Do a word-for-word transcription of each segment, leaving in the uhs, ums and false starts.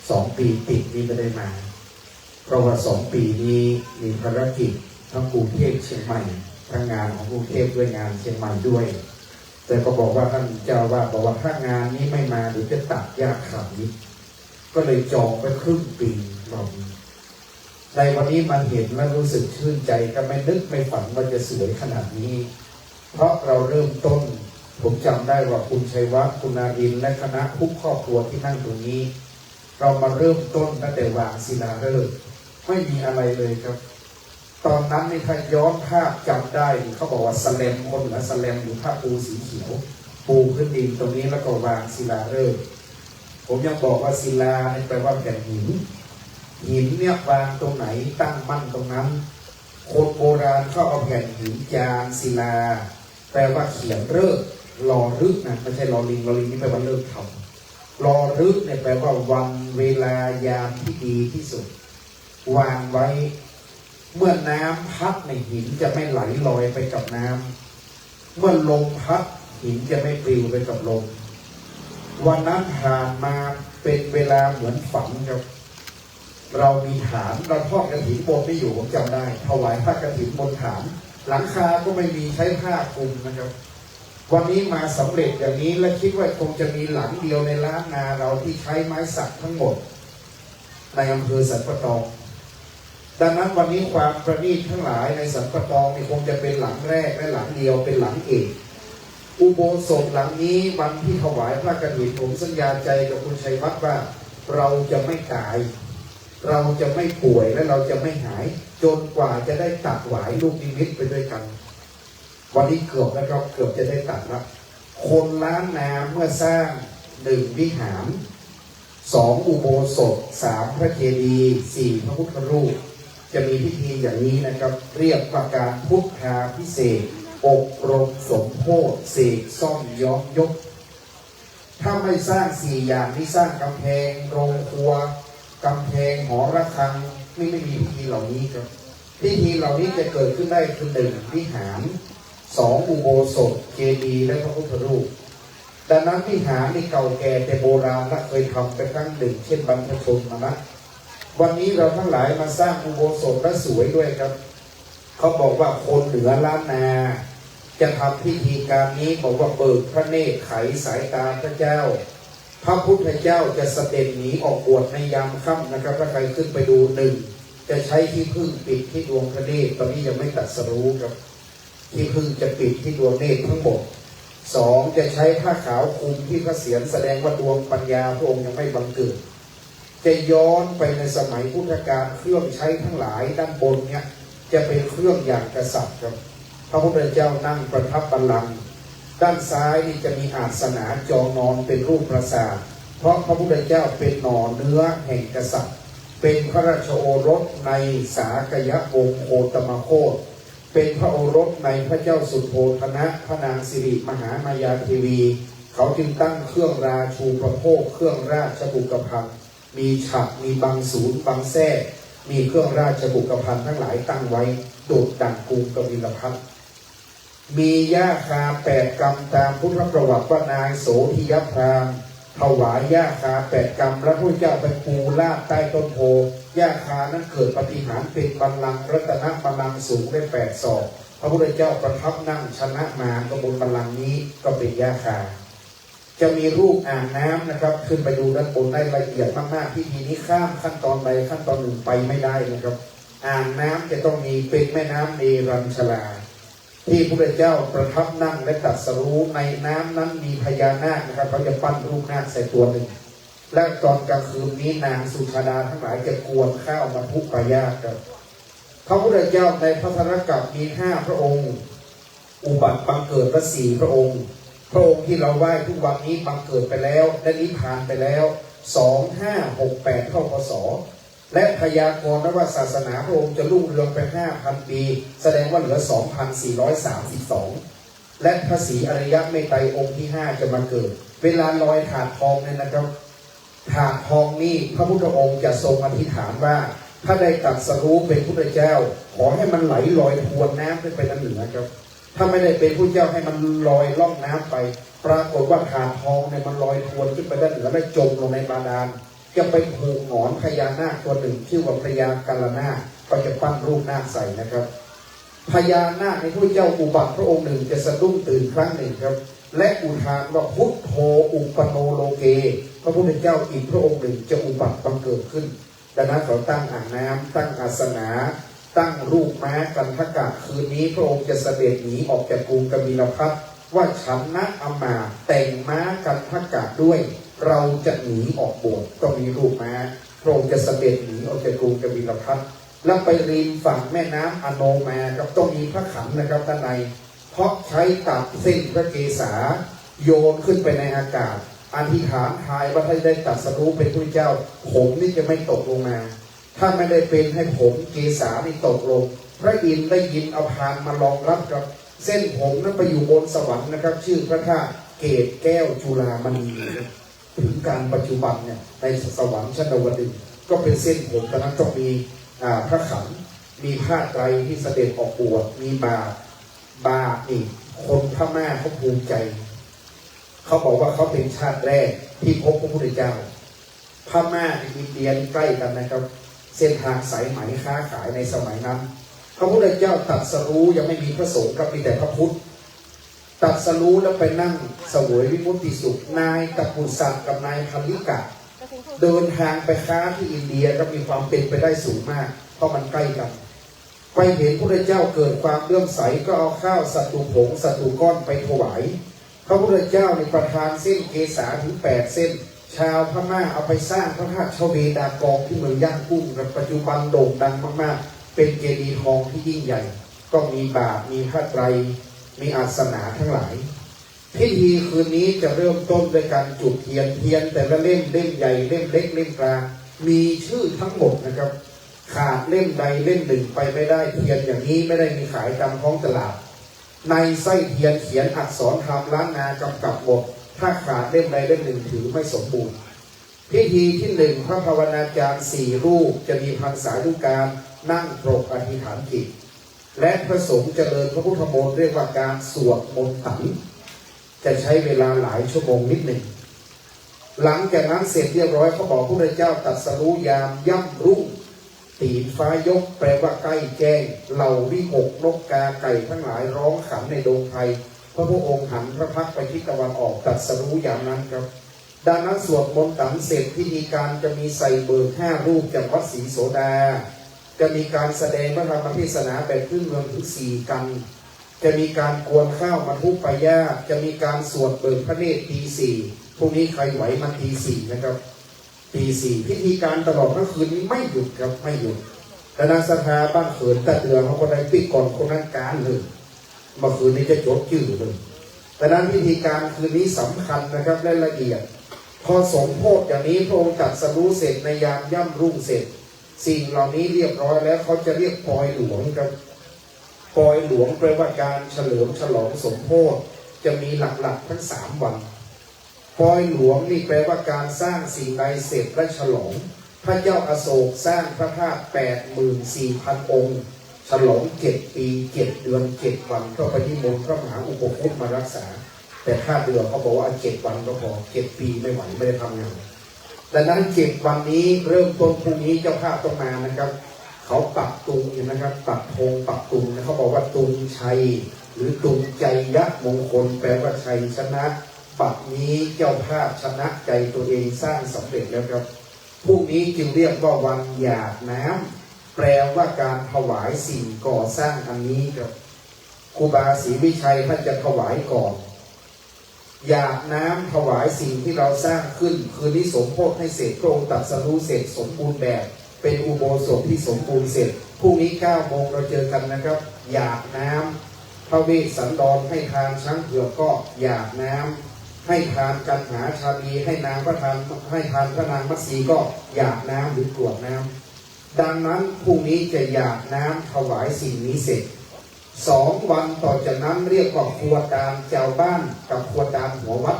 สองปีติดนี่ไม่ได้มา เพราะว่าสองปีนี้มีภารกิจทั้งกรุงเทพเชียงใหม่ ทั้งงานของกรุงเทพด้วยงานเชียงใหม่ด้วย แต่ก็บอกว่าท่านเจ้าว่าบอกว่าถ้างานนี้ไม่มาเดี๋ยวจะตัดหญ้าขาย ก็เลยจองไปครึ่งปีรอบนี้ ในวันนี้มาเห็นแล้วรู้สึกชื่นใจ ก็ไม่นึกไม่ฝันว่าจะสวยขนาดนี้ เพราะเราเริ่มต้น ผมจำได้ว่าคุณชัยวัฒน์ คุณนารินทร์ และคณะทุกครอบครัวที่นั่งตรงนี้ เรามาเริ่มต้นตั้งแต่วางศิลาฤกษ์ ไม่มีอะไรเลยครับ ตอนนั้นนี่ถ้าย้อนภาพจำได้นี่เขาบอกว่าสแลม คนเหนือสแลม หรือผ้าปูสีเขียว ปูพื้นดินตรงนี้แล้วก็วางศิลาฤกษ์ ผมยังบอกว่าศิลาเนี่ยแปลว่าแผ่นหิน หินเนี่ย วางตรงไหนตั้งมั่นตรงนั้น คนโบราณเขาเอาแผ่นหินจานศิลา แปลว่าเขียนฤกษ์ ลอฤกษ์นะ ไม่ใช่ลอลิง ลอลิงนี่แปลว่าฤกษ์ธรรม ลอฤกษ์เนี่ยแปลว่าวันเวลายามที่ดีที่สุด วางไว้ เมื่อน้ำพัดในยหินจะไม่ไหลลอยไปกับน้ำ เมื่อลมพัดหินจะไม่ปลิวไปกับลม วันนั้นผ่านมาเป็นเวลาเหมือนฝันครับ เรามีฐาน เราทอดกฐินบนไม่อยู่ ผมจำได้ ถวายผ้ากฐินบนฐาน หลังคาก็ไม่มี ใช้ผ้าคลุมนะครับ วันนี้มาสำเร็จอย่างนี้ และคิดว่าคงจะมีหลังเดียวในล้านนาเราที่ใช้ไม้สักทั้งหมด ในอำเภอสันป่าตอง ดังนั้นวันนี้ความประณีตทั้งหลายในสันป่าตองนี่คงจะเป็นหลังแรกและหลังเดียว เป็นหลังเอก อุโบสถหลังนี้วันที่ถวายผ้ากฐิน ผมสัญญาใจกับคุณชัยวัฒน์ว่า เราจะไม่ตาย เราจะไม่ป่วยและเราจะไม่หาย จนกว่าจะได้ตัดหวายลูกนิมิตไปด้วยกัน วันนี้เกือบแล้วครับ เกือบจะได้ตัดแล้ว คนล้านนาเมื่อสร้าง หนึ่ง วิหาร สอง อุโบสถ สาม พระเจดีย์ สี่ พระพุทธรูป จะมีพิธีอย่างนี้นะครับ เรียกว่าการพุทธาภิเษก อบรมสมโภชน์ เสกซ่อมย้อมยก ถ้าไม่สร้างสี่อย่างนี้ สร้างกำแพงโรงครัว กำแพงหอระฆัง ไม่ไม่มีพิธีเหล่านี้ครับ พิธีเหล่านี้จะเกิดขึ้นได้คือ หนึ่ง วิหาร สอง อุโบสถ เจดีย์ และพระพุทธรูป ดังนั้นวิหารนี่เก่าแก่แต่โบราณและเคยทำไปครั้งหนึ่ง เช่นบรรพชนมานะ วันนี้เราทั้งหลายมาสร้างอุโบสถและสวยด้วยครับ เขาบอกว่าคนเหนือล้านนา จะทำพิธีการนี้ บอกว่าเบิกพระเนตรไขสายตาพระเจ้า พระพุทธเจ้าจะเสด็จหนีออกบวชในยามค่ำนะครับ ถ้าใครขึ้นไปดู หนึ่ง จะใช้ขี้ผึ้งปิดที่ดวงพระเนตร ตอนนี้ยังไม่ตรัสรู้ครับ ขี้ผึ้งจะปิดที่ดวงเนตรทั้งหมด สอง จะใช้ผ้าขาวคลุมที่พระเศียร แสดงว่าดวงปัญญาพระองค์ยังไม่บังเกิด จะย้อนไปในสมัยพุทธกาล เครื่องใช้ทั้งหลายด้านบนเนี่ย จะเป็นเครื่องอย่างกษัตริย์ครับ พระพุทธเจ้านั่งประทับบัลลังก์ ด้านซ้ายนี่จะมีอาสนะจองนอนเป็นรูปปราสาท เพราะพระพุทธเจ้าเป็นหน่อเนื้อแห่งกษัตริย์ เป็นพระราชโอรสในสากยวงศ์โคตมโคตม เป็นพระโอรสในพระเจ้าสุโธทนะ พระนางสิริมหามายาเทวี เขาจึงตั้งเครื่องราชูปโภค เครื่องราชบุกภัณฑ์ มีฉัตร มีบังสูร บังแทรก มีเครื่องราชบุกภัณฑ์ทั้งหลายตั้งไว้ ดุจดั่งกรุงกบิลพัสดุ์ มีหญ้าคาแปดกำตามพุทธประวัติว่านายโสธิยพราหมณ์ ถวายหญ้าคาแปดกำ และพระพุทธเจ้าไปปูราบใต้ต้นโพธิ์ หญ้าคานั้นเกิดปาฏิหาริย์เป็นบัลลังก์รัตนบัลลังก์สูงได้แปดศอก พระพุทธเจ้าประทับนั่งชนะมารก็บนบัลลังก์นี้ก็เป็นหญ้าคา จะมีรูปอ่างน้ำนะครับ ขึ้นไปดูด้านบนได้ละเอียดมากๆ พิธีนี้ข้ามขั้นตอนใดขั้นตอนหนึ่งไปไม่ได้นะครับ อ่างน้ำจะต้องมีเป็นแม่น้ำเนรัญชรา ที่พระพุทธเจ้าประทับนั่งและตรัสรู้ในน้ำนั้นมีพญานาคนะครับ เขาจะปั้นรูปนาคใส่ตัวหนึ่ง และตอนกลางคืนนี้นางสุชาดาทั้งหลายจะกวนข้าวมัทธุปายาตครับ พระพุทธเจ้าในพระไตรกัปมีห้าพระองค์ อุบัติบังเกิดละสี่พระองค์ พระองค์ที่เราไหว้ทุกวันนี้บังเกิดไปแล้วและนิพพานไปแล้ว สอง ห้า หก แปด เข้า พ.ศ. และพยากรณ์ว่าศาสนาพระองค์จะรุ่งเรืองไปห้าพันปี แสดงว่าเหลือ สองพันสี่ร้อยสามสิบสอง และพระศรีอริยะเมตไตรองค์ที่ห้าจะมาเกิด เวลาลอยถาดทองเนี่ยนะครับ ถาดทองนี่พระพุทธองค์จะทรงอธิษฐานว่า ถ้าได้ตรัสรู้เป็นพุทธเจ้า ขอให้มันไหลลอยทวนน้ำขึ้นไปด้านเหนือครับ ถ้าไม่ได้เป็นพุทธเจ้าให้มันลอยล่องน้ำไป ปรากฏว่าถาดทองเนี่ยมันลอยทวนขึ้นไปด้านเหนือและจมลงในบาดาล จะไปผูกหงอนพญานาคตัวหนึ่ง ชื่อว่าพญากัลลนาค ก็จะปั้นรูปนาคใส่นะครับ พญานาคในพระเจ้าอุบัติพระองค์หนึ่งจะสะดุ้งตื่นครั้งหนึ่งครับ และอุทานว่า พุทโธอุปปนโนโลเก พระพุทธเจ้าอีกพระองค์หนึ่งจะอุบัติบังเกิดขึ้น ดังนั้นเขาตั้งอ่างน้ำ ตั้งอาสนะ ตั้งรูปม้ากันทกะ คืนนี้พระองค์จะเสด็จหนีออกจากกรุงกบิลพัสดุ์ ว่าฉันนะอำมาตย์แต่งม้ากันทกะด้วย เราจะหนีออกบวช ต้องมีรูปม้า พระองค์จะเสด็จหนีออกจากกรุงกบิลพัสดุ์ แล้วไปริมฝั่งแม่น้ำอโนมาครับ ต้องมีพระขันนะครับด้านใน เพราะใช้ตัดเส้นพระเกศา โยนขึ้นไปในอากาศ อธิษฐานทายว่าถ้าได้ตรัสรู้เป็นพระเจ้า ผมนี่จะไม่ตกลงมา ถ้าไม่ได้เป็นให้ผมเกศานี่ตกลง พระอินทร์ได้ยินเอาพานมารองรับครับ เส้นผมนั้นไปอยู่บนสวรรค์นะครับ ชื่อพระธาตุเกศแก้วจุลามณี ถึงการปัจจุบันเนี่ย ในสวรรค์ชั้นดาวดึงส์ ก็เป็นเส้นผม ตอนนั้นต้องมี อ่า พระขัน มีผ้าไตรที่เสด็จออกบวช มีบาตร บาตรนี่ คนพม่าเขาภูมิใจ เขาบอกว่าเขาเป็นชาติแรกที่พบพระพุทธเจ้า พม่ากับอินเดียนี่ใกล้กันนะครับ เส้นทางสายไหมค้าขายในสมัยนั้น พระพุทธเจ้าตรัสรู้ยังไม่มีพระสงฆ์ครับ มีแต่พระพุทธ ตรัสรู้แล้วไปนั่งเสวยวิมุตติสุข นายกัปปุสะกับนายพัลลิกะ เดินทางไปค้าที่อินเดียก็มีความเป็นไปได้สูงมาก เพราะมันใกล้กัน ไปเห็นพระพุทธเจ้าเกิดความเลื่อมใส ก็เอาข้าวสัตตุผงสัตตุก้อนไปถวาย พระพุทธเจ้าในประทานเส้นเกศาถึงแปดเส้น ชาวพม่าเอาไปสร้างพระธาตุชเวดากองที่เมืองย่างกุ้ง ปัจจุบันโด่งดังมากๆ เป็นเจดีย์ทองที่ยิ่งใหญ่ ก็มีบาตร มีผ้าไตร มีอาสนะทั้งหลาย พิธีคืนนี้จะเริ่มต้นด้วยการจุดเทียน เทียนแต่ละเล่ม เล่มใหญ่ เล่มเล็ก เล่มกลาง มีชื่อทั้งหมดนะครับ ขาดเล่มใดเล่มหนึ่งไปไม่ได้ เทียนอย่างนี้ไม่ได้มีขายตามท้องตลาด ในไส้เทียนเขียนอักษรธรรมล้านนากำกับหมด ถ้าขาดเล่มใดเล่มหนึ่งถือไม่สมบูรณ์ พิธีที่หนึ่ง พระภาวนาจารย์สี่รูปจะมีพรรษานุการนั่งปรกอธิษฐานจิต และพระสงฆ์เจริญพระพุทธมนต์ เรียกว่าการสวดมนตัน จะใช้เวลาหลายชั่วโมงนิดหนึ่ง หลังจากนั้นเสร็จเรียบร้อย เขาบอกพระพุทธเจ้าตรัสรู้ยามย่ำรุ่ง ตีนฟ้ายก แปลว่าใกล้แจ้ง เหล่าวิหกนกกาไก่ทั้งหลายร้องขันในดงไพร เพราะพระองค์หันพระพักตร์ไปทิศตะวันออก ตรัสรู้ยามนั้นครับ ดังนั้นสวดมนตันเสร็จ พิธีการจะมีใส่เบิกห้ารูปจากวัดศรีโสดา จะมีการแสดงพระธรรมเทศนาแบบพื้นเมืองถึงสี่กัน จะมีการกวนข้าวมัทุปายาต จะมีการสวดเบิกพระเนตรตีสี่ พรุ่งนี้ใครไหวมาตีสี่นะครับ ตีสี่ พิธีการตลอดทั้งคืนนี้ไม่หยุดครับ ไม่หยุด คณะศรัทธาบ้านเขินตะเดือเขาก็ได้ปิดก่อนคนนั้นการเลย เมื่อคืนนี้จะจดจื้อเลย ดังนั้นพิธีการคืนนี้สำคัญนะครับ และละเอียด พอสมโภชอย่างนี้ พระองค์ตรัสรู้เสร็จในยามย่ำรุ่งเสร็จ สิ่งเหล่านี้เรียบร้อยแล้ว เขาจะเรียกปอยหลวงครับ ปอยหลวงแปลว่าการเฉลิมฉลองสมโภช จะมีหลักๆทั้งสามวัน ปอยหลวงนี่แปลว่าการสร้างสิ่งใดเสร็จและฉลอง พระเจ้าอโศกสร้างพระธาตุแปดหมื่นสี่พันองค์ ฉลองเจ็ดปี เจ็ดเดือน เจ็ดวัน ก็ไปนิมนต์พระมหาอุปคุตมารักษา แต่ธาตุเดือเขาบอกว่าเอาเจ็ดวันก็พอ เจ็ดปีไม่ไหว ไม่ได้ทำงาน ดังนั้นเจ็ดวันนี้เริ่มต้นพรุ่งนี้เจ้าภาพต้องมานะครับ เขาปักตุงเห็นไหมครับ ปักธงปักตุงนะ เขาบอกว่าตุงชัย หรือตุงชัยยะมงคล แปลว่าชัยชนะ บัดนี้เจ้าภาพชนะใจตัวเองสร้างสำเร็จแล้วครับ พรุ่งนี้จึงเรียกว่าวันหยาดน้ำ แปลว่าการถวายสิ่งก่อสร้างอันนี้ครับ ครูบาศรีวิชัยท่านจะถวายก่อน หยาดน้ำถวายสิ่งที่เราสร้างขึ้น คืนนี้สมโภชให้เสร็จ พระองค์ตรัสรู้เสร็จสมบูรณ์แบบ เป็นอุโบสถที่สมบูรณ์เสร็จ พรุ่งนี้เก้าโมงเราเจอกันนะครับ หยาดน้ำ พระเวสสันดรให้ทานช้างเผือกก็หยาดน้ำ ให้ทานกันหาชาลี ให้นางพระทาน ให้ทานพระนางมัตสีก็หยาดน้ำหรือกรวดน้ำ ดังนั้นพรุ่งนี้จะหยาดน้ำถวายสิ่งนี้เสร็จ สองวันต่อจากนั้นเรียกว่าครัวตาน ชาวบ้านกับครัวตานหัววัด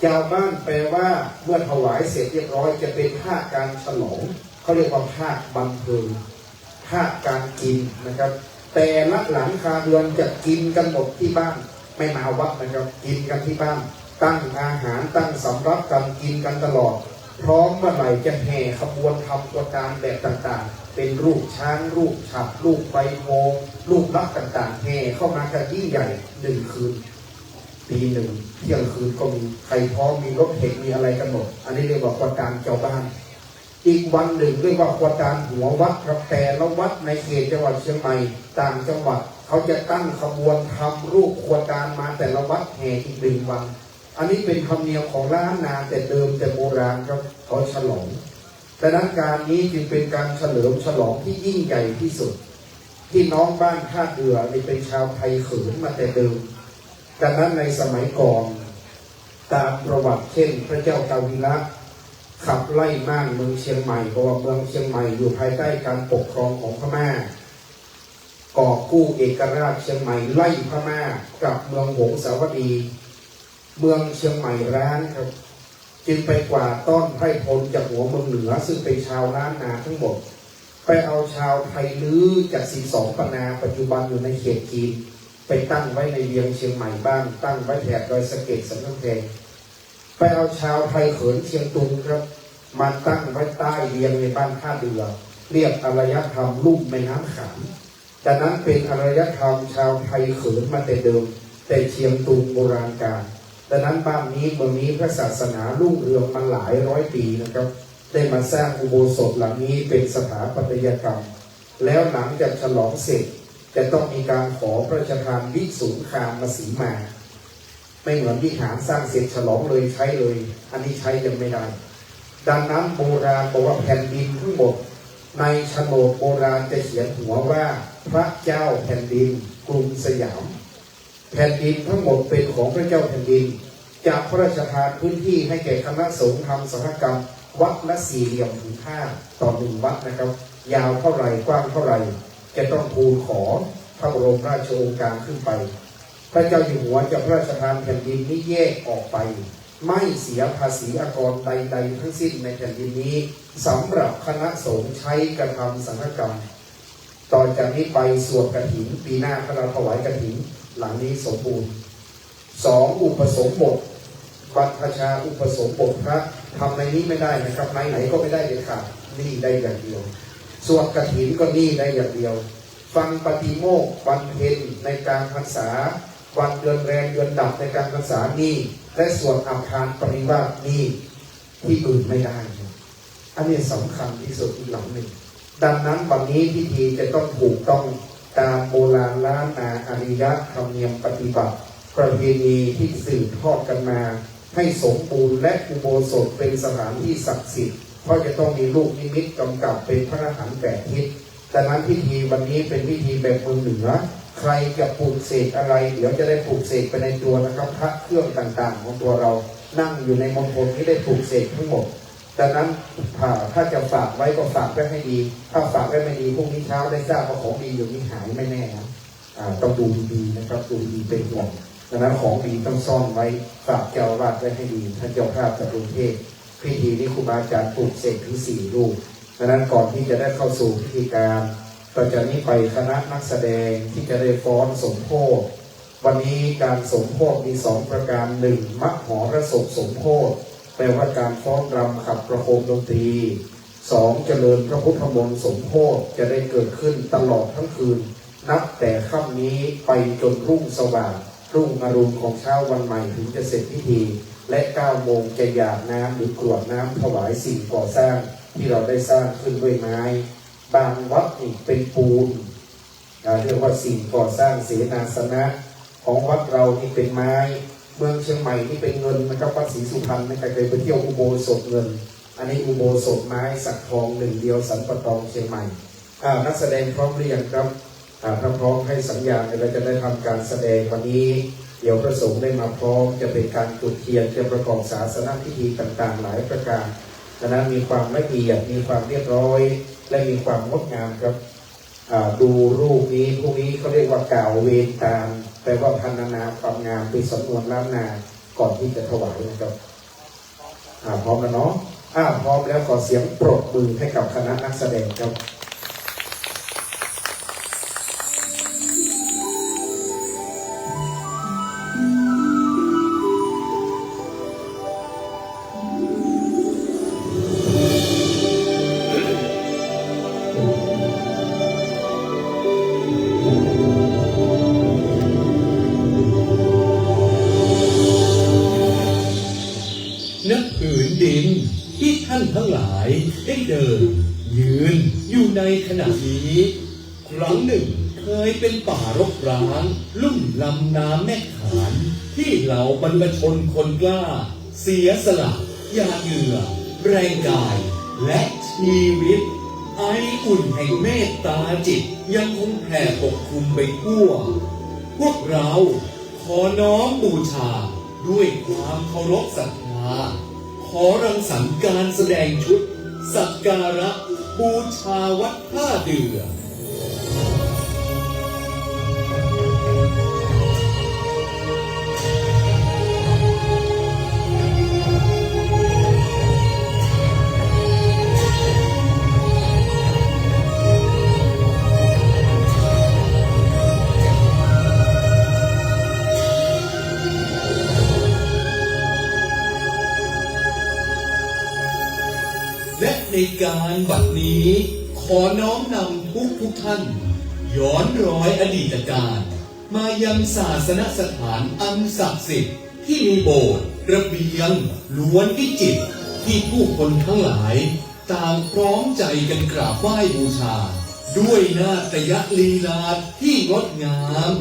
ชาวบ้านแปลว่าเมื่อถวายเสร็จเรียบร้อยจะเป็นภาคการฉลอง เขาเรียกว่าภาคบันเทิง ภาคการกินนะครับ แต่ละหลังคาเรือนจะกินกันหมดที่บ้าน ไม่มาวัดนะครับ กินกันที่บ้าน ตั้งอาหารตั้งสำรับกันกินกันตลอด พร้อมเมื่อไหร่จะแห่ขบวนทำครัวตานแบบต่างๆ เป็นรูปช้าง รูปฉัตร รูปใบโพธิ์ รูปลักษณ์ต่างๆ แห่เข้ามากันยิ่งใหญ่หนึ่งคืน ตีหนึ่ง เที่ยงคืนก็มี ใครพร้อมมีรถเข็นมีอะไรกันหมด อันนี้เรียกว่าครัวตานชาวบ้าน อีกวันหนึ่งเรียกว่าครัวตานหัววัดครับ แต่ละวัดในเขตจังหวัดเชียงใหม่ ต่างจังหวัดเขาจะตั้งขบวนทำรูปครัวตานมาแต่ละวัดแห่อีกหนึ่งวัน อันนี้เป็นธรรมเนียมของล้านนาแต่เดิมแต่โบราณครับเขาฉลอง ดังนั้นการนี้จึงเป็นการเฉลิมฉลองที่ยิ่งใหญ่ที่สุด ที่น้องบ้านท่าเดือนี่เป็นชาวไทยเขินมาแต่เดิม ดังนั้นในสมัยก่อน ตามประวัติเช่นพระเจ้ากาวิละขับไล่ม่านเมืองเชียงใหม่ เพราะว่าเมืองเชียงใหม่อยู่ภายใต้การปกครองของพม่า กอบกู้เอกราชเชียงใหม่ไล่พม่ากลับเมืองหงสาวดี เมืองเชียงใหม่ร้างครับ จึงไปกวาดต้อนไพร่พลจากหัวเมืองเหนือ ซึ่งเป็นชาวล้านนาทั้งหมด ไปเอาชาวไทยลื้อจากสิบสองปันนาปัจจุบันอยู่ในเขตจีน ไปตั้งไว้ในเวียงเชียงใหม่บ้าง ตั้งไว้แถบดอยสะเก็ด สันกำแพง ไปเอาชาวไทยเขินเชียงตุงครับ มาตั้งไว้ใต้เวียงในบ้านท่าเดือ เรียกอารยธรรมลุ่มแม่น้ำขาม ดังนั้นเป็นอารยธรรมชาวไทยเขินมาแต่เดิม แต่เชียงตุงโบราณกาล ดังนั้นบ้านนี้เมืองนี้พระศาสนารุ่งเรืองมาหลายร้อยปีนะครับ ได้มาสร้างอุโบสถหลังนี้เป็นสถาปัตยกรรม แล้วหลังจากฉลองเสร็จ จะต้องมีการขอพระราชทานวิสุงคามสีมา ไม่เหมือนวิหารสร้างเสร็จฉลองเลยใช้เลย อันนี้ใช้ยังไม่ได้ ดังนั้นโบราณบอกว่าแผ่นดินทั้งหมด ในโฉนดโบราณจะเขียนหัวว่าพระเจ้าแผ่นดินกรุงสยาม แผ่นดินทั้งหมดเป็นของพระเจ้าแผ่นดิน จะพระราชทานพื้นที่ให้แก่คณะสงฆ์ทำสังฆกรรมวัดละสี่เหลี่ยมผืนผ้าต่อหนึ่งวัดนะครับ ยาวเท่าไหร่กว้างเท่าไหร่ จะต้องทูลขอพระบรมราชโองการขึ้นไป พระเจ้าอยู่หัวจะพระราชทานแผ่นดินนี้แยกออกไป ไม่เสียภาษีอากรใดๆทั้งสิ้นในแผ่นดินนี้สำหรับคณะสงฆ์ใช้กระทำสังฆกรรม ต่อจากนี้ไปสวดกฐิน ปีหน้าถ้าเราถวายกฐิน หลังนี้สมบูรณ์ สอง อุปสมบท บรรพชาอุปสมบทพระ ทำในนี้ไม่ได้นะครับ ในไหนก็ไม่ได้เด็ดขาด นี่ได้อย่างเดียว สวดกฐินก็นี่ได้อย่างเดียว ฟังปาฏิโมกข์วันเพ็ญในกลางพรรษา วันเดือนแรมเดือนดับในกลางพรรษานี่ และสวดอัฏฐานปริวาสนี่ ที่อื่นไม่ได้นะ อันนี้สำคัญที่สุดอีกหลังหนึ่ง ดังนั้นวันนี้พิธีจะต้องถูกต้องตามโบราณล้านนาอาริยธรรมเนียมปฏิบัติ ประเพณีที่สืบทอดกันมา ให้สมบูรณ์และอุโบสถเป็นสถานที่ศักดิ์สิทธิ์ เพราะจะต้องมีลูกนิมิตกำกับเป็นพระอรหันต์แปดทิศ ดังนั้นพิธีวันนี้เป็นพิธีแบบเมืองเหนือ ใครจะปลุกเสกอะไร เดี๋ยวจะได้ปลุกเสกไปในตัวนะครับ พระเครื่องต่างๆของตัวเรา นั่งอยู่ในมณฑลนี้ได้ปลุกเสกทั้งหมด ดังนั้นถ้าถ้าจะฝากไว้ก็ฝากไว้ให้ดี ถ้าฝากไว้ไม่ดีพรุ่งนี้เช้าได้ทราบว่าของดีอยู่นี่หายไม่แน่นะ อ่า ต้องดูดีๆนะครับ ดูดีเป็นห่วง ดังนั้นของดีต้องซ่อนไว้ ฝากเจ้าอาวาสไว้ให้ดี ท่านเจ้าภาพจากกรุงเทพ พิธีนี้ครูบาอาจารย์ปลุกเสกถึงสี่รูป ดังนั้นก่อนที่จะได้เข้าสู่พิธีการ ต่อจากนี้ไปคณะนักแสดงที่จะได้ฟ้อนสมโภช วันนี้การสมโภชมีสองประการ หนึ่ง มหรสพสมโภช แปลว่าการฟ้อนรำขับประโคมดนตรี สอง เจริญพระพุทธมนต์สมโภช จะได้เกิดขึ้นตลอดทั้งคืน นับแต่ค่ำนี้ไปจนรุ่งสว่าง รุ่งอรุณของเช้าวันใหม่ถึงจะเสร็จพิธี และเก้าโมงจะหยาดน้ำหรือกรวดน้ำถวายสิ่งก่อสร้างที่เราได้สร้างขึ้นด้วยไม้ บางวัดนี่เป็นปูน อ่า เรียกว่าสิ่งก่อสร้างเสนาสนะ ของวัดเรานี่เป็นไม้ เมืองเชียงใหม่นี่เป็นเงินนะครับ วัดศรีสุพรรณนะ ใครเคยไปเที่ยวอุโบสถเงิน อันนี้อุโบสถไม้สักทองหนึ่งเดียวสันป่าตองเชียงใหม่ อ่า นักแสดงพร้อมหรือยังครับ อ่า ถ้าพร้อมให้สัญญาณ เราจะได้ทำการแสดงวันนี้ เดี๋ยวพระสงฆ์ได้มาพร้อม จะเป็นการจุดเทียน จะประกอบศาสนพิธีต่างๆหลายประการ ดังนั้นมีความละเอียด มีความเรียบร้อย และมีความงดงามครับ อ่า ดูรูปนี้ พวกนี้เขาเรียกว่ากล่าวเวรตาม แปลว่าพรรณนาความงามเป็นสำนวนล้านนา ก่อนที่จะถวายนะครับ อ่า พร้อมแล้วเนาะ อ่า พร้อมแล้วขอเสียงปรบมือให้กับคณะนักแสดงครับ ที่ท่านทั้งหลายได้เดินยืนอยู่ในขณะนี้ ครั้งหนึ่งเคยเป็นป่ารกร้างลุ่มลำน้ำแม่ขาน ที่เหล่าบรรพชนคนกล้า เสียสละหยาดเหงื่อแรงกาย และชีวิต ไออุ่นแห่งเมตตาจิตยังคงแผ่ปกคลุมไปทั่ว พวกเราขอน้อมบูชาด้วยความเคารพศรัทธา ขอรังสรรค์การแสดงชุดสักการะบูชาวัดท่าเดือ และในการบัดนี้ ขอน้อมนำทุกทุกท่าน ย้อนรอยอดีตการ มายังศาสนสถานอันศักดิ์สิทธิ์ที่มีโบสถ์ระเบียงล้วนวิจิตรที่ผู้คนทั้งหลายต่างพร้อมใจกันกราบไหว้บูชา ด้วยนาฏยลีลาที่งดงาม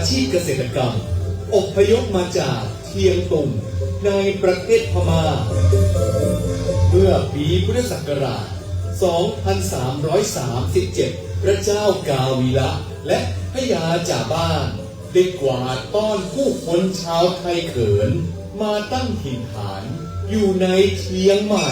อาชีพเกษตรกรรม อพยพมาจากเชียงตุงในประเทศพม่า เมื่อปีพุทธศักราช สองพันสามร้อยสามสิบเจ็ด พระเจ้ากาวีระ และพญาจ่าบ้าน ได้กวาดต้อนผู้คนชาวไทเขิน มาตั้งถิ่นฐานอยู่ในเชียงใหม่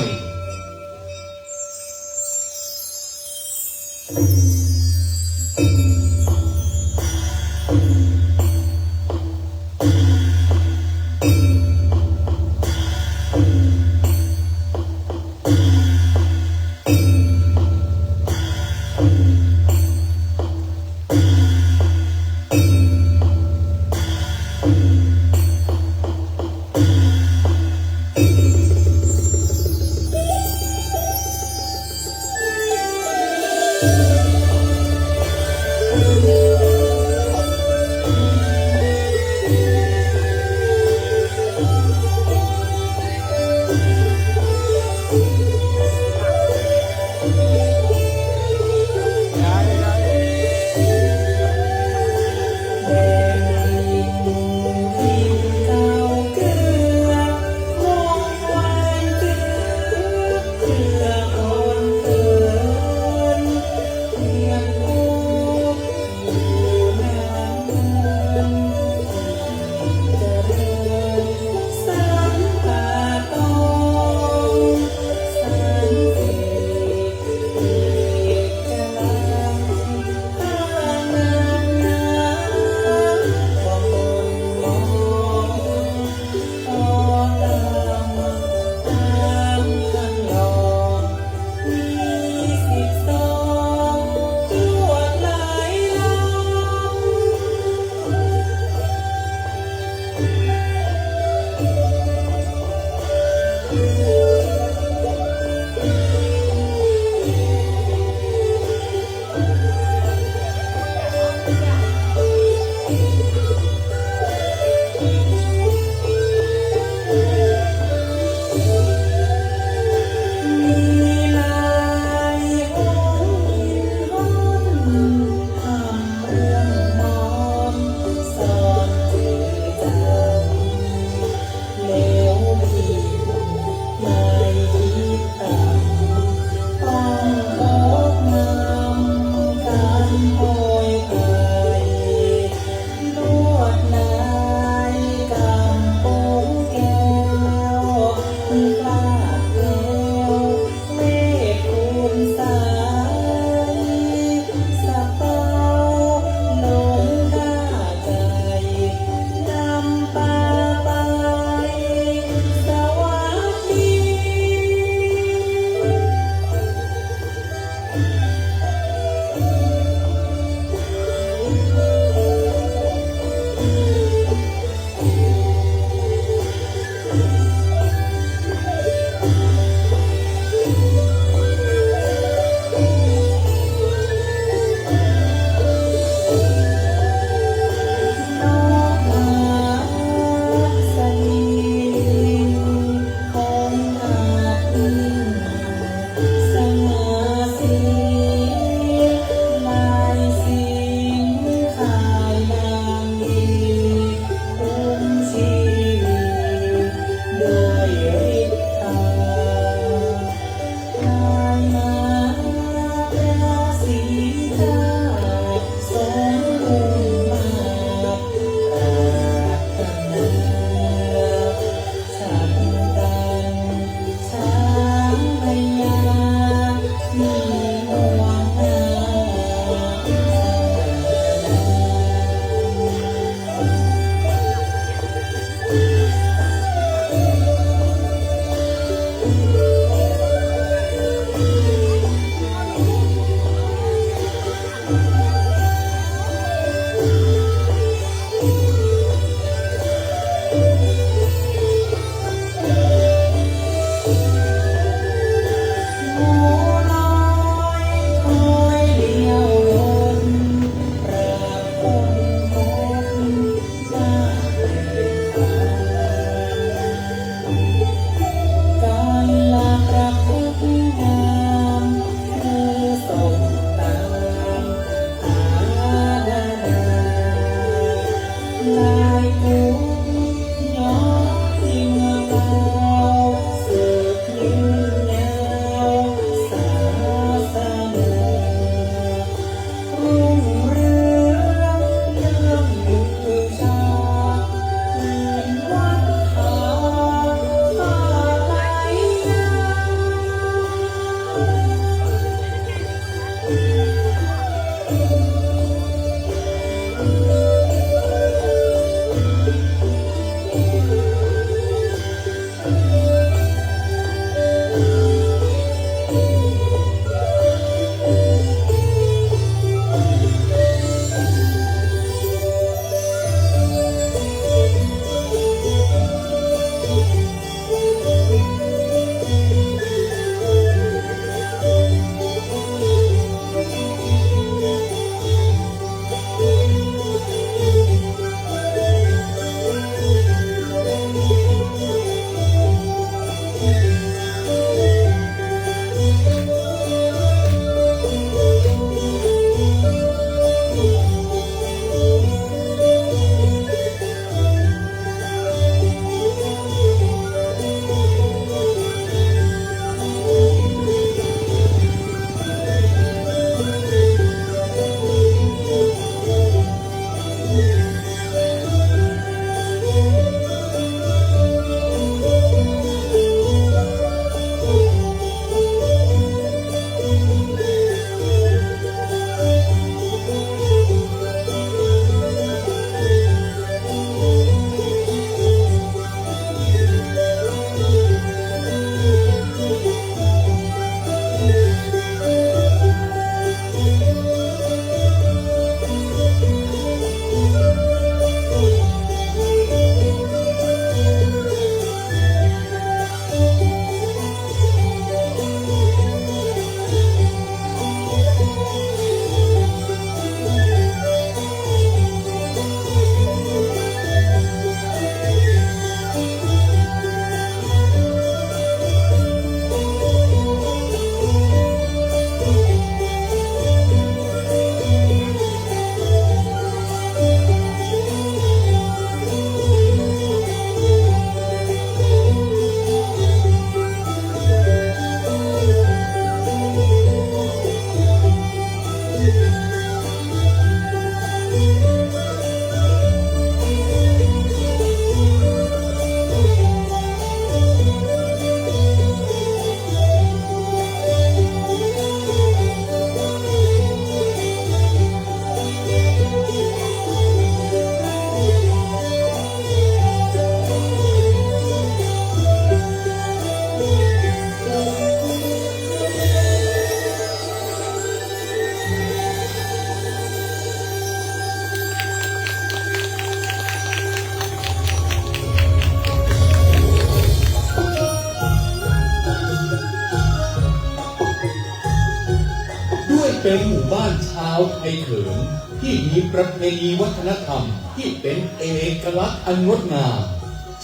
ด้วยเป็นหมู่บ้านชาวไทยเขินที่มีประเพณีวัฒนธรรมที่เป็นเอกลักษณ์อันงดงาม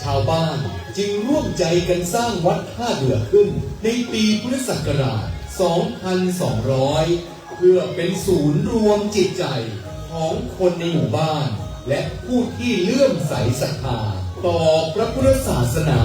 ชาวบ้านจึงร่วมใจกันสร้างวัดท่าเดือขึ้นในปีพุทธศักราช สองพันสองร้อย เพื่อเป็นศูนย์รวมจิตใจของคนในหมู่บ้าน และผู้ที่เลื่อมใสศรัทธาต่อพระพุทธศาสนา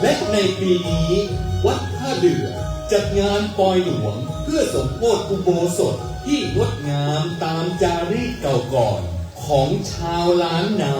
และในปีนี้วัดท่าเดือจัดงานปอยหลวงเพื่อสมโภชอุโบสถที่งดงามตามจารีตเก่าก่อนของชาวล้านนา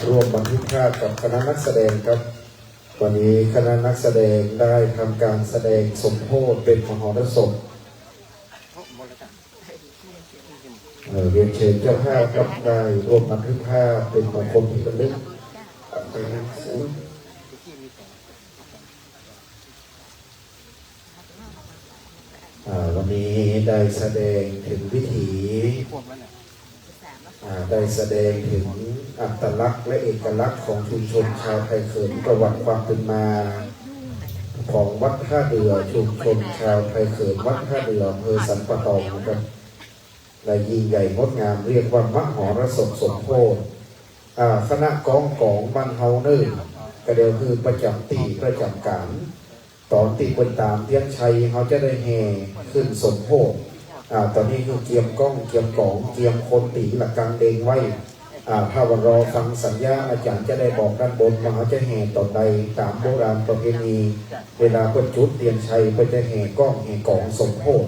ร่วมบันทึกภาพกับคณะนักแสดงครับ วันนี้คณะนักแสดงได้ทำการแสดงสมโภชเป็นมหรสพ เอ่อ เรียนเชิญเจ้าภาพครับ ได้ร่วมบันทึกภาพเป็นมงคลที่ระลึก อ่า วันนี้ได้แสดงถึงวิถี อ่า ได้แสดงถึงอัตลักษณ์และเอกลักษณ์ของชุมชนชาวไทยเขิน ประวัติความเป็นมาของวัดท่าเดือ ชุมชนชาวไทยเขินวัดท่าเดือ อำเภอสันป่าตองนะครับ และยิ่งใหญ่งดงามเรียกว่ามหรสพสมโภช อ่า คณะกองกองบ้านเฮาเนิ่น ก็เดี๋ยวคือประจำตี้ประจำการ ตอนตี้เปิ้นตามเตียนชัย เฮาจะได้แห่ขึ้นสมโภช อ่า ตอนนี้คือเกียมก้อง เกียมกอง เกียมคนตีระฆังเด้งไว้ อ่า ถ้าว่ารอฟังสัญญาณอาจารย์จะได้บอกด้านบนว่าเฮาจะแห่ตอนใด ตามโบราณประเพณี เวลาเปิ้นจุดเตียนชัย เปิ้นจะแห่ก้องแห่กองสมโภช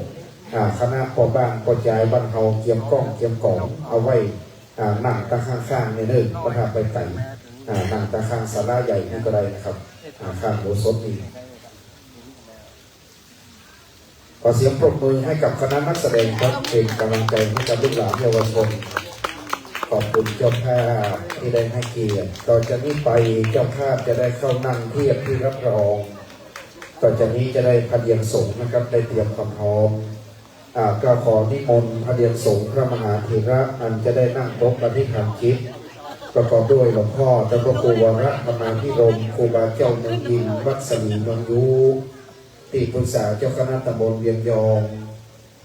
อ่า คณะพ่อบ้านพ่อจายบ้านเฮาเกียมก้องเกียมกองเอาไว้ อ่า นั่งตางข้างๆ เนี่ยเด้อ บ่ถ้าไปไกล อ่า นั่งตางข้างศาลาใหญ่นี่ก็ได้นะครับ อ่า ข้างอุโบสถนี่ ขอเสียงปรบมือให้กับคณะนักแสดงครับ เป็นกำลังใจให้กับลูกหลานเยาวชน ขอบคุณเจ้าภาพที่ได้ให้เกียรติ ต่อจากนี้ไปเจ้าภาพจะได้เข้านั่งเทียบที่รับรอง ต่อจากนี้จะได้พระเนียงสงฆ์นะครับ ได้เตรียมความพร้อม อ่า ก็ขอนิมนต์พระเนียงสงฆ์พระมหาเถระ อันจะได้นั่งโต๊ะอธิษฐานจิต ประกอบด้วยหลวงพ่อท่านพระครูวรธรรมาภิรมย์ ครูบาเจ้าเมืองอินทร์ วัดสลีเมืองยู ที่ปรึกษาเจ้าคณะตำบลเวียงยอง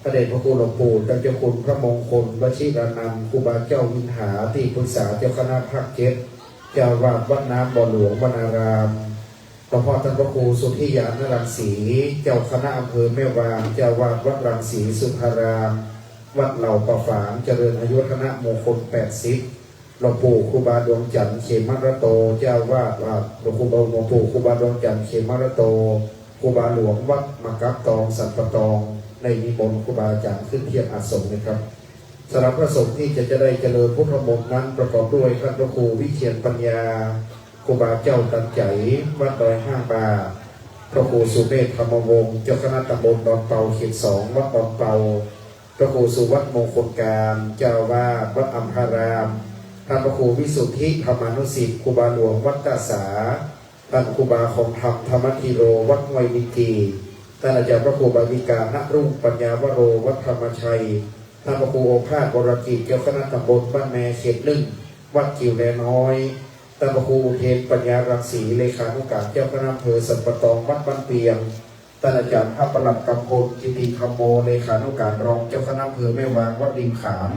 พระเดชพระคุณหลวงปู่เจ้าเจ้าคุณพระมงคลวชิรานันท์ ครูบาเจ้าวินหา ที่ปรึกษาเจ้าคณะภาคเจ็ด เจ้าอาวาสวัดน้ำบ่อหลวงวนาราม หลวงพ่อท่านพระครูสุทธิญาณรังสี เจ้าคณะอำเภอแม่วาง เจ้าอาวาสวัดรังสีสุทธาราม วัดเหล่าป่าฝาง เจริญอายุวัฒนะมงคลแปดสิบ หลวงปู่ครูบาดวงจันทร์เขมรัตโต เจ้าอาวาส อ่า หลวงครูบา หลวงปู่ครูบาดวงจันทร์เขมรัตโต ครูบาหลวงวัดมะกับตองสันป่าตอง ได้นิมนต์ครูบาอาจารย์ขึ้นเทียบอาสน์เลยครับ สำหรับพระสงฆ์ที่จะ จะได้เจริญพุทธมนต์นั้น ประกอบด้วยท่านพระครูวิเชียรปัญญา ครูบาเจ้าตันใจ๋ วัดดอยห้าบา พระครูสุเมธธรรมวงศ์ เจ้าคณะตำบลดอนเปา เขตสอง วัดดอนเปา พระครูสุวัฒน์มงคลการ เจ้าอาวาสวัดอัมพาราม ท่านพระครูวิสุทธิธรรมานุสิทธิ์ ครูบาหลวงวัดต้าสา ท่านครูบาของธรรม ธรรมธีโร วัดห้วยดินจี ท่านอาจารย์พระครูบาวิการ ณรุ่งปัญญาวโร วัดธรรมชัย ท่านพระครูโอภาสวรกิจ เจ้าคณะตำบลบ้านแม เขตหนึ่ง วัดกิ่วแลน้อย ท่านพระครูอุเทนปัญญารังสี เลขานุการเจ้าคณะอำเภอสันป่าตอง วัดบ้านเปียง ท่านอาจารย์พระประหลัดกำพล กิติธรรมโม เลขานุการรองเจ้าคณะอำเภอแม่วาง วัดริมขาม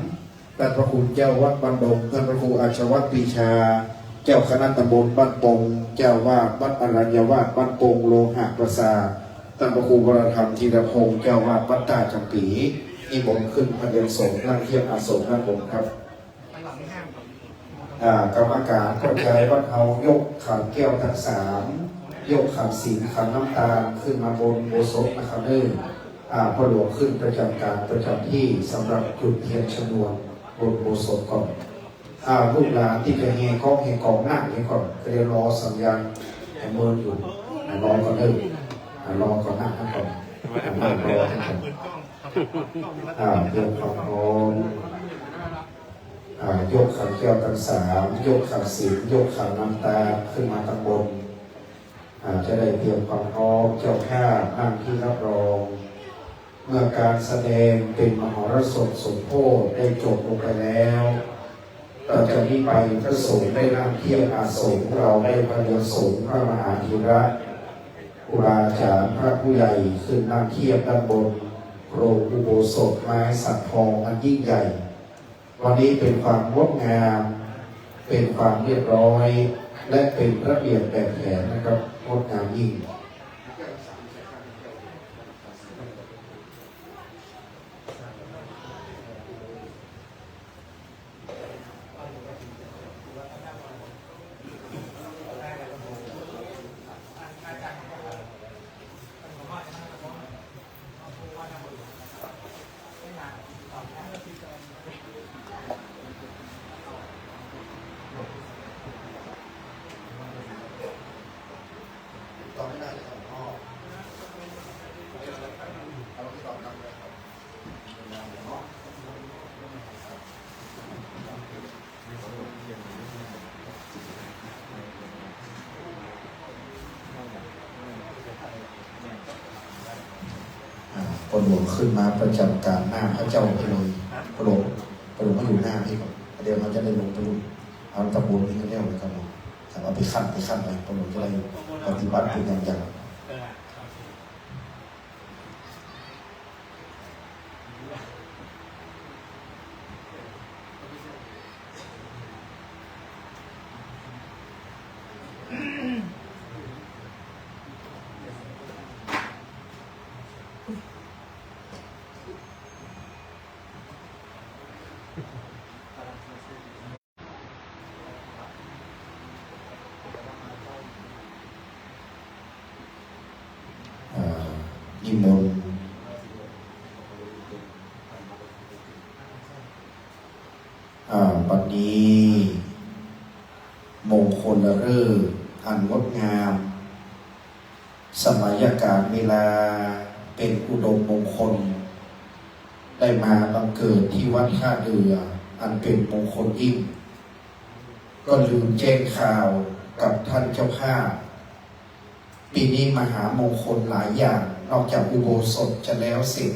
ท่านพระคุณเจ้าวัดบ้านดง ท่านพระครูอาชวัตรปรีชา เจ้าคณะตำบลบ้านปง เจ้าอาวาสวัดอรัญญวาสบ้านปง โลหะปราสาท ท่านพระครูวรธรรมธีรพงศ์ เจ้าอาวาสวัดต้าจำปี นิมนต์ขึ้นพระเนียงสงฆ์นั่งเทียบอาสน์ด้านบนครับ อ่า กรรมการก็จะให้วัดเฮายกขันแก้วทั้งสาม ยกขันสิงห์ขันน้ำตาลขึ้นมาบนอุโบสถนะครับเด้อ อ่า พ่อหลวงขึ้นประจำการประจำที่สำหรับจุดเทียนชนวนบนอุโบสถก่อน อ่า ลูกหลานที่จะแห่ของแห่ของนั่งนี่ก่อน ก็เดี๋ยวรอสัญญาณให้เมินอยู่ อ่า รอก่อนเด้อ อ่า รอก่อนนั่งก่อน อ่า นั่งรอก่อน อ่า เตรียมความพร้อม อ่า ยกขันแก้วทั้งสาม ยกขันสิงห์ ยกขันน้ำตาลขึ้นมาข้างบน อ่า จะได้เตรียมความพร้อม เจ้าภาพนั่งที่รับรอง เมื่อการแสดงเป็นมหรสพสมโภชได้จบลงไปแล้ว ต่อจากนี้ไปพระสงฆ์ได้นั่งเทียบอาสน์ เราได้พระเนียงสงฆ์พระมหาเถระ ครูบาอาจารย์พระผู้ใหญ่ขึ้นนั่งเทียบด้านบนโรงอุโบสถไม้สักทองอันยิ่งใหญ่ วันนี้เป็นความงดงาม เป็นความเรียบร้อย และเป็นระเบียบแบบแผนนะครับ งดงามยิ่ง พ่อหลวงขึ้นมาประจำการหน้าพระเจ้าให้เลย พ่อหลวง พ่อหลวงมาอยู่หน้าพี่ก่อน เดี๋ยวเราจะได้ลงไปดู เอาตะปูนนี่ก็เรียกเลยครับผม แต่ว่าไปขั้น ไปขั้นไป พ่อหลวงจะได้ปฏิบัติเป็นอย่างๆ อ่า นิมนต์ อ่า บัดนี้ มงคลฤกษ์อันงดงาม สมัยกาลเวลาเป็นอุดมมงคล ได้มาบังเกิดที่วัดท่าเดือ อันเป็นมงคลยิ่ง ก็ลืมแจ้งข่าวกับท่านเจ้าภาพ ปีนี้มหามงคลหลายอย่าง นอกจากอุโบสถจะแล้วเสร็จ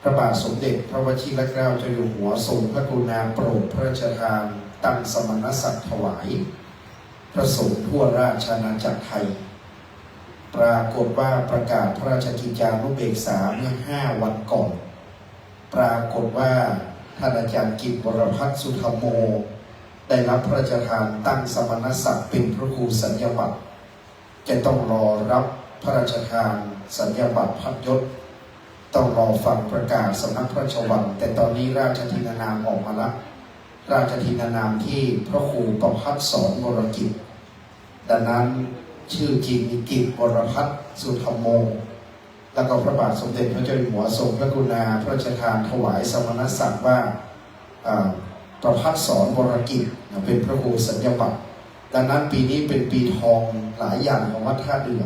พระบาทสมเด็จพระวชิรเกล้าเจ้าอยู่หัวทรงพระกรุณาโปรดพระราชทานตั้งสมณศักดิ์ถวาย พระสงฆ์ทั่วราชอาณาจักรไทย ปรากฏว่าประกาศพระราชกิจจานุเบกษาเมื่อห้าวันก่อน ปรากฏว่าท่านอาจารย์กิตติวรพัฒน์สุธรรมโม ได้รับพระราชทานตั้งสมณศักดิ์เป็นพระครูสัญญาบัตร จะต้องรอรับพระราชทานสัญญาบัตรพัดยศ ต้องรอฟังประกาศสำนักพระราชวัง แต่ตอนนี้ราชทินนามออกมาละ ราชทินนามที่พระครูประภัสสรวรกิจ ดังนั้นชื่อจริงกิตติวรพัฒน์สุธรรมโม แล้วก็พระบาทสมเด็จพระเจ้าอยู่หัวทรงพระกรุณาพระราชทานถวายสมณศักดิ์ว่า อ่า ประภัสสรวรกิจนะ เป็นพระครูสัญญาบัตร ดังนั้นปีนี้เป็นปีทองหลายอย่างของวัดท่าเดือ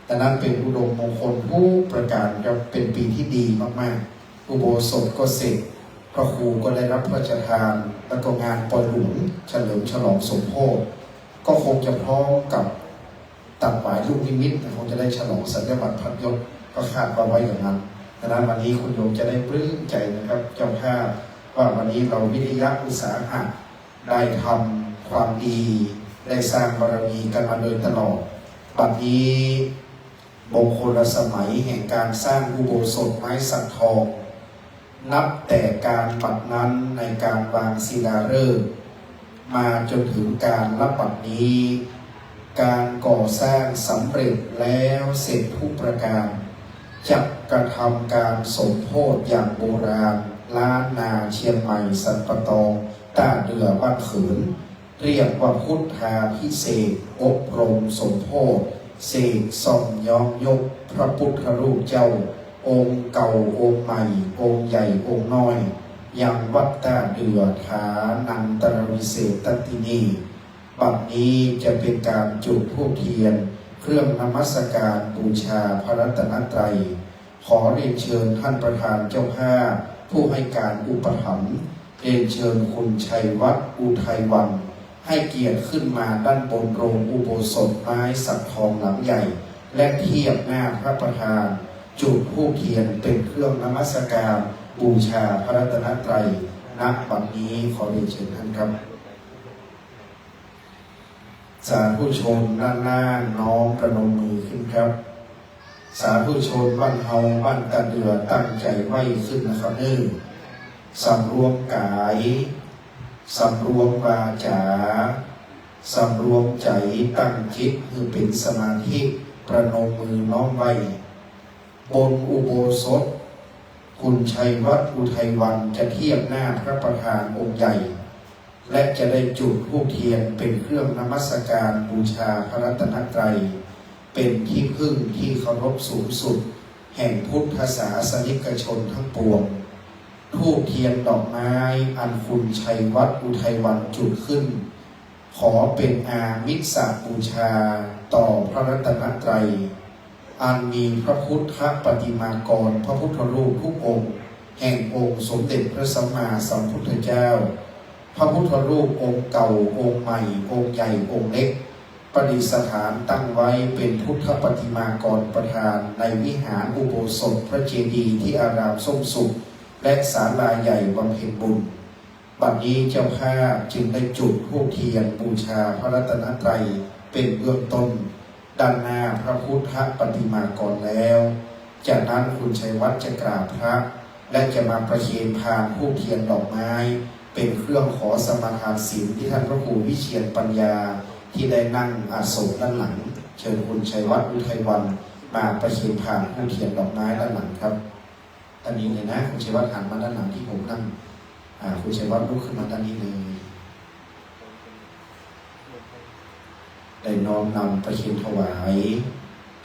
ดังนั้นเป็นอุดมมงคลทุกประการครับ เป็นปีที่ดีมากๆ อุโบสถก็เสร็จ พระครูก็ได้รับพระราชทาน แล้วก็งานปอยหลวงเฉลิมฉลองสมโภช ก็คงจะพร้อมกับตัดหวายลูกนิมิตนะ คงจะได้ฉลองสัญญาบัตรพัดยศ ก็คาดว่าไว้อย่างนั้น ดังนั้นวันนี้คุณโยมจะได้ปลื้มใจนะครับ เจ้าภาพว่าวันนี้เราวิริยะอุตสาหะ ได้ทำความดี ได้สร้างบารมีกันมาโดยตลอด บัดนี้มงคลสมัยแห่งการสร้างอุโบสถไม้สักทอง นับแต่การบัดนั้นในการวางศิลาฤกษ์ มาจนถึงกาลบัดนี้ การก่อสร้างสำเร็จแล้วเสร็จทุกประการ จักกระทำการสมโภชอย่างโบราณ ล้านนาเชียงใหม่สันป่าตอง ต้าเดือบ้านเขิน เรียกว่าพุทธาภิเษก อบรมสมโภช เสกซ่อมย้อมยกพระพุทธรูปเจ้า องค์เก่าองค์ใหม่ องค์ใหญ่องค์น้อย ยังวัดต้าเดือ ฐานันตรวิเศษทัตตินี บัดนี้จะเป็นการจุดธูปเทียน เครื่องนมัสการบูชาพระรัตนตรัย ขอเรียนเชิญท่านประธานเจ้าภาพ ผู้ให้การอุปถัมภ์ เรียนเชิญคุณชัยวัฒน์ อุทัยวัน ให้เกียรติขึ้นมาด้านบนโรงอุโบสถไม้สักทองหลังใหญ่ และเทียบหน้าพระประธาน จุดธูปเทียนเป็นเครื่องนมัสการบูชาพระรัตนตรัย ณ บัดนี้ขอเรียนเชิญท่านครับ สาธุชนด้านล่างน้อมประนมมือขึ้นครับ สาธุชนบ้านเฮาบ้านต้าเดือตั้งใจไหว้ขึ้นนะครับเด้อ สำรวมกาย สำรวมวาจา สำรวมใจตั้งจิตให้เป็นสมาธิ ประนมมือน้อมไหว้ บนอุโบสถ คุณชัยวัฒน์ อุทัยวัน จะเทียบหน้าพระประธานองค์ใหญ่ และจะได้จุดธูปเทียนเป็นเครื่องนมัสการบูชาพระรัตนตรัย เป็นที่พึ่งที่เคารพสูงสุด แห่งพุทธศาสนิกชนทั้งปวง ธูปเทียนดอกไม้อันคุณชัยวัฒน์ อุทัยวัน จุดขึ้น ขอเป็นอามิสบูชาต่อพระรัตนตรัย อันมีพระพุทธปฏิมากรพระพุทธรูปทุกองค์ แห่งองค์สมเด็จพระสัมมาสัมพุทธเจ้า พระพุทธรูปองค์เก่าองค์ใหม่องค์ใหญ่องค์เล็ก ประดิษฐานตั้งไว้เป็นพุทธปฏิมากรประธานในวิหารอุโบสถพระเจดีย์ที่อารามส้มสุข และศาลาใหญ่บำเพ็ญบุญ บัดนี้เจ้าภาพจึงได้จุดธูปเทียนบูชาพระรัตนตรัยเป็นเบื้องต้น ด้านหน้าพระพุทธปฏิมากรแล้ว จากนั้นคุณชัยวัฒน์จะกราบพระ และจะมาประเคนพานธูปเทียนดอกไม้ เป็นเครื่องขอสมาทานศีลที่ท่านพระครูวิเชียรปัญญา ที่ได้นั่งอาสมด้านหลัง เชิญคุณชัยวัฒน์อุทัยวันมาประเคนพานธูปเทียนดอกไม้ด้านหลังครับ ด้านนี้เลยนะ คุณชัยวัฒน์หันมาด้านหลังที่ผมนั่ง อ่า คุณชัยวัฒน์ลุกขึ้นมาด้านนี้เลย ได้น้อมนำประเคนถวาย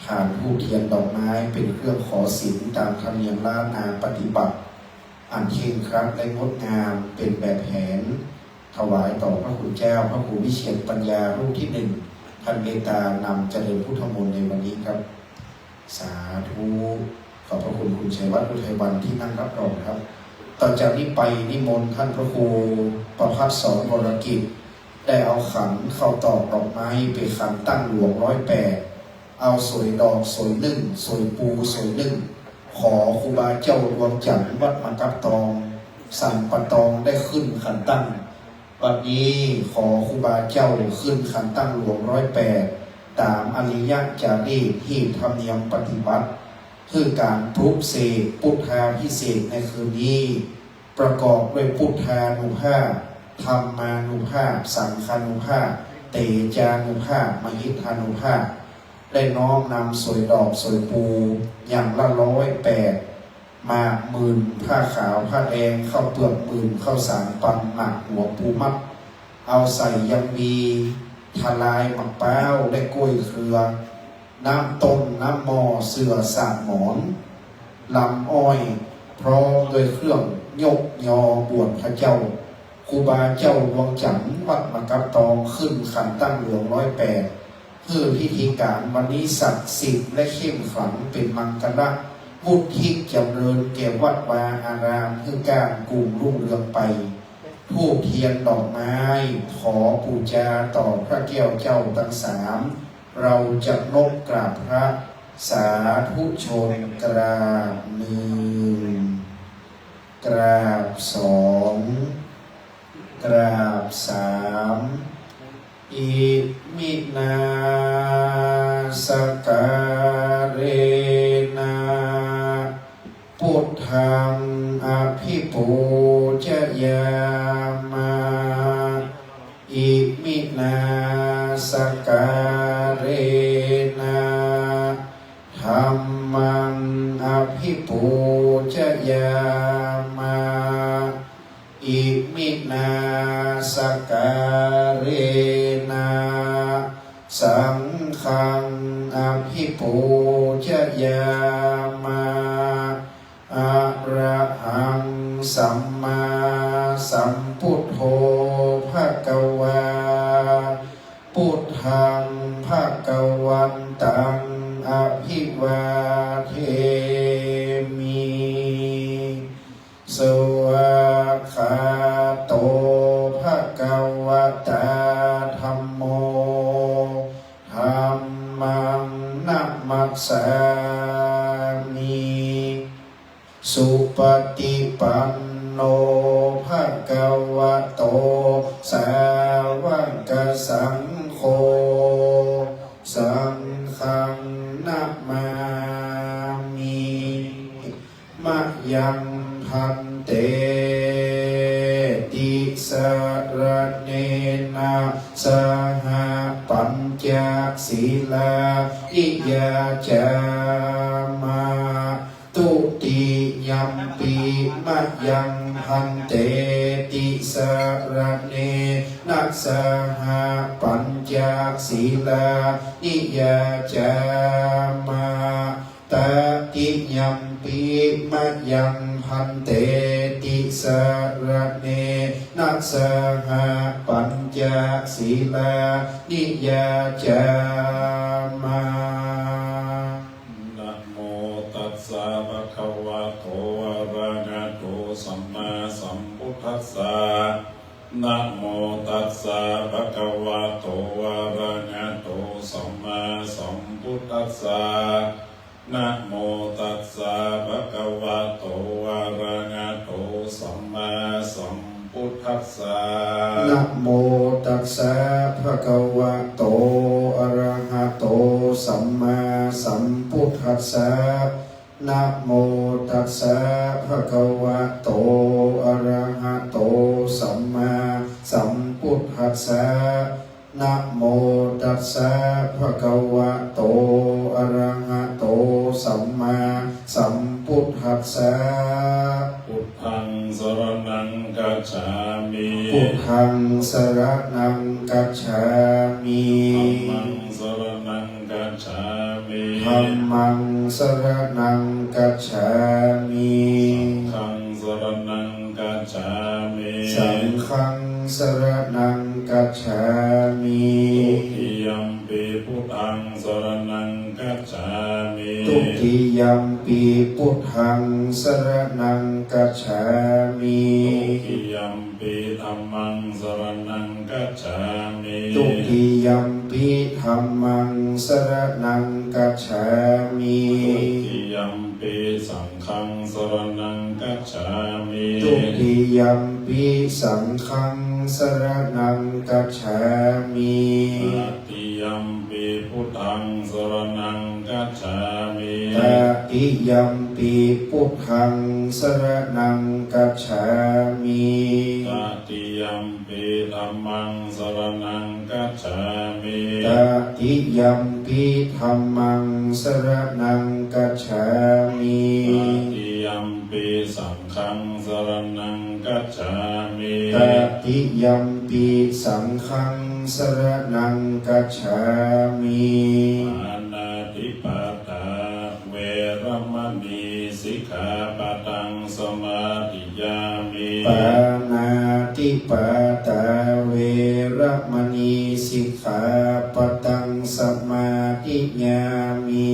พานธูปเทียนดอกไม้เป็นเครื่องขอศีลตามธรรมเนียมล้านนาปฏิบัติ อันเคร่งครัดและงดงามเป็นแบบแผน ถวายต่อพระคุณเจ้าพระครูวิเชียรปัญญารูปที่หนึ่ง ท่านเมตตานำเจริญพุทธมนต์ในวันนี้ครับ สาธุ ขอบพระคุณคุณชัยวัฒน์อุทัยวันที่นั่งรับรองครับ ต่อจากนี้ไปนิมนต์ท่านพระครูประภัสสร วรกิจ ได้เอาขันข้าวตอกดอกไม้ไปขันตั้งหลวงร้อยแปด เอาสวยดอกสวยหนึ่ง สวยปูสวยหนึ่ง ขอครูบาเจ้าดวงจันทร์วัดมากับตอง สันปะตองได้ขึ้นขันตั้ง บัดนี้ขอครูบาเจ้าขึ้นขันตั้งหลวงร้อยแปด ตามอริยจารีต หีบธรรมเนียมปฏิบัติ คือการปลุกเสกพุทธาภิเษกในคืนนี้ ประกอบด้วยพุทธานุภาพ ธรรมานุภาพ สังฆานุภาพ เตจานุภาพ มหิทธานุภาพ ได้น้อมนำสวยดอกสวยปูอย่างละร้อยแปด หมากหมื่น ผ้าขาว ผ้าแดง ข้าวเปลือกหมื่น ข้าวสารปัน หมากหัวปูมัด เอาใส่ยังมี ทลายหมากพร้าวและกล้วยเครือ น้ำต้ม น้ำหม้อ เสื่อสากหมอน ลำอ้อย พร้อมด้วยเครื่องยกยอบวชพระเจ้า ครูบาเจ้าดวงจันทร์วัดมากับตองขึ้นขันตั้งหลวงร้อยแปด เพื่อพิธีการวันนี้ศักดิ์สิทธิ์และเข้มขลังเป็นมังคละมุทิจำเริญแก่วัดวาอาราม ให้ก้างกุ่งรุ่งเรืองไป ธูปเทียนดอกไม้ ขอปูจาต่อพระแก้วเจ้าทั้งสาม เราจะนบกราบพระ สาธุชนกราบหนึ่ง กราบสอง กราบสาม Iminā sakkārena buddhaṃ abhipūjayāma. Iminā sakkārena dhammaṃ abhipūjayāma. Iminā sakkārena saṅghaṃ abhipūjayāma. Arahaṃ sammāsambuddho bhagavā. Buddhaṃ bhagavantaṃ abhivādemi. Svākkhāto bhagavatā dhammo. Dhammaṃ namassāmi. Supaṭipanno bhagavato sāvakasaṅgho. Saṅghaṃ namāmi. Mayaṃ bhante tisaraṇena saha pañca sīlāni yācāma. Dutiyampi mayaṃ bhante tisaraṇena saha pañca sīlāni yācāma. Tatiyampi mayaṃ bhante tisaraṇena saha pañca sīlāni yācāma. Namo tassa bhagavato arahato sammāsambuddhassa. Namo tassa bhagavato arahato sambuddhassa. Namo tassa bhagavato arahato sammāsambuddhassa. Namo tassa bhagavato arahato sammāsambuddhassa. Namo tassa bhagavato arahato sammāsambuddhassa. Namo tassa bhagavato arahato sammāsambuddhassa. Buddhaṃ saraṇaṃ gacchāmi. Buddhaṃ saraṇaṃ gacchāmi. Dhammaṃ saraṇaṃ gacchāmi. Dhammaṃ saraṇaṃ gacchāmi. Saṅghaṃ saraṇaṃ gacchāmi. Saṅghaṃ saraṇaṃ gacchāmi. Dutiyampi buddhaṃ saraṇaṃ gacchāmi. Dutiyampi buddhaṃ saraṇaṃ gacchāmi. Dutiyampi dhammaṃ saraṇaṃ gacchāmi. Dutiyampi dhammaṃ saraṇaṃ gacchāmi. Dutiyampi saṅghaṃ saraṇaṃ gacchāmi. Dutiyampi saṅghaṃ saraṇaṃ gacchāmi. Tatiyampi buddhaṃ saraṇaṃ gacchāmi. Tatiyampi buddhaṃ saraṇaṃ gacchāmi. Tatiyampi dhammaṃ saraṇaṃ gacchāmi. Tatiyampi dhammaṃ saraṇaṃ gacchāmi. Tatiyampi saṅghaṃ saraṇaṃ gacchāmi. Tatiyampi saṅghaṃ saraṇaṃ gacchāmi. Pāṇātipātā veramaṇī sikkhāpadaṃ samādiyāmi. Pāṇātipātā veramaṇī sikkhāpadaṃ samādiyāmi.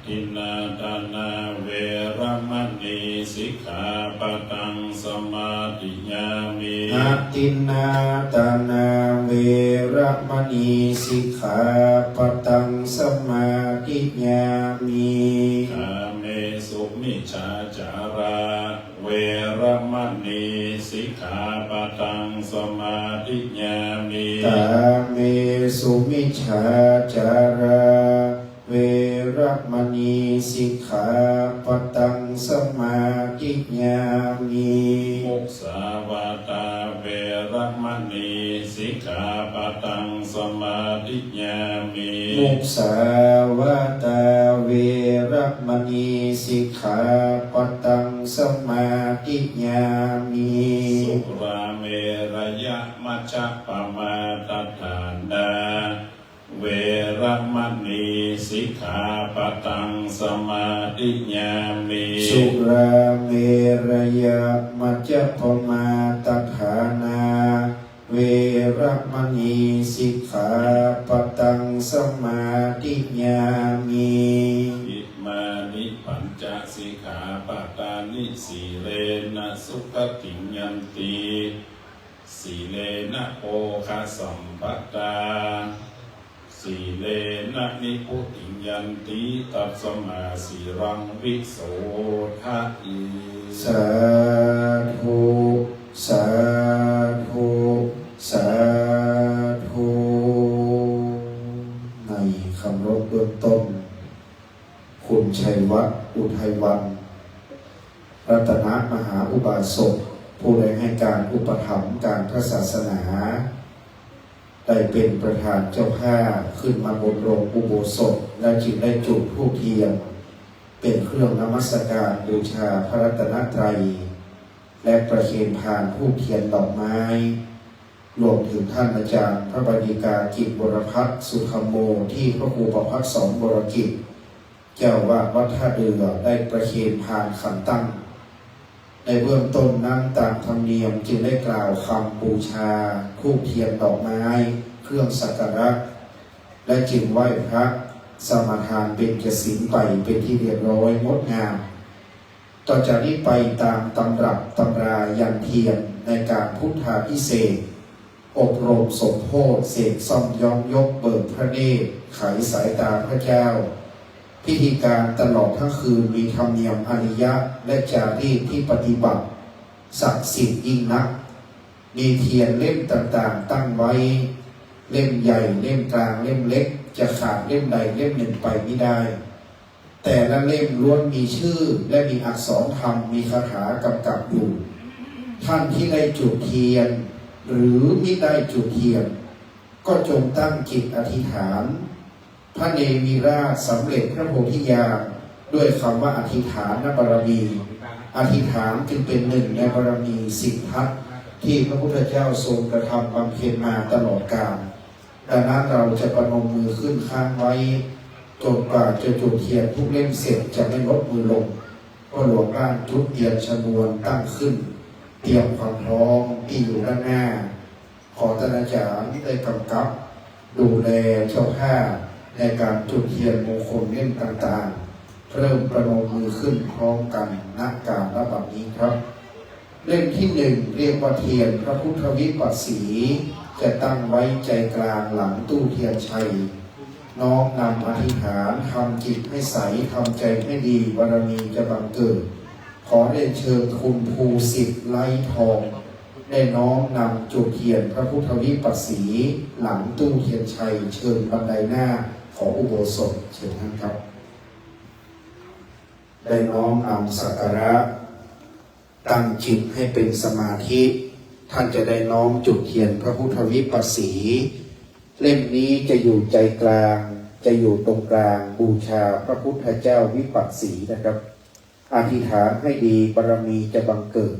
Adinnādānā veramaṇī sikkhāpadaṃ samādiyāmi. Adinnādānā veramaṇī sikkhāpadaṃ samādiyāmi. Kāmesu micchācārā veramaṇī sikkhāpadaṃ samādiyāmi. Kāmesu micchācārā veramaṇī sikkhāpadaṃ samādiyāmi. Musāvādā veramaṇī sikkhāpadaṃ samādiyāmi. Musāvādā veramaṇī sikkhāpadaṃ samādiyāmi. Surāmerayamajjapamādaṭṭhānā veramaṇī sikkhāpadaṃ samādiyāmi. Surāmerayamajjapamādaṭṭhānā veramaṇī sikkhāpadaṃ samādiyāmi. Imāni pañca sikkhāpadāni. Sīlena sugatiṃ yanti, sīlena bhogasampadā, sīlena nibbutiṃ yanti, tasmā sīlaṃ visodhaye. Sādhu, sādhu, sādhu. ในคำรบเบื้องต้น คุณชัยวัฒน์ อุทัยวัน รัตนมหาอุบาสก ผู้ได้ให้การอุปถัมภ์การพระศาสนา ได้เป็นประธานเจ้าภาพขึ้นมาบนโรงอุโบสถ และจึงได้จุดธูปเทียน เป็นเครื่องนมัสการบูชาพระรัตนตรัย และประเคนพานธูปเทียนดอกไม้ รวมถึงท่านอาจารย์พระบรรณาธิการกิจ วรพัฒน์ สุธรรมโม ที่พระครูประภัสสร วรกิจ เจ้าอาวาสวัดท่าเดือ ได้ประเคนพานขันตั้ง ในเบื้องต้นนั้นตามธรรมเนียมจึงได้กล่าวคำบูชาธูปเทียนดอกไม้ เครื่องสักการะ และจึงไหว้พระสมาทานเบญจศีลไปเป็นที่เรียบร้อยงดงาม ต่อจากนี้ไปตามตำรับตำรายันเทียนในการพุทธาภิเษก อบรมสมโภชน์ เสกซ่อมย้อมยก เบิกพระเนตร ไขสายตาพระเจ้า พิธีการตลอดทั้งคืนมีธรรมเนียมอริยะ และจารีตที่ปฏิบัติ ศักดิ์สิทธิ์ยิ่งนัก มีเทียนเล่มต่างๆ ตั้งไว้ เล่มใหญ่ เล่มกลาง เล่มเล็ก จะขาดเล่มใดเล่มหนึ่งไปมิได้ แต่ละเล่มล้วนมีชื่อและมีอักษรธรรม มีคาถากำกับอยู่ ท่านที่ได้จุดเทียน หรือมิได้จุดเทียน ก็จงตั้งจิตอธิษฐาน พระเนมิราชสำเร็จพระโพธิญาณ ด้วยคำว่าอธิษฐานบารมี อธิษฐานจึงเป็นหนึ่งในบารมีสิบทัศน์ ที่พระพุทธเจ้าทรงกระทำบำเพ็ญมาตลอดกาล ดังนั้นเราจะประนมมือขึ้นค้างไว้ จนกว่าจะจุดเทียนทุกเล่มเสร็จ จะไม่ลดมือลง พ่อหลวงร่างจุดเทียนชนวนตั้งขึ้น เตรียมความพร้อมที่อยู่ด้านหน้า ขอท่านอาจารย์ได้กำกับดูแลเจ้าภาพในการจุดเทียนมงคลเล่มต่างๆ เริ่มประนมมือขึ้นพร้อมกัน ณ กาลบัดนี้ครับ เล่มที่หนึ่งเรียกว่าเทียนพระพุทธวิปัสสี จะตั้งไว้ใจกลางหลังตู้เทียนชัย น้อมนำอธิษฐาน ทำจิตให้ใส ทำใจให้ดี บารมีจะบังเกิด ขอเรียนเชิญคุณภูสิทธิ์ไร้ทอง ได้น้อมนำจุดเทียนพระพุทธวิปัสสี หลังตู้เทียนชัย เชิญบันไดหน้าของอุโบสถ เชิญท่านครับ ได้น้อมนำสักการะ ตั้งจิตให้เป็นสมาธิ ท่านจะได้น้อมจุดเทียนพระพุทธวิปัสสี เล่มนี้จะอยู่ใจกลาง จะอยู่ตรงกลาง บูชาพระพุทธเจ้าวิปัสสีนะครับ อธิษฐานให้ดี บารมีจะบังเกิด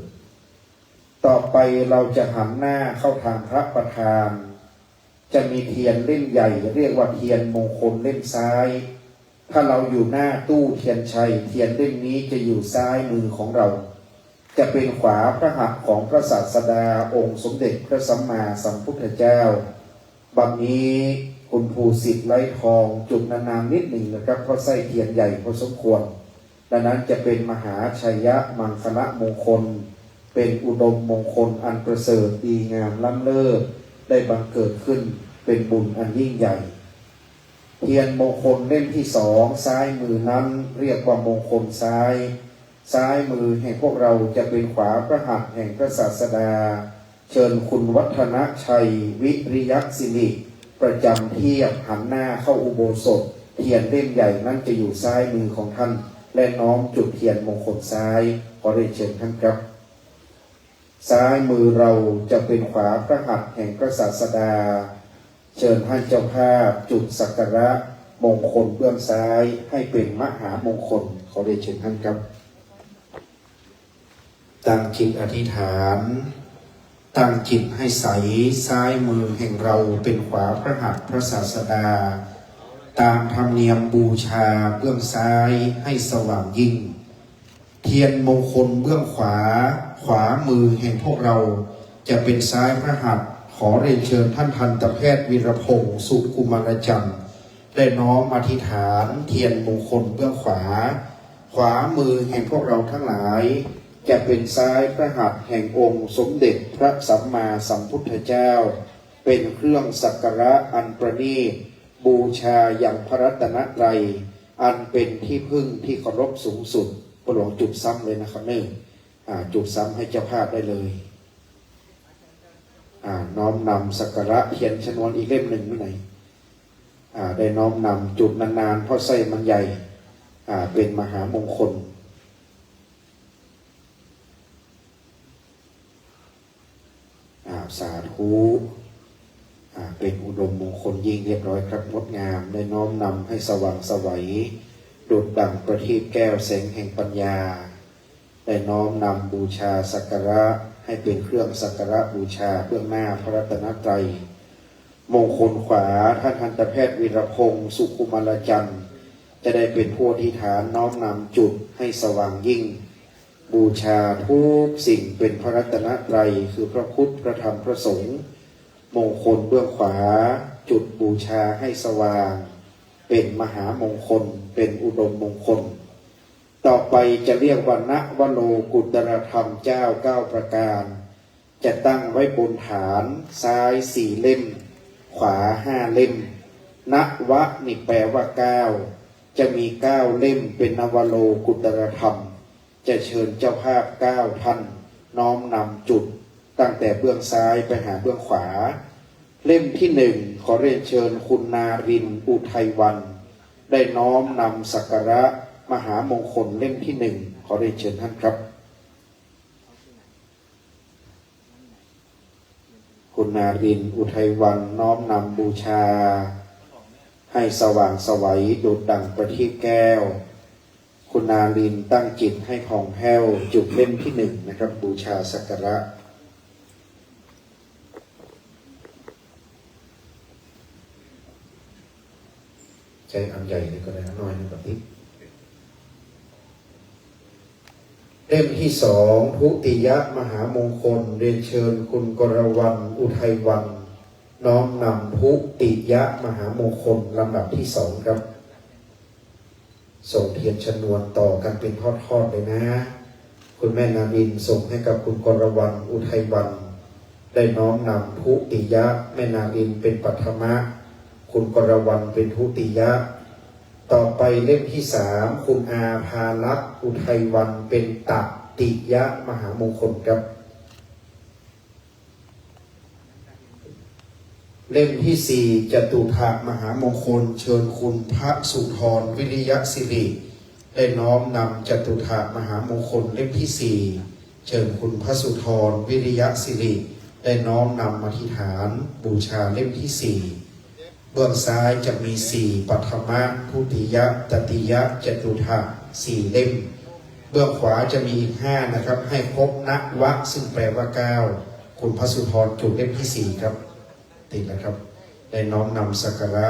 ต่อไปเราจะหันหน้าเข้าทางพระประธาน จะมีเทียนเล่มใหญ่ เรียกว่าเทียนมงคลเล่มซ้าย ถ้าเราอยู่หน้าตู้เทียนชัย เทียนเล่มนี้จะอยู่ซ้ายมือของเรา จะเป็นขวาพระหัตถ์ของพระศาสดาองค์สมเด็จพระสัมมาสัมพุทธเจ้า บัดนี้คุณภูสิทธิ์ไร้ทองจุดนานๆนิดหนึ่งนะครับ เพราะไส้เทียนใหญ่พอสมควร ดังนั้นจะเป็นมหาชัยมังคลมงคล เป็นอุดมมงคลอันประเสริฐดีงามล้ำเลิศ ได้บังเกิดขึ้นเป็นบุญอันยิ่งใหญ่ เทียนมงคลเล่มที่สอง ซ้ายมือนั้นเรียกว่ามงคลซ้าย ซ้ายมือแห่งพวกเราจะเป็นขวาพระหัตถ์แห่งพระศาสดา เชิญคุณวัฒนชัย วิริยศิริ ประจำเทียบหันหน้าเข้าอุโบสถ เทียนเล่มใหญ่นั้นจะอยู่ซ้ายมือของท่าน และน้อมจุดเทียนมงคลซ้าย ขอเรียนเชิญท่านครับ ซ้ายมือเราจะเป็นขวาพระหัตถ์แห่งพระศาสดา เชิญท่านเจ้าภาพจุดสักการะมงคลเบื้องซ้ายให้เป็นมหามงคล ขอเรียนเชิญท่านครับ ตั้งจิตอธิษฐาน ตั้งจิตให้ใส ซ้ายมือแห่งเราเป็นขวาพระหัตถ์พระศาสดา ตามธรรมเนียมบูชาเบื้องซ้ายให้สว่างยิ่ง เทียนมงคลเบื้องขวา ขวามือแห่งพวกเราจะเป็นซ้ายพระหัตถ์ ขอเรียนเชิญท่านทันตแพทย์วีรพงษ์ สุกุมารจันทร์ ได้น้อมอธิษฐานเทียนมงคลเบื้องขวา ขวามือแห่งพวกเราทั้งหลาย จะเป็นซ้ายพระหัตถ์แห่งองค์สมเด็จพระสัมมาสัมพุทธเจ้า เป็นเครื่องสักการะอันประณีต บูชายังพระรัตนตรัย อันเป็นที่พึ่งที่เคารพสูงสุด พ่อหลวงจุดซ้ำเลยนะครับเนอะ อ่า จุดซ้ำให้เจ้าภาพได้เลย อ่า น้อมนำสักการะเทียนชนวนอีกเล่มหนึ่งมิไหน อ่า ได้น้อมนำจุดนานๆ เพราะไส้มันใหญ่ อ่า เป็นมหามงคล อ่า สาธุ อ่า เป็นอุดมมงคลยิ่งเรียบร้อยครับ งดงาม ได้น้อมนำให้สว่างไสว ดุจดั่งประทีปแก้วแสงแห่งปัญญา ได้น้อมนำบูชาสักการะ ให้เป็นเครื่องสักการะบูชาเบื้องหน้าพระรัตนตรัย มงคลขวา ท่านทันตแพทย์วีรพงษ์ สุกุมารจันทร์ จะได้เป็นผู้อธิษฐานน้อมนำจุดให้สว่างยิ่ง บูชาทุกสิ่งเป็นพระรัตนตรัย คือพระพุทธ พระธรรม พระสงฆ์ มงคลเบื้องขวา จุดบูชาให้สว่าง เป็นมหามงคล เป็นอุดมมงคล ต่อไปจะเรียกว่านวโลกุตตรธรรมเจ้าเก้าประการ จะตั้งไว้บนฐาน ซ้ายสี่เล่ม ขวาห้าเล่ม นวะนี่แปลว่าเก้า จะมีเก้าเล่มเป็นนวโลกุตตรธรรม จะเชิญเจ้าภาพเก้าท่าน น้อมนำจุด ตั้งแต่เบื้องซ้ายไปหาเบื้องขวา เล่มที่หนึ่ง ขอเรียนเชิญคุณนารินทร์ อุทัยวัน ได้น้อมนำสักการะมหามงคลเล่มที่หนึ่ง ขอเรียนเชิญท่านครับ คุณนารินทร์ อุทัยวัน น้อมนำบูชา ให้สว่างไสวดุจดั่งประทีปแก้ว คุณนารินทร์ตั้งจิตให้ผ่องแผ้ว จุดเล่มที่หนึ่งนะครับ บูชาสักการะ ใช้อันใหญ่เลยก็ได้นะ น้อยนิดกว่านิด เล่มที่สอง ทุติยมหามงคล เรียนเชิญคุณกรวรรณ อุทัยวัน น้อมนำทุติยมหามงคลลำดับที่สองครับ ส่งเทียนชนวนต่อกันเป็นทอดๆเลยนะ คุณแม่นารินทร์ส่งให้กับคุณกรวรรณ อุทัยวัน ได้น้อมนำทุติยะ แม่นารินทร์เป็นปัทมะ คุณกรวรรณเป็นทุติยะ ต่อไปเล่มที่สาม คุณอาภาลักษณ์ อุทัยวัน เป็นตติยมหามงคลครับ เล่มที่สี่ จตุถมหามงคล เชิญคุณพระสุธร วิริยะสิริ ได้น้อมนำจตุถมหามงคลเล่มที่สี่ เชิญคุณพระสุธร วิริยะสิริ ได้น้อมนำอธิษฐานบูชาเล่มที่สี่ เบื้องซ้ายจะมีสี่ ปัทมะ ทุติยะ ตติยะ จตุถะ สี่เล่ม เบื้องขวาจะมีอีกห้านะครับ ให้ครบนวะ ซึ่งแปลว่าเก้า คุณพระสุธรจุดเล่มที่สี่ครับ ติดแล้วครับ ได้น้อมนำสักการะ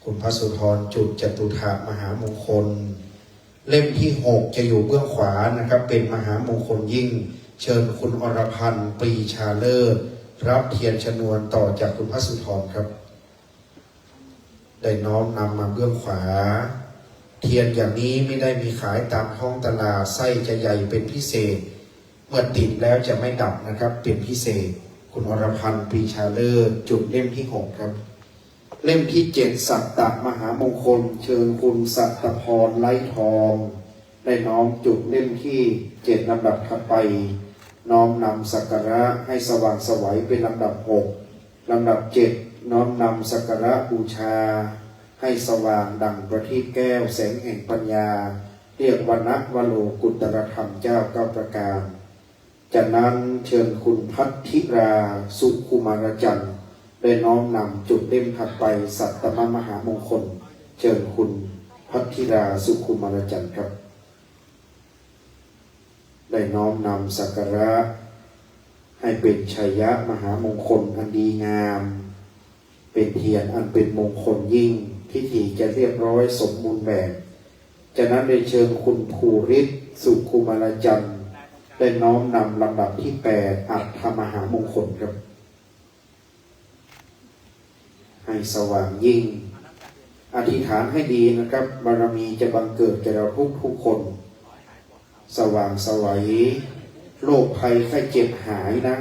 คุณพระสุธรจุดจตุถะมหามงคล เล่มที่หกจะอยู่เบื้องขวานะครับ เป็นมหามงคลยิ่ง เชิญคุณอรพันธ์ ปรีชาเลิศ รับเทียนชนวนต่อจากคุณพระสุธรครับ ได้น้อมนำมาเบื้องขวา เทียนอย่างนี้ไม่ได้มีขายตามท้องตลาด ไส้จะใหญ่เป็นพิเศษ เมื่อติดแล้วจะไม่ดับนะครับ เป็นพิเศษ คุณอรพันธ์ ปรีชาเลิศ จุดเล่มที่หกครับ เล่มที่เจ็ด สัตตมหามงคล เชิญคุณสัตตพร ไล้ทอง ได้น้อมจุดเล่มที่เจ็ด ลำดับถัดไป น้อมนำสักการะให้สว่างไสวเป็นลำดับหก ลำดับเจ็ด น้อมนำสักการะบูชา ให้สว่างดั่งประทีปแก้วแสงแห่งปัญญา เรียกว่านวโลกุตตรธรรมเจ้าเก้าประการ จากนั้นเชิญคุณพัทธิรา สุคุมารจันทร์ ได้น้อมนำจุดเล่มถัดไป สัตตมมหามงคล เชิญคุณพัทธิรา สุคุมารจันทร์ครับ ได้น้อมนำสักการะ ให้เป็นชัยมหามงคลอันดีงาม เป็นเทียนอันเป็นมงคลยิ่ง พิธีจะเรียบร้อยสมบูรณ์แบบ จากนั้นเรียนเชิญคุณภูริศ สุคุมารจันทร์ ได้น้อมนำลำดับที่แปด อัฏฐมหามงคลครับ ให้สว่างยิ่ง อธิษฐานให้ดีนะครับ บารมีจะบังเกิดแก่เราทุกทุกๆคน สว่างไสว โรคภัยไข้เจ็บหายนะ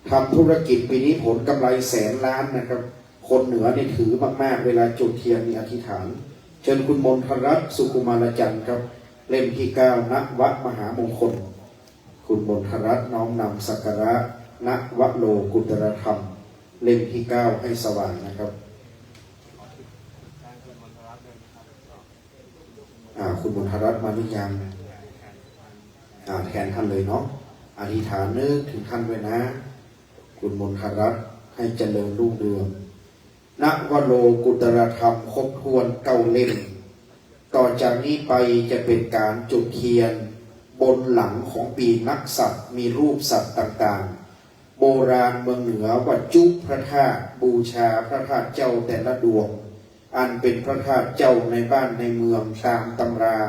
ทำธุรกิจปีนี้ผลกำไรแสนล้านนะครับ คนเหนือนี่ถือมากๆ เวลาจุดเทียนนี่อธิษฐาน เชิญคุณมนทรัตน์ สุคุมารจันทร์ครับ เล่มที่เก้า นวมหามงคล คุณมนทรัตน์น้อมนำสักการะ นวโลกุตตรธรรม เล่มที่เก้า ให้สว่างนะครับ อ่า คุณมนทรัตน์มาหรือยัง อ่า แทนท่านเลยเนาะ อธิษฐานนึกถึงท่านด้วยนะ คุณมนทรัตน์ให้เจริญรุ่งเรือง นวโลกุตตรธรรมครบถ้วนเก้าเล่ม ต่อจากนี้ไปจะเป็นการจุดเทียน บนหลังของปีนักษัตว์ มีรูปสัตว์ต่างๆ โบราณเมืองเหนือว่าจุพระธาตุ บูชาพระธาตุเจ้าแต่ละดวง อันเป็นพระธาตุเจ้าในบ้านในเมืองตามตำรา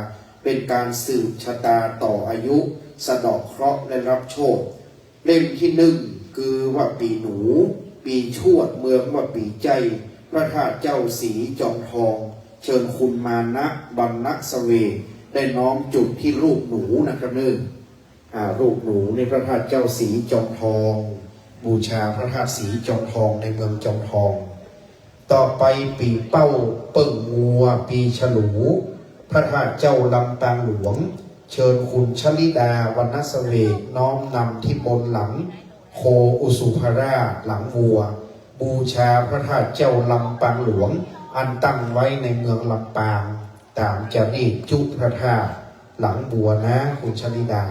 เป็นการสืบชะตาต่ออายุ สะเดาะเคราะห์และรับโชค เล่มที่หนึ่งคือว่าปีหนู ปีชวด เมืองว่าปีไจ้ พระธาตุเจ้าศรีจอมทอง เชิญคุณมานะ บรรณเสวก ได้น้อมจุดที่รูปหนูนะครับเนอะ อ่า ลูกหนูในพระธาตุเจ้าสีจอมทอง บูชาพระธาตุสีจอมทองในเมืองจอมทอง ต่อไปปีเป้าเปิ้งงัว ปีฉลู พระธาตุเจ้าลำปางหลวง เชิญคุณชลิดา วรรณเสวก น้อมนำที่บนหลังโคอุสุภราชหลังวัว บูชาพระธาตุเจ้าลำปางหลวง อันตั้งไว้ในเมืองลำปาง ตามจารีตจุพระธาตุหลังวัวนะคุณชลิดา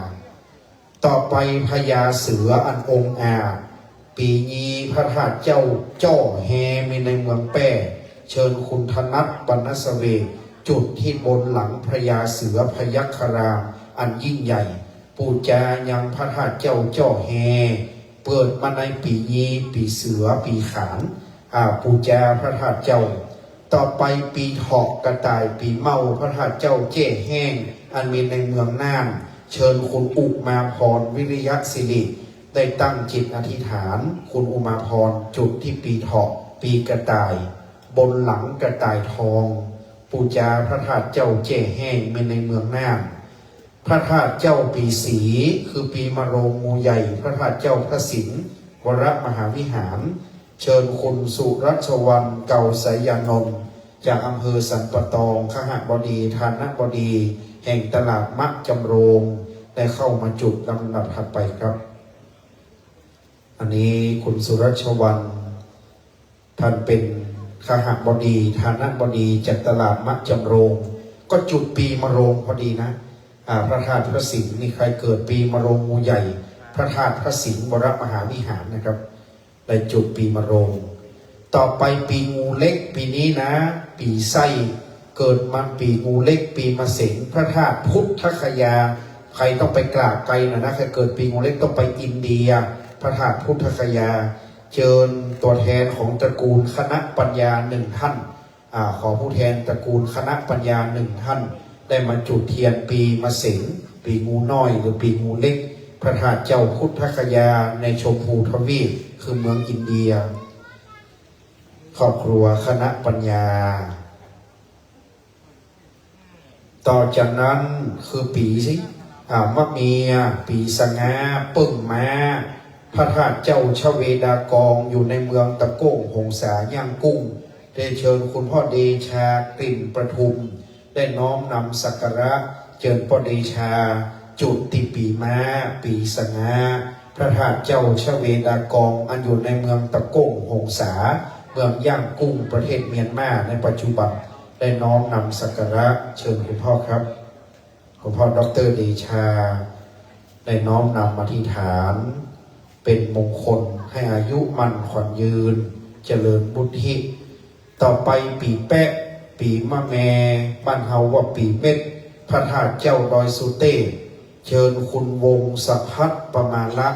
ต่อไปพญาเสืออันองอาจ ปีนี้พระธาตุเจ้าจ้อแฮมีในเมืองแป้ เชิญคุณธนัท วรรณเสวก จุดที่บนหลังพญาเสือพยัคฆรามอันยิ่งใหญ่ ปูจายังพระธาตุเจ้าจ้อแฮ เปิดมาในปีนี้ปีเสือปีขาน อ่า ปูจาพระธาตุเจ้า ต่อไปปีเถาะกระต่ายปีเมา พระธาตุเจ้าแจ้แห้ง อันมีในเมืองน่าน เชิญคุณอุมาพร วิริยะสิริ ได้ตั้งจิตอธิษฐาน คุณอุมาพรจุดที่ปีเถาะ ปีกระต่าย บนหลังกระต่ายทอง ปูจาพระธาตุเจ้าแจ้แห้งมีในเมืองน่าน พระธาตุเจ้าปีสี คือปีมะโรงงูใหญ่ พระธาตุเจ้าพระสิงห์วรมหาวิหาร เชิญคุณสุรัชวัน เก่าไสยานนท์ จากอำเภอสันป่าตอง คหบดี ฐานบดี แห่งตลาดมะจำโรง ได้เข้ามาจุดลำดับถัดไปครับ อันนี้คุณสุรัชวัน ท่านเป็นคหบดี ฐานบดี จากตลาดมะจำโรง ก็จุดปีมะโรงพอดีนะ อ่า พระธาตุพระสิงห์นี่ใครเกิดปีมะโรงงูใหญ่ พระธาตุพระสิงห์วรมหาวิหารนะครับ ได้จุดปีมะโรง ต่อไปปีงูเล็กปีนี้นะ ปีไส้ เกิดมันปีงูเล็กปีมะเสง พระธาตุพุทธคยา ใครต้องไปกราบไกลหน่อยนะ ใครเกิดปีงูเล็กต้องไปอินเดีย พระธาตุพุทธคยา เชิญตัวแทนของตระกูลคณะปัญญาหนึ่งท่าน อ่า ขอผู้แทนตระกูลคณะปัญญาหนึ่งท่าน ได้มาจุดเทียนปีมะเสง ปีงูน้อยหรือปีงูเล็ก พระธาตุเจ้าพุทธคยาในชมพูทวีป คือเมืองอินเดีย ครอบครัวคณะปัญญา ต่อจากนั้นคือปีสิ อ่า มะเมีย ปีสะงา เปิ้งม้า พระธาตุเจ้าชเวดากอง อยู่ในเมืองตะโก้งหงสาย่างกุ้ง ได้เชิญคุณพ่อเดชากลิ่นประทุม ได้น้อมนำสักการะ เจิญพ่อเดชา จุดที่ปีม้า ปีสะงา พระธาตุเจ้าชเวดากอง อันอยู่ในเมืองตะโก้งหงสา เมืองย่างกุ้ง ประเทศเมียนมาในปัจจุบัน ได้น้อมนำสักการะ เชิญคุณพ่อครับ คุณพ่อดอกเตอร์เดชา ได้น้อมนำอธิษฐาน เป็นมงคลให้อายุมั่นขวัญยืน เจริญวุฒิ ต่อไปปีแปะ ปีมะแม บ้านเฮาว่าปีเม็ด พระธาตุเจ้าดอยสุเตพ เชิญคุณวงศ์สะพัดปมาละ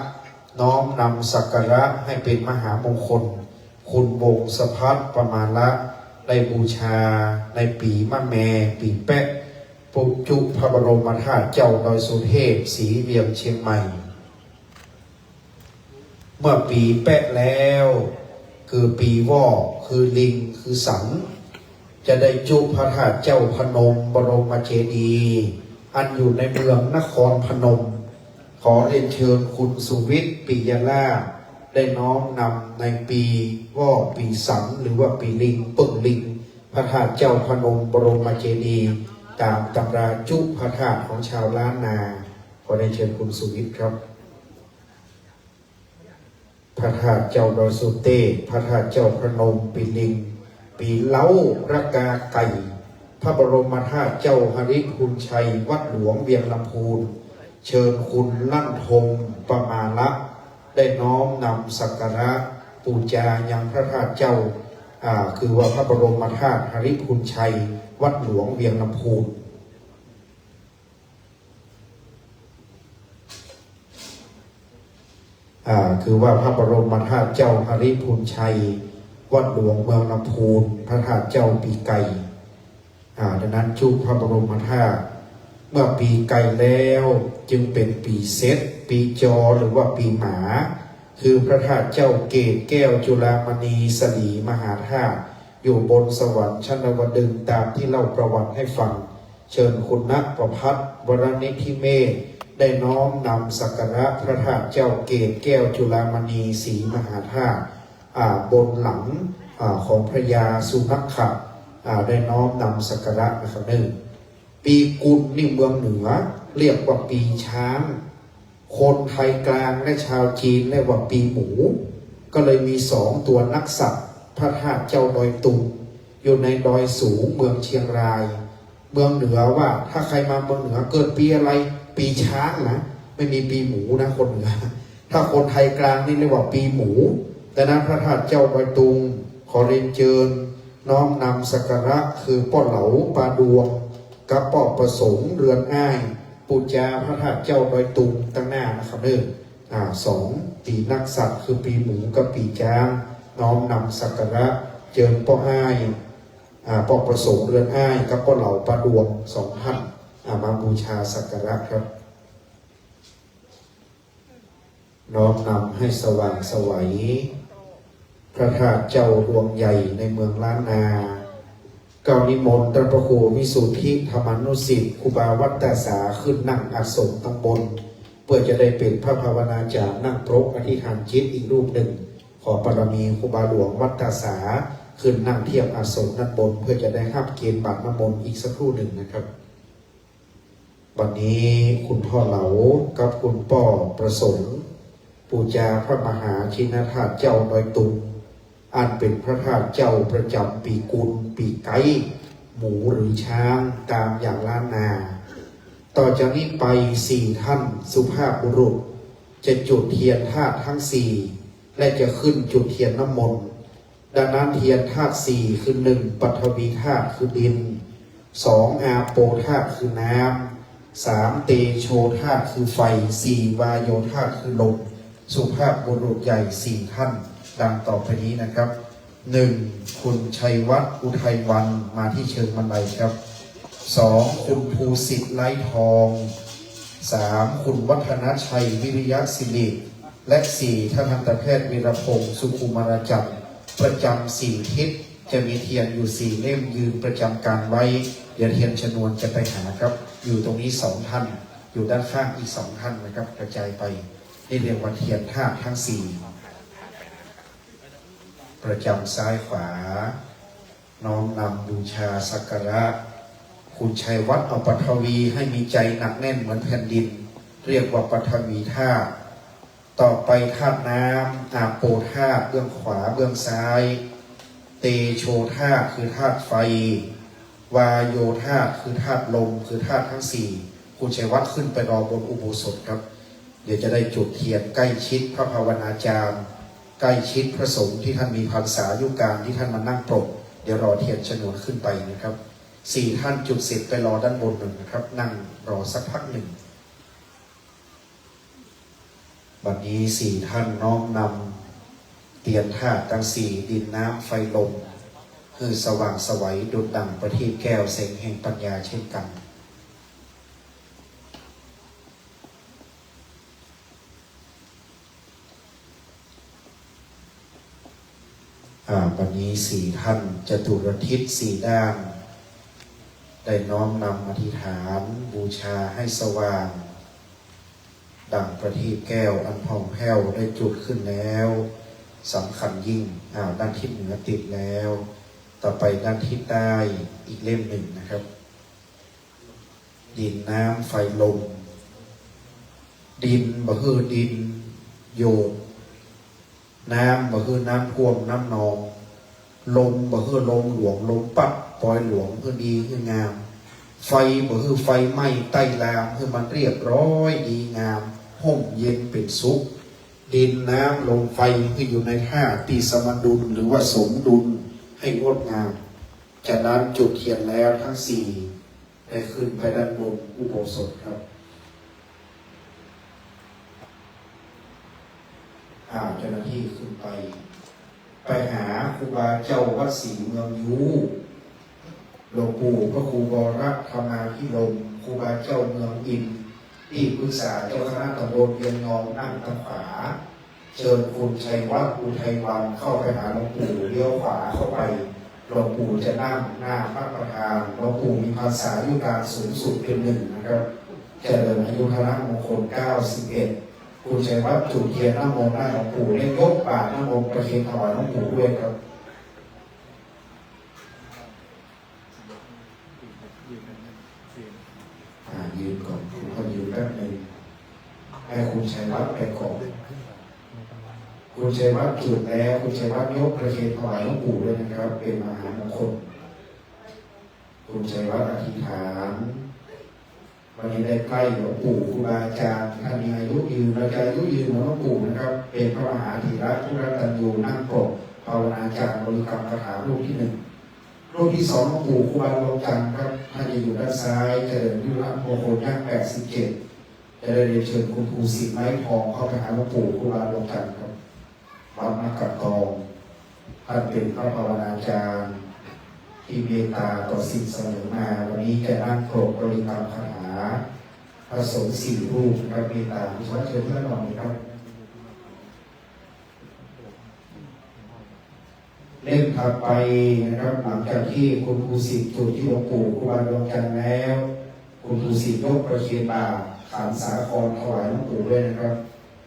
น้อมนำสักการะให้เป็นมหามงคล คุณวงศ์สะพัดปมาละ ได้บูชาในปีมะแม ปีแปะ ปุจุพระบรมธาตุเจ้าดอยสุเทพ สีเวียงเชียงใหม่ เมื่อปีแปะแล้ว คือปีวอก คือลิง คือสัง จะได้จุพระธาตุเจ้าพนมบรมเจดีย์ อันอยู่ในเมืองนครพนม ขอเรียนเชิญคุณสุวิทย์ ปิยลาภ ได้น้อมนำในปีวอก ปีสัง หรือว่าปีลิง เปิ้งลิง พระธาตุเจ้าพนมบรมเจดีย์ ตามตำราจุพระธาตุของชาวล้านนา ขอเรียนเชิญคุณสุวิทย์ครับ พระธาตุเจ้าดอยสุเตพ พระธาตุเจ้าพนม ปีลิง ปีเล้า ระกาไก่ พระบรมธาตุเจ้าหริพุนชัย วัดหลวงเวียงลำพูน เชิญคุณลั่นทม ปมาละ ได้น้อมนำสักการะ ปูจายังพระธาตุเจ้า อ่า คือว่าพระบรมธาตุหริพุนชัย วัดหลวงเวียงลำพูน อ่า คือว่าพระบรมธาตุเจ้าหริพุนชัย วัดหลวงเมืองลำพูน พระธาตุเจ้าปีไก่ อ่า ดังนั้นจุพระบรมธาตุ เมื่อปีไก่แล้วจึงเป็นปีเสร็จ ปีจอ หรือว่าปีหมา คือพระธาตุเจ้าเกตแก้วจุฬามณีสลีมหาธาตุ อยู่บนสวรรค์ชั้นดาวดึงส์ ตามที่เล่าประวัติให้ฟัง เชิญคุณณประภัทร วรนิธิเมธ ได้น้อมนำสักการะพระธาตุเจ้าเกศแก้วจุฬามณีศรีมหาธาตุ อ่า บนหลัง อ่า ของพญาสุนัขขะ อ่า ได้น้อมนำสักการะนะครับเนอะ ปีกุลนี่เมืองเหนือ เรียกว่าปีช้าง คนไทยกลางและชาวจีนเรียกว่าปีหมู ก็เลยมีสองตัวนักษัตริย์ พระธาตุเจ้าดอยตุง อยู่ในดอยสูงเมืองเชียงราย เมืองเหนือว่าถ้าใครมาเมืองเหนือเกิดปีอะไร ปีช้างนะ ไม่มีปีหมูนะคนเหนือ ถ้าคนไทยกลางนี่เรียกว่าปีหมู ดังนั้นพระธาตุเจ้าดอยตุง ขอเรียนเชิญ น้อมนำสักการะคือป้อเหลาปาดวง กับป้อประสงค์เรือนอ้าย ปูจาพระธาตุเจ้าดอยตุงตั้งหน้านะครับเนอะ อ่า สองปีนักษัตริย์คือปีหมูกับปีช้าง น้อมนำสักการะเจิญป้ออ้าย อ่า ป้อประสงค์เรือนอ้าย กับป้อเหลาปาดวงสองท่าน อ่า มาบูชาสักการะครับ น้อมนำให้สว่างไสว พระธาตุเจ้าดวงใหญ่ในเมืองล้านนา เกล้านิมนต์ท่านพระครูวิสุทธิธรรมานุสิทธิ์ ครูบาวัตตาสา ขึ้นนั่งอาสมข้างบน เพื่อจะได้เป็นพระภาวนาจารย์นั่งปรกอธิษฐานจิตอีกรูปหนึ่ง ขอบารมีครูบาหลวงวัตตาสา ขึ้นนั่งเทียบอาสมด้านบน เพื่อจะได้รับเกณฑ์บาตรน้ำมนต์อีกสักครู่หนึ่งนะครับ วันนี้คุณพ่อเหลากับคุณป้อประสงค์ ปูจาพระมหาชินธาตุเจ้าดอยตุง อันเป็นพระธาตุเจ้าประจำปีกุล ปีไก๊ หมูหรือช้างตามอย่างล้านนา ต่อจากนี้ไปสี่ท่านสุภาพบุรุษ จะจุดเทียนธาตุทั้งสี่ และจะขึ้นจุดเทียนน้ำมนต์ ดังนั้นเทียนธาตุสี่คือหนึ่งปัทวีธาตุคือดิน สองอาโปธาตุคือน้ำ สามเตโชธาตุคือไฟ สี่วาโยธาตุคือลม สุภาพบุรุษใหญ่สี่ท่าน ดังต่อไปนี้นะครับ หนึ่ง คุณชัยวัฒน์ อุทัยวัน มาที่เชิงบันไดครับ สอง คุณภูสิทธิ์ ไร้ทอง สาม คุณวัฒนชัย วิริยะสิริ และสี่ ท่านทันตแพทย์วีรพงศ์ สุขุมารจันทร์ ประจำสี่ทิศ จะมีเทียนอยู่สี่เล่มยืนประจำการไว้ เดี๋ยวเทียนชนวนจะไปหาครับ อยู่ตรงนี้สองท่าน อยู่ด้านข้างอีกสองท่านนะครับ กระจายไป นี่เรียกว่าเทียนธาตุทั้งสี่ ประจำซ้ายขวา น้อมนำบูชาสักการะ คุณชัยวัฒน์เอาปัทวีให้มีใจหนักแน่นเหมือนแผ่นดิน เรียกว่าปัทวีธาตุ ต่อไปธาตุน้ำ อาโปธาตุ เบื้องขวา เบื้องซ้าย เตโชธาตุ คือธาตุไฟ วาโยธาตุ คือธาตุลม คือธาตุทั้งสี่ คุณชัยวัฒน์ขึ้นไปรอบนอุโบสถครับ เดี๋ยวจะได้จุดเทียนใกล้ชิดพระภาวนาจารย์ ใกล้ชิดพระสงฆ์ที่ท่านมีพรรษายุการที่ท่านมานั่งปรก เดี๋ยวรอเทียนชนวนขึ้นไปนะครับ สี่ท่านจุดเสร็จไปรอด้านบนหนึ่งนะครับ นั่งรอสักพักหนึ่ง บัดนี้สี่ท่านน้อมนำเตียนธาตุทั้งสี่ ดินน้ำไฟลม หื้อสว่างไสวดุจดั่งประทีปแก้วแสงแห่งปัญญาเช่นกัน อ่า บัดนี้สี่ท่านจตุรทิศสี่ด้าน ได้น้อมนำอธิษฐานบูชาให้สว่าง ดั่งประทีปแก้วอันผ่องแผ้วได้จุดขึ้นแล้ว สำคัญยิ่ง อ่า ด้านทิศเหนือติดแล้ว ต่อไปด้านทิศใต้อีกเล่มหนึ่งนะครับ ดินน้ำไฟลม ดินบ่หื้อดินโยด น้ำบ่หื้อน้ำท่วมน้ำนอง ลมบ่หื้อลมหลวงลมปั๊บปอยหลวงหื้อดีหื้องาม ไฟบ่หื้อไฟไหม้ไต้ลามหื้อมันเรียบร้อยดีงาม ห่มเย็นเป็นสุข ดินน้ำลมไฟหื้ออยู่ในท่าที่สมดุลหรือว่าสมดุลให้งดงาม ฉะนั้นจุดเทียนแล้วทั้งสี่ ได้ขึ้นไปด้านบนอุโบสถครับ อ่า เจ้าหน้าที่ขึ้นไป ไปหาครูบาเจ้าวัดศรีเมืองยู หลวงปู่พระครูวรธรรมาภิรมย์ ครูบาเจ้าเมืองอินทร์ ที่ปรึกษาเจ้าคณะตำบลเวียงนองนั่งทางขวา เชิญคุณชัยวัฒน์ อุทัยวันเข้าไปหาหลวงปู่ เลี้ยวขวาเข้าไป หลวงปู่จะนั่งหน้าพระประธาน หลวงปู่มีพรรษาอายุการสูงสุดเป็นหนึ่งนะครับ เจริญอายุธนมงคล เก้าสิบเอ็ด คุณชัยวัฒน์จุดเทียนน้ำมนต์หน้าหลวงปู่ และยกบาตรน้ำมนต์ประเคนถวายหลวงปู่ด้วยครับ อ่า ยืนก่อน คุณพ่อยืนแป๊บหนึ่ง ให้คุณชัยวัฒน์ไปก่อน คุณชัยวัฒน์จุดแล้ว คุณชัยวัฒน์ยกประเคนถวายหลวงปู่ด้วยนะครับ เป็นมหามงคล คุณชัยวัฒน์อธิษฐาน วันนี้ได้ใกล้หลวงปู่ ครูบาอาจารย์ ท่านมีอายุยืน เราจะอายุยืนเหมือนหลวงปู่นะครับ เป็นพระมหาเถระผู้กตัญญู นั่งปกภาวนาจารย์ บริกรรมคาถารูปที่หนึ่ง รูปที่สอง หลวงปู่ ครูบาดวงจันทร์ครับ ท่านจะอยู่ด้านซ้าย เจริญอายุธนมงคลย่าง แปดสิบเจ็ด จะได้เรียนเชิญคุณครูสิทธิ์ไม้ทอง เข้าไปหาหลวงปู่ ครูบาดวงจันทร์ครับ วัดมะกะตอง ท่านเป็นพระภาวนาจารย์ ที่เมตตาต่อสิ่งเสมอมา วันนี้จะนั่งปกบริกรรมคาถา พระสงฆ์สี่รูปนะครับ เมตตา ขอเชิญท่านหน่อยครับ เล่มถัดไปนะครับ หลังจากที่คุณครูสิทธิ์จุดที่หลวงปู่ ครูบาดวงจันทร์แล้ว คุณครูสิทธิ์ยกประเคนบาตร ขันสาครถวายหลวงปู่ด้วยนะครับ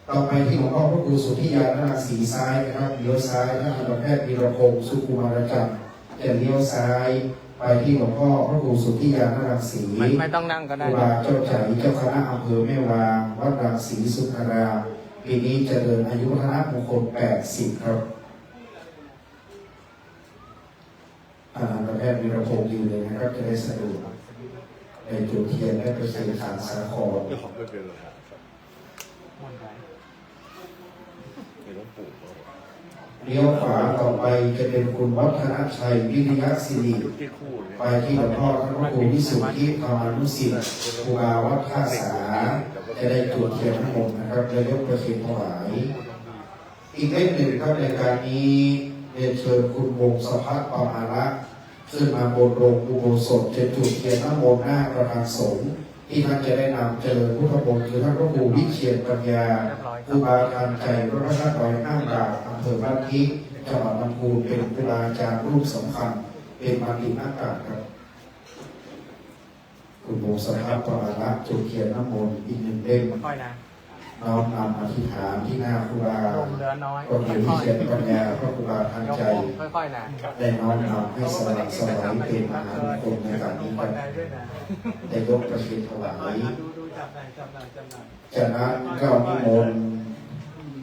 ต่อไปที่หลวงพ่อพระครูสุทธิยานรังสี ซ้ายนะครับ เลี้ยวซ้าย ท่านทันตแพทย์วีรพงศ์ สุขุมารจันทร์ จะเลี้ยวซ้าย ไปที่หลวงพ่อพระครูสุทธิยานรังสี ไม่ ไม่ต้องนั่งก็ได้ ครูบาโชคชัย เจ้าคณะอำเภอแม่วาง วัดรังสีสุขาราม ปีนี้เจริญอายุวัฒนมงคล แปดสิบ ครับ อ่า ทันตแพทย์วีรพงศ์ยืนเลยนะครับ จะได้สะดวก ในจุดเทียนและประเคนขันสาคร เลี้ยวขวาต่อไปจะเป็นคุณวัฒนชัย วิริยะสิริ ไปที่หลวงพ่อพระครูวิสุทธิธรรมานุสิทธิ์ ครูบาวัดท่าสา จะได้จุดเทียนน้ำมนต์นะครับ และยกประเคนถวาย อีกเล่มหนึ่งครับ ในการนี้เรียนเชิญคุณวงศพัฒน์ ปมาละ ขึ้นมาบนโลงอุโบสถ จะจุดเทียนน้ำมนต์หน้าประธานสงฆ์ ที่ท่านจะได้นำเจริญพุทธมนต์ คือท่านพระครูวิเชียรปัญญา ครูบาทันใจ วัดพระธาตุดอยห้าบาท อำเภอบ้านพริก จังหวัดลำพูน เป็นครูบาอาจารย์รูปสำคัญ เป็นบัณฑิตนักปราชญ์ครับ คุณวงศพัฒน์ ปมาละ จุดเทียนน้ำมนต์อีกหนึ่งเล่ม ค่อยๆนะ น้อมนำอธิษฐานที่หน้าครูบา ลมเหลือน้อย ก็คือวิเชียรปัญญา พระครูบาทันใจ ค่อยๆนะ ได้น้อมนำให้สว่างไสวเป็นมหามงคลในการนี้ครับ ได้ยกประเคนถวาย ดูๆ จับหน่อย จับหน่อย จับหน่อย จากนั้นก็นิมนต์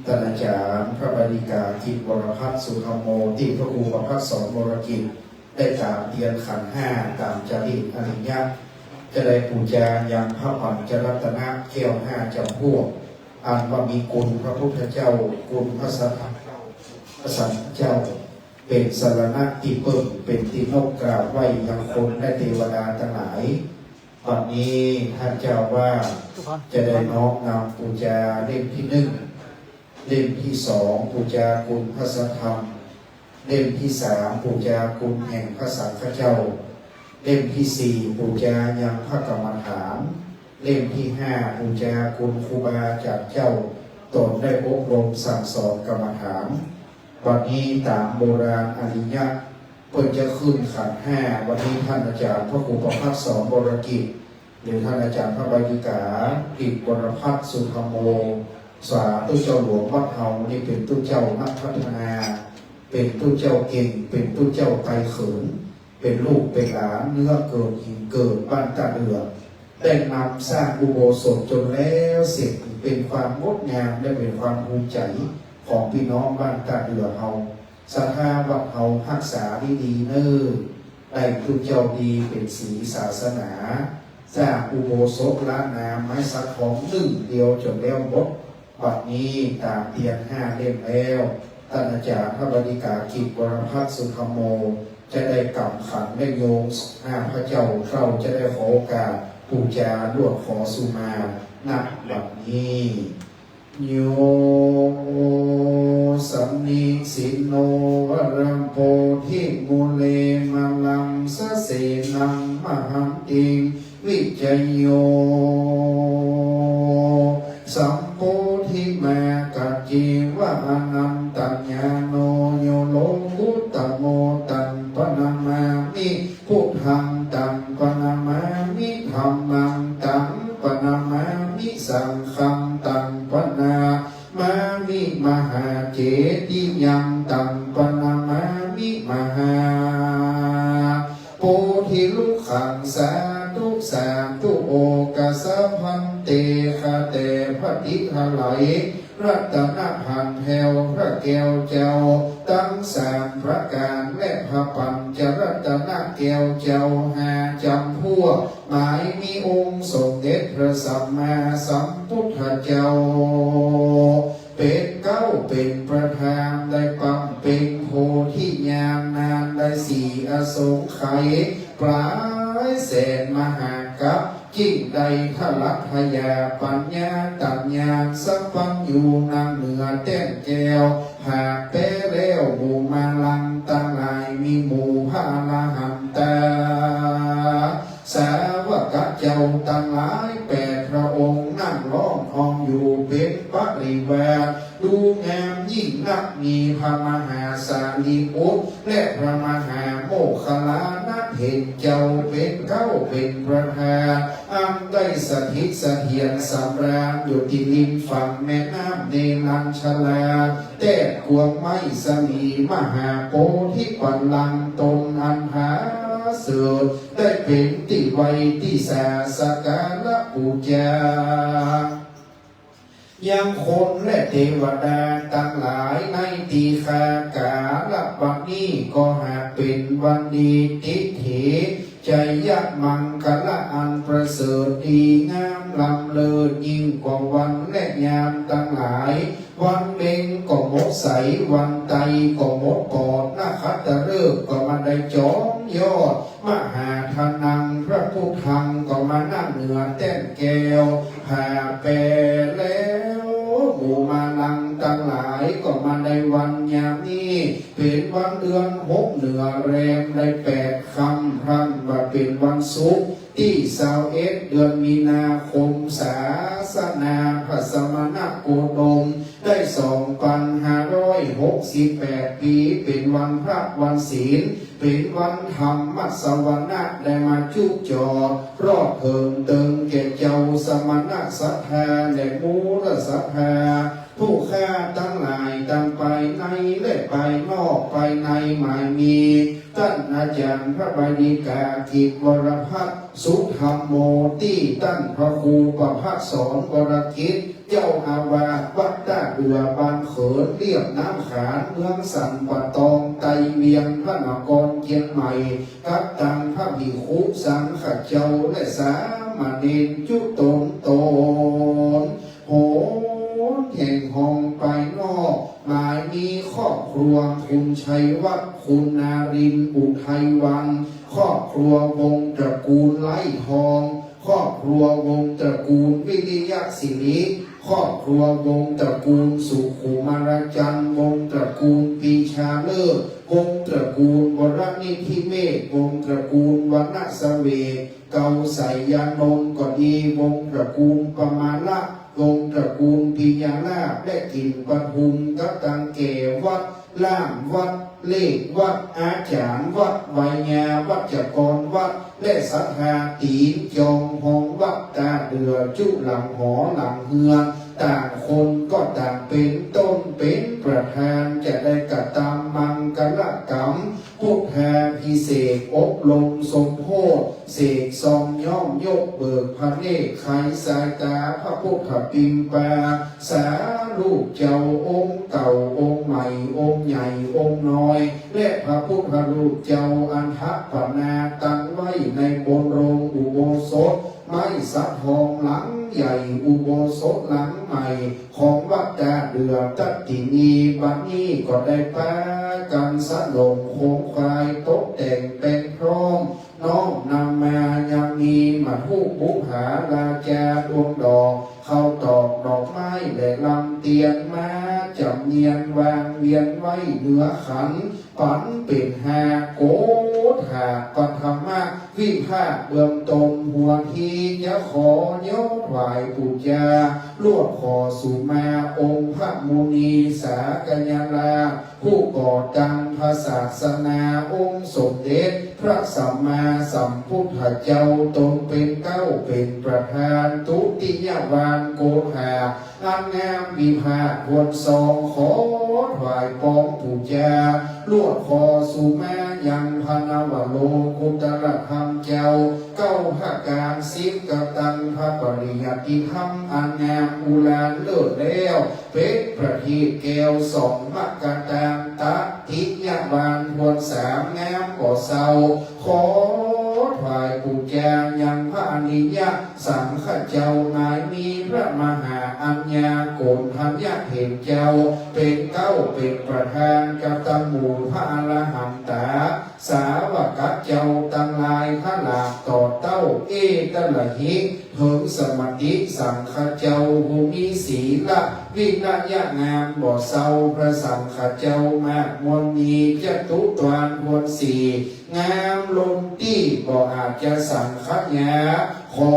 ท่านอาจารย์พระบาลิกา กิจวรพัฒน์ สุธรรมโม ที่พระครูประภัสสร วรกิจ ได้ตามเตียนขันธ์ห้าตามจารีตอริยะ จะได้ปูจายังพระปัญจรัตนะแก้วห้าจำพวก อันว่ามีคุณพระพุทธเจ้า คุณพระสัทธรรมเจ้า พระสังฆเจ้า เป็นสรณะที่พึ่ง เป็นที่นบกราบไหว้ยังคนและเทวดาทั้งหลาย บัดนี้ท่านเจ้าว่าจะได้น้อมนำปูจาเล่มที่หนึ่ง เล่มที่สอง ปูจาคุณพระสัทธรรม เล่มที่สาม ปูจาคุณแห่งพระสังฆเจ้า เล่มที่สี่ ปูจายังพระกรรมฐาน เล่มที่ห้า ปูจาคุณครูบาอาจารย์เจ้า ตนได้อบรมสั่งสอนกรรมฐาน บัดนี้ตามโบราณอริยะ เพิ่นจะขึ้นขันธ์ห้า วันนี้ท่านอาจารย์พระครูประภัสสร วรกิจ หรือท่านอาจารย์พระบาลิกา กิจวรพัฒน์ สุธรรมโม สาธุเจ้าหลวงวัดเฮานี่เป็นตุ๊เจ้านักพัฒนา เป็นตุ๊เจ้าเก่ง เป็นตุ๊เจ้าไตเขิน เป็นลูกเป็นหลานเนื้อเกิดหินเกิดบ้านต้าเดือ ได้นำสร้างอุโบสถจนแล้วเสร็จ เป็นความงดงามและเป็นความภูมิใจของพี่น้องบ้านต้าเดือเฮา ศรัทธาวัดเฮาฮักษาดีๆ เน้อ ได้ตุ๊เจ้าดีเป็นสีศาสนา สร้างอุโบสถละนามไม้สักของหนึ่งเดียวจนแล้วหมด บัดนี้ตามเตียนห้าเล่มแล้ว ท่านอาจารย์พระบาลิกา กิจวรพัฒน์ สุธรรมโม จะได้กำขันและโยงห้าพระเจ้า เราจะได้ขอโอกาสปูจาลวดขอสุมา ณ บัดนี้ Yo sannisinno varaṃ-bodhimulle malaṃ sasenaṃ mahantiṃ vijayo sambodhimāgaccheva anantañāṇo yo lokuttamo taṃ paṇamāmi buddhaṃ, taṃ paṇamāmi dhammaṃ, taṃ paṇamāmi โพธิลุกขัง สาธุ สาธุ โอกาสะ ภันเต ข้าแต่พระติไทย รัตนพันแถวพระแก้วเจ้า ทั้งสามประการ และพระปัญจรัตนแก้วเจ้าห้าจำพวก หมายมีองค์สมเด็จพระสัมมาสัมพุทธเจ้า เป็นเก๊าเป็นประธาน ได้บำเพ็ญโพธิญาณนานได้สี่อสงไขย ปลายแสนมหากัป จึงได้ทะลักทะยาปัญญาตัญญาสัพพัญญูนางเหนือแต้นแก้ว หากแปลแล้วหมู่มาลังตังหลาย มีหมู่พระอรหันตา สาวกเจ้าตังหลายแปดพระองค์ นั่งล้อมห้อมอยู่เป็นปริวาส ดูงามยิ่งนัก มีพระมหาสารีบุตร และพระมหาโมคคัลลานะ เห็นเจ้าเป็นเก๊าเป็นประธาน อันได้สถิตเสถียรสำราญ อยู่ที่ริมฝั่งแม่น้ำเนรัญชรา แต้นกวางไม้สลี มหาโพธิบัลลังก์ ตนอันผาเสริฐ ได้เป็นที่ไหว้ที่สาสักการะบูชา ยังคนและเทวดาตังหลายในทีฆากาลบัดนี้ ก็หากเป็นวันดีทิเถ ชัยมังคละอันประเสริฐดีงามล้ำเลิศยิ่งกว่าวันและยามตังหลาย วันเพ็ญก็หมดใส วันไตรก็หมดปอด นขัตตฤกษ์ก็มาได้จอมยอด มหาธนังพระพุทธัง ก็มานั่งเหนือแต้นแก้ว หากแปลแล้วหมู่มาลังตังหลาย ก็มาได้วันยามนี้ เป็นวันเดือนหกเหนือแรมได้แปดค่ำ ท่านว่าเป็นวันศุกร์ ที่ซาวเอ็ดเดือนมีนาคม ศาสนาพระสมณโคดม ได้สองปันห้าร้อยหกสิบแปดปี เป็นวันพระวันศีล เป็นวันธรรมสวนะ ได้มาจุจอรอดเถิงเติงแก่เจ้าสมณะศรัทธา และมูลศรัทธา ผู้ข้าทั้งหลายทั้งภายในและภายนอก ภายในหมายมี ท่านอาจารย์พระบดิกากิจวรพัฒน์ สุธรรมโม ตี้ ท่านพระครูประภัสสรวรกิจ เจ้าอาวาสวัดต้าเดือบ้านเขิน เลียบน้ำขาน เมืองสันป่าตอง ไตเวียงพระนครเชียงใหม่ กับตังพระภิกขุสังฆเจ้า และสามเณรจุตนตน โหนแห่งห้องภายนอก หมายมีครอบครัวคุณชัยวัฒน์ คุณนารินทร์อุทัยวัน ครอบครัววงศ์ตระกูลไร้ทอง ครอบครัววงศ์ตระกูลวิริยะสิริ ครอบครัววงศ์ตระกูลสุขุมารจันทร์ วงศ์ตระกูลปีชาฤกษ์ วงศ์ตระกูลวรนิธิเมธ วงศ์ตระกูลวรรณเสวก เกาไสยานนท์ก็ดี วงศ์ตระกูลปมาละ วงศ์ตระกูลปิยลาภ และกลิ่นปทุม กับตังแก่วัด ล่ามวัด เลขวัด อาจารย์วัด ไวยาวัจกรวัด และศรัทธาตีนจองห้องวัดต้าเดือจุหลังหอหลังเฮือน ต่างคนก็ต่างเป็นต้นเป็นประธาน จะได้กระทำมังคลกรรม พุทธาภิเษก อบรมสมโภช เสกซองย้อมยกเบิกพระเนตร ไขสายตาพระพุทธปิมปา สารูปเจ้าองค์เก่าองค์ใหม่องค์ใหญ่องค์น้อย และพระพุทธรูปเจ้าอันทะปนาตั้งไว้ในบนโรงอุโบสถ ไม้สักทองหลังใหญ่ อุโบสถหลังใหม่ ของวัดต้าเดือทัตถินี บัดนี้ก็ได้ปากันสนมโคมควายตกแต่งแปลงพร้อม น้อมนำมายังมีมัทธุบุปผาราชาดวงดอก ข้าวตอกดอกไม้และลำเตียนมาจำเนียนวางเวียนไว้เหนือขัน ปันเป็นห้าโกฏฐาปัทมวิภาคเบื้องต้น หัวทีจะขอยกถวายปูจา ลวดขอสุมาองค์พระมุนีสากยราช ผู้ก่อตั้งพระศาสนาองค์สมเด็จพระสัมมาสัมพุทธเจ้า ตนเป็นเก๊าเป็นประธาน ทุติยวานโกฏฐา อันงามวิภาคควรส่องขอ ถวายพร้อมปู๋จา ลวดคอสุมายังพระนวโลกุตตรธรรมเจ้า เก้าประก๋านสิบ กตังพระปริยัติธรรมอันงามอุราเลิศแล้ว เป๊ะประทีปแก้วส่องมกตาง ตติยะวานทวนสาม งามบ่เซา ขอถวายปู๋จายังพระอริยะสังฆเจ้า นายมีพระมหาอัญญาโกณฑัญญะเถรเจ้า เป็นเก๊าเป็นประธาน กับตังหมู่พระอรหันตา สาวกะเจ้าตังหลาย ทะหลากต่อเต้า เอตระหิ เถิงสมติสังฆเจ้า ผู้มีศีละวินัยงามบ่เซา พระสังฆเจ้ามากมวลมี จตุตวานทวนสี่ งามล้นตี้ บ่อาจจะสังขยา ขอ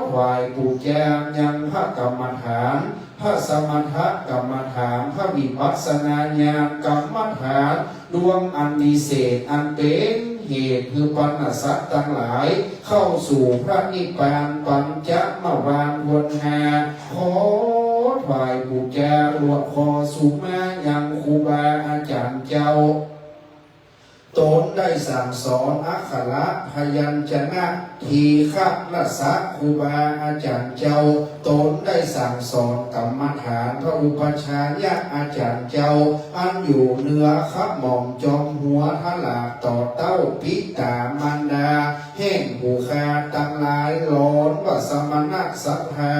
ถวายปู๋จายังพระกรรมฐาน พระสมถกรรมฐาน พระวิปัสสนาญาณกรรมฐาน ดวงอันวิเศษ อันเป็นเหตุคือปรรณสัตว์ตังหลาย เข้าสู่พระนิพพาน ปัญจมวานทวนห้า ขอถวายปู๋จา ลวดคอสุมายังครูบาอาจารย์เจ้า ตนได้สั่งสอนอักขระพยัญชนะ ทีฆรสะครูบาอาจารย์เจ้า ตนได้สั่งสอนกรรมฐาน พระอุปัชฌายะอาจารย์เจ้า อันอยู่เหนือขะหม่อมจอมหัว ทะหลากต่อเต้าปิตามารดา แห่งผู้ข้าตังหลาย ร้อนว่าสมณศรัทธา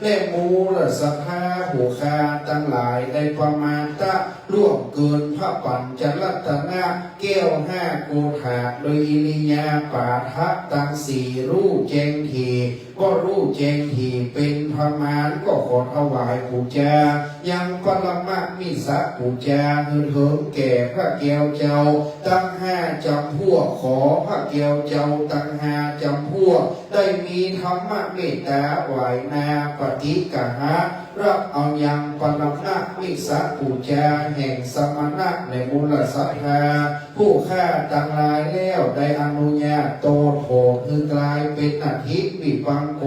และมูลศรัทธาผู้ข้าตังหลาย ได้ประมาท ล่วงเกินพระปัญจรัตนะ แก้วห้าโกฏา โดยอิริยาปาทะตังสี่ ฮู้แจ้งถี่ บ่ฮู้แจ้งถี่ เป็นประมาณ ก็ขอถวายปู๋จายังปรมมิสสปู๋จา หื้อเถิงแก่พระแก้วเจ้าตังห้าจ๋ำพวก ขอพระแก้วเจ้าตังห้าจ๋ำพวก ได้มีธรรมเมตตาไหว้หน้าปฏิกหะ รับเอายังปรมมิสสปู๋จา แห่งสมณะและมูลศรัทธา ผู้ข้าตังหลายแล้ว ได้อนุญาตโต้ษโทษ หื้อกลายเป็นอธิวิปังโก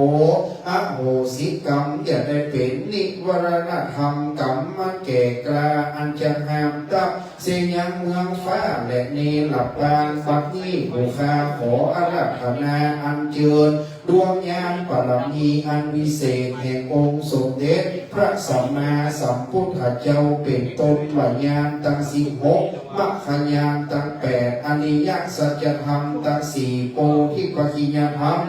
อโหสิกรรม จะได้เป็นนิวรณธรรม กรรมแก่กล้า อันจะห้ามตับ เสยยังเมืองฟ้าและเนรปาน บัดนี้ผู้ข้าขออาราธนาอัญเจิญ ดวงญาณบารมีอันวิเศษแห่งองค์สมเด็จพระสัมมาสัมพุทธเจ้า เป็นต้นว่าญาณตังสิบหก มรรคญาณตังแปด อริยสัจธรรมตังสี่ โพธิปักขิยธรรม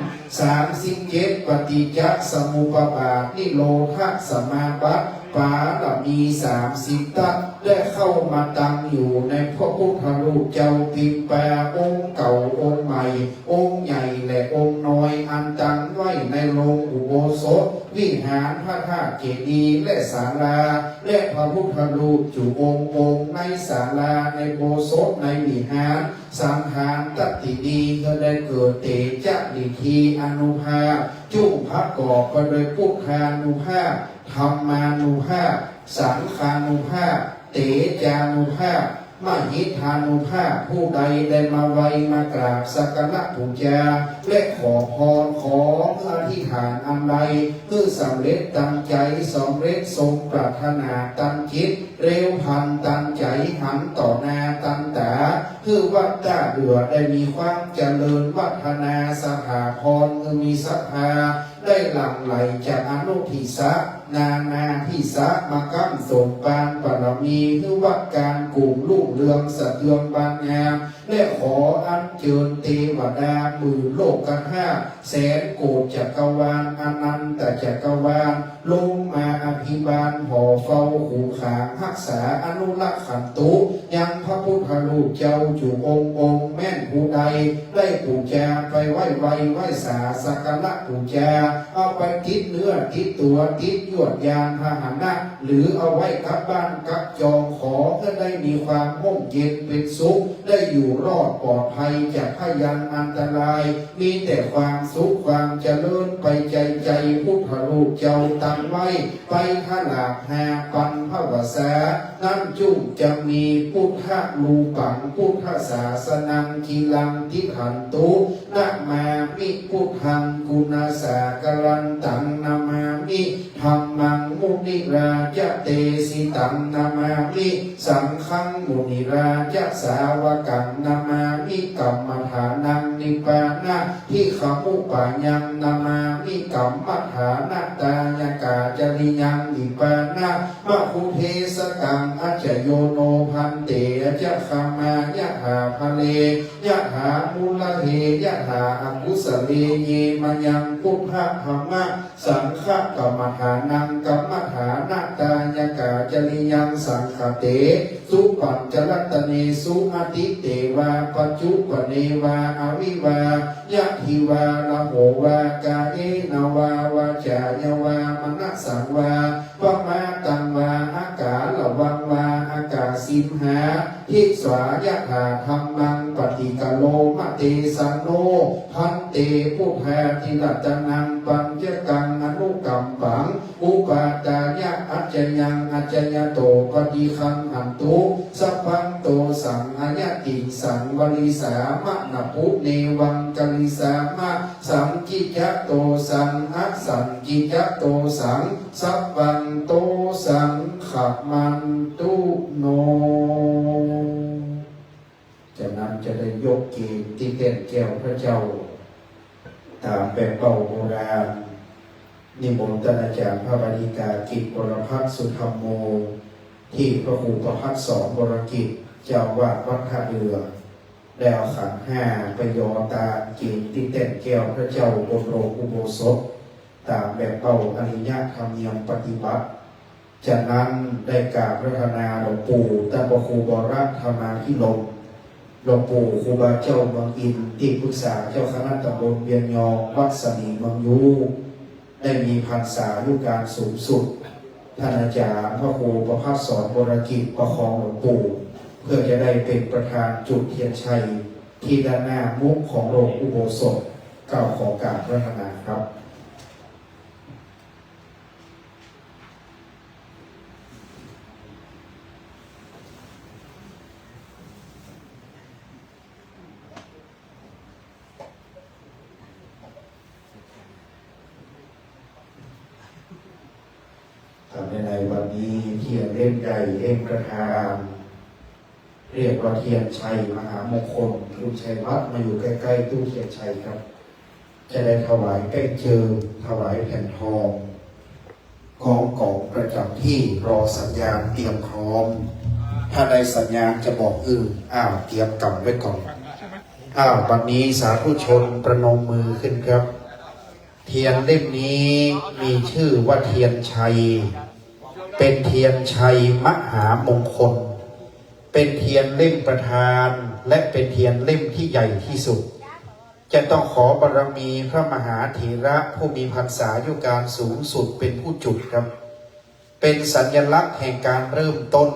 สามสิบเจ็ด ปฏิจจสมุปบาท นิโรธสมาบัติ บารมีสามสิบทัศ ได้เข้ามาตั้งอยู่ในพระพุทธรูปเจ้าพิมพาองค์เก่าองค์ใหม่ องค์ใหญ่และองค์น้อย อันตั้งไว้ในโรงอุโบสถวิหาร พระธาตุเจดีย์และศาลา และพระพุทธรูปจุองค์องค์ ในศาลา ในอุโบสถ ในวิหาร สังฆาทัตถินี ก็ได้เกิดเตจะฤทธีอานุภาพ จุ่งประกอบไปด้วยพุทธานุภาพ ธัมมานุภาพ สังฆานุภาพ เตจานุภาพ มหิทธานุภาพ ผู้ใดได้มาไหว้มากราบสักการะปู๋จา และขอพร ขออธิษฐานอันใด หื้อสำเร็จตังใจ สำเร็จสมปรารถนาตังจิต เร็วพลันตังใจ๋ หันต่อหน้าตังต๋า หื้อวัตตะเดือได้มีความเจริญวัฒนา สถาพร หื้อมีศรัทธา ได้หลั่งไหลจากอนุทิศะ นานาทิศะ มาค้ำสมปานบารมี หื้อวัดการกุ่งรุ่งเรืองสะเทือนบานงาม และขออัญเจิญเตวดาหมื่นโลกธาตุ แสนโกฏจักรวาล อนันตจักรวาล ลงมาอภิบาล ห่อเฝ้า คุ้มครอง ฮักษา อนุรักขันตุ ยังพระพุทธรูปเจ้าจุองค์องค์ แม้นผู้ใดได้ปู๋จาไปไหว้ ไหว้สาสักการะปู๋จา เอาไปติดเนื้อติดตั๋ว ติดยวดยานพาหนะ หรือเอาไว้กับบ้านกับจอง ขอหื้อได้มีความร่มเย็นเป็นสุข ได้อยู่รอดปลอดภัยจากพยันอันตราย มีแต่ความสุขความเจริญไปใจ๋ ใจ๋พุทธรูปเจ้าตั้งไว้ ไปทะหลากห้าปันภวสา นั้นจุ่งจะมี พุทธรูปัง พุทธสาสนัง จิรังติฏฐันตุ นะมามิพุทธัง ปุณณสาคารันตัง นะมามิ ธ Dhammaṃ munirājadesitaṃ namāmi, saṅghaṃ munirājasāvakaṃ namāmi, kammadānaṃ nibbānādhigamupāyaṃ namāmi, kammadānattāyakācariyaṃ nibbānamabhūdesakaṃ. Ajja yo no bhante ajjagāmā yathā pare yathā mūlahe yathā akusale, ye mayaṃ buddhadhamma saṅghakammadānaṃ kammadānattāyakācariyaṃ saṅghatesu pañcaratane su atīte vā paccuppane vā avivaññati vā raho vā kāyena vā vācāya vā manasā vā pamādaṃ vā akālavaṃ vā akāsimhā disvā yathādhammaṃ paṭikkaroma. Tesaṃ no bhante buddhātiratanaṃ pañcakaṃ anukampaṃ upādāya accayaṃ accayato paṭiggaṇhatu sabbaṃ dosaṃ. Ayatiṃsaṃ varisāma nabhu nevaṃ karisāma saṅkicca dosaṃ asaṅkicca dosaṃ sabbaṃ dosaṃ khamantu no. จากนั้นจะได้ยกเกณฑ์ที่แท่นแก้วพระเจ้า ตามแบบเป่าโบราณ นิมนต์ท่านอาจารย์พระบาลิกากิจวรพัฒน์สุธรรมโม ที่พระครูประภัสสรวรกิจ เจ้าอาวาสวัดท่าเรือ ได้เอาขันห้าไปยอตามเกณฑ์ที่แท่นแก้วพระเจ้าบนโลงอุโบสถ ตามแบบเป่าอริยธรรมเนียมปฏิบัติ จากนั้นได้กราบอาราธนาหลวงปู่ ท่านพระครูวรธรรมาภิรมย์ หลวงปู่ครูบาเจ้าเมืองอินทร์ ที่ปรึกษาเจ้าคณะตำบลเวียงยอง วัดสลีเมืองยู ได้มีพรรษาอายุการสูงสุด ท่านอาจารย์พระครูประภัสสรวรกิจประคองหลวงปู่ เพื่อจะได้เป็นประธานจุดเทียนชัยที่ด้านหน้ามุขของโลงอุโบสถ กล่าวขอกราบอาราธนาครับ ทำในวันนี้เทียนเล่มใหญ่เล่มประธาน เรียกว่าเทียนชัยมหามงคล คุณชัยวัฒน์มาอยู่ใกล้ๆตู้เทียนชัยครับ จะได้ถวายแป้งเจิม ถวายแผ่นทอง กองกองประจำที่รอสัญญาณเตรียมพร้อม ถ้าได้สัญญาณจะบอก เออ อ้าว เตรียมกำไว้ก่อน อ้าว บัดนี้สาธุชนประนมมือขึ้นครับ เทียนเล่มนี้มีชื่อว่าเทียนชัย เป็นเทียนชัยมหามงคล เป็นเทียนเล่มประธาน และเป็นเทียนเล่มที่ใหญ่ที่สุด จะต้องขอบารมีพระมหาเถระผู้มีพรรษาอายุการสูงสุดเป็นผู้จุดครับ เป็นสัญลักษณ์แห่งการเริ่มต้น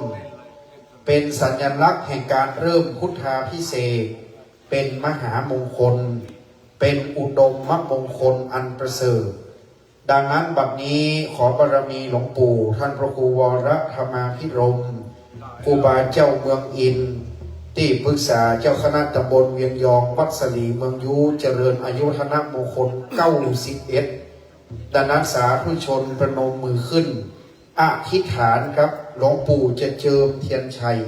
เป็นสัญลักษณ์แห่งการเริ่มพุทธาภิเษก เป็นมหามงคล เป็นอุดมมงคลอันประเสริฐ ดังนั้นบัดนี้ขอบารมีหลวงปู่ท่านพระครูวรธรรมาภิรมย์ ครูบาเจ้าเมืองอินทร์ ที่ปรึกษาเจ้าคณะตำบลเวียงยอง วัดสลีเมืองยู เจริญอายุวัฒนมงคล เก้าสิบเอ็ด ดังนั้นสาธุชนประนมมือขึ้น อธิษฐานครับ หลวงปู่จะเจิมเทียนชัย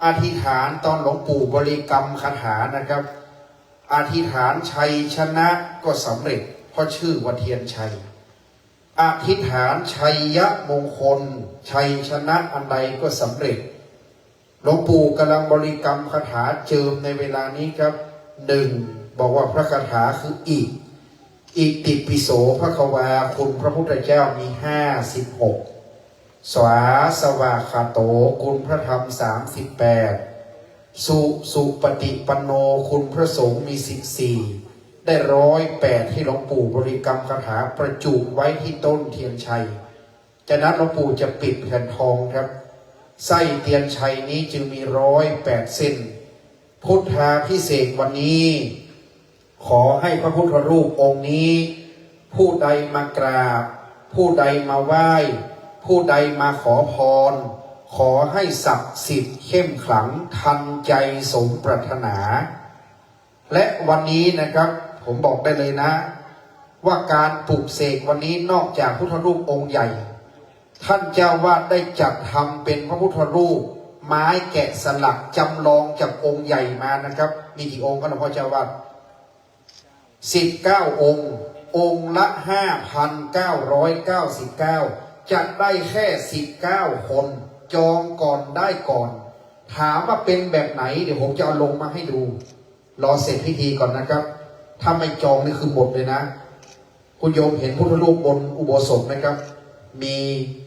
อธิษฐานตอนหลวงปู่บริกรรมคาถานะครับ อธิษฐานชัยชนะก็สำเร็จ เพราะชื่อว่าเทียนชัย อธิษฐานชัยมงคล ชัยชนะอันใดก็สำเร็จ หลวงปู่กำลังบริกรรมคาถาเจิมในเวลานี้ครับ หนึ่ง บอกว่าพระคาถาคืออิ อิติปิโสภะคะวา คุณพระพุทธเจ้ามีห้าสิบหก สวาสวากขาโต คุณพระธรรมสามสิบแปด สุสุปฏิปันโน คุณพระสงฆ์มีสิบสี่ ได้ร้อยแปด ที่หลวงปู่บริกรรมคาถาประจุไว้ที่ต้นเทียนชัย จากนั้นหลวงปู่จะปิดแผ่นทองครับ ไส้เทียนชัยนี้จึงมีร้อยแปดเส้น พุทธาภิเษกวันนี้ ขอให้พระพุทธรูปองค์นี้ ผู้ใดมากราบ ผู้ใดมาไหว้ ผู้ใดมาขอพร ขอให้ศักดิ์สิทธิ์เข้มขลังทันใจสมปรารถนา และวันนี้นะครับ ผมบอกได้เลยนะ ว่าการปลุกเสกวันนี้นอกจากพุทธรูปองค์ใหญ่ ท่านเจ้าวาดได้จัดทำเป็นพระพุทธรูปไม้แกะสลักจำลองจากองค์ใหญ่มานะครับ มีกี่องค์ครับหลวงพ่อเจ้าวาด สิบเก้า องค์ องค์ละ ห้าพันเก้าร้อยเก้าสิบเก้า จะได้แค่ สิบเก้า คน จองก่อนได้ก่อน ถามว่าเป็นแบบไหน เดี๋ยวผมจะเอาลงมาให้ดู รอเสร็จพิธีก่อนนะครับ ถ้าไม่จองนี่คือหมดเลยนะ คุณโยมเห็นพุทธรูปบนอุโบสถไหมครับ มี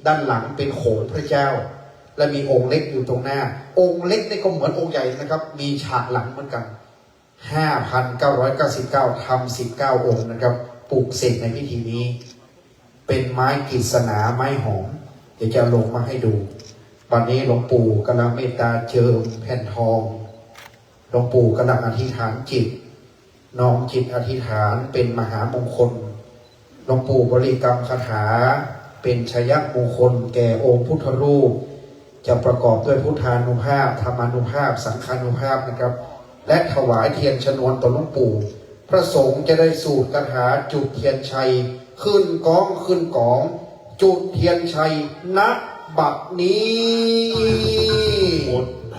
ด้านหลังเป็นโขงพระเจ้า และมีองค์เล็กอยู่ตรงหน้า องค์เล็กนี่ก็เหมือนองค์ใหญ่นะครับ มีฉากหลังเหมือนกัน ห้าพันเก้าร้อยเก้าสิบเก้า ทำ สิบเก้า องค์นะครับ ปลุกเสกในพิธีนี้ เป็นไม้กฤษณาไม้หอม เดี๋ยวจะลงมาให้ดู วันนี้หลวงปู่กำลังเมตตาเจิมแผ่นทอง หลวงปู่กำลังอธิษฐานจิต น้อมจิตอธิษฐานเป็นมหามงคล หลวงปู่บริกรรมคาถา เป็นชยมงคลแก่องค์พุทธรูป จะประกอบด้วยพุทธานุภาพ ธรรมานุภาพ สังฆานุภาพนะครับ และถวายเทียนชนวนต่อหลวงปู่ พระสงฆ์จะได้สูตรคาถาจุดเทียนชัย ขึ้นกอง ขึ้นกอง จุดเทียนชัย ณ บัดนี้ พุทโธ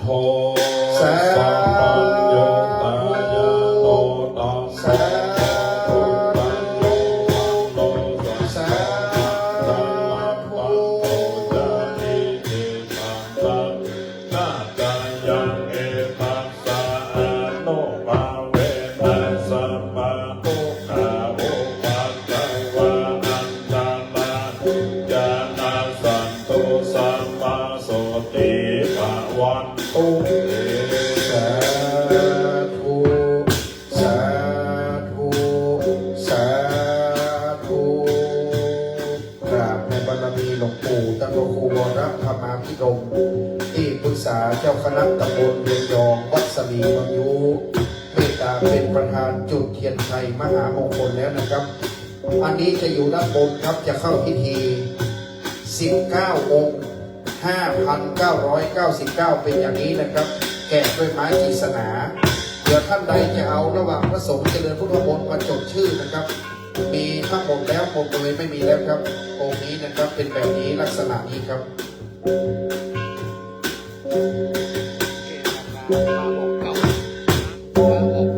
สาธุ สัพพัญญูตายาโนตัสสะ สาธุ สาธุ นาจายังเอตัสสะอนุภาเวนะ สัพพะทุกขาอุปัทวาอันตรายานาสันตุ สัพพะโสติภะวันตุเต สาธุ สาธุ สาธุ กราบในบารมีหลวงปู่ ท่านพระครูวรธรรมาภิรมย์ ที่ปรึกษาเจ้าคณะตำบลเวียงยอง วัดสลีเมืองยู เมตตาเป็นประธานจุดเทียนชัยมหามงคลแล้วนะครับ อันนี้จะอยู่ด้านบนครับ จะเข้าพิธี สิบเก้า องค์ ห้าพันเก้าร้อยเก้าสิบเก้า เป็นอย่างนี้นะครับ แกะด้วยไม้กฤษณา เดี๋ยวท่านใดจะเอาระหว่างพระสงฆ์เจริญพุทธมนต์มาจดชื่อนะครับ มีทั้งหมดแล้วหมดเลย ไม่มีแล้วครับ องค์นี้นะครับ เป็นแบบนี้ ลักษณะนี้ครับ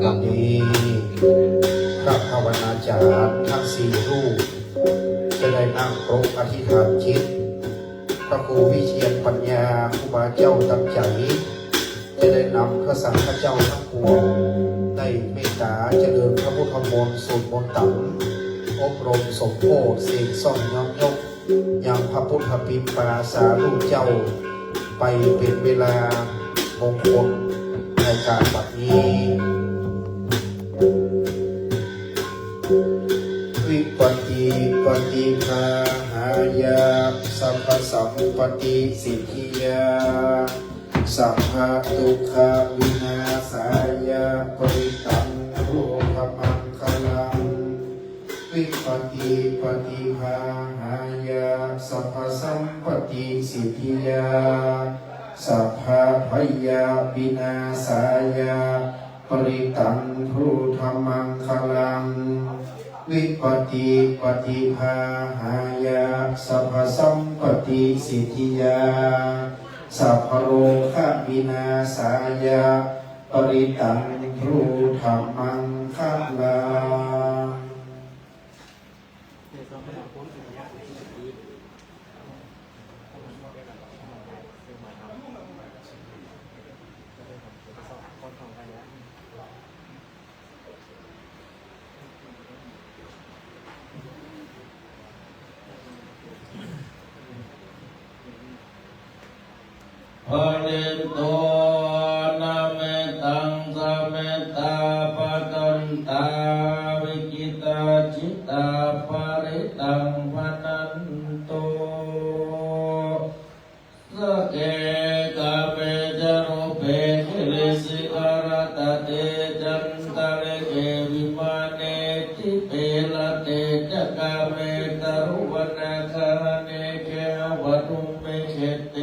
วันนี้พระภาวนาจารย์ทั้งสี่รูป จะได้นั่งปรกอธิษฐานจิต พระครูวิเชียรปัญญาครูบาเจ้าตั้งใจ จะได้นำพระสังฆเจ้าทั้งปวง ได้เมตตาเจริญพระพุทธมนต์ สวดมนต์ตัง อบรมสมโภชน์ เสกซ่อมย้อมยก ยังพระพุทธปิมปาสารูปเจ้า ไปเป็นเวลามงคลในการบัดนี้ Vipattipaṭibāhāya sabbasampattisiddhiyā sabbadukkhavināsāya parittaṃ brūtha maṅgalaṃ. Vipattipaṭibāhāya sabbasampattisiddhiyā sabbabhayavināsāya parittaṃ brūtha maṅgalaṃ. Vipattipaṭibāhāya sabbasampattisiddhiyā sabbarogavināsāya parittaṃ brūtha maṅgalaṃ. พระเดโช นะเมตัง สะเมตตา ภะคะวันตา วิจิตา จิตตา ปะริตตัง ภะนันตุ สักเข กาเม จะ รูปเป กิริสิขะ ตะเต จันตะริกะ วิมาเน ทิเป ละเต จะ กาเม ตะรุวะ นาคา เน เข หะวะ ทุมเม เข เต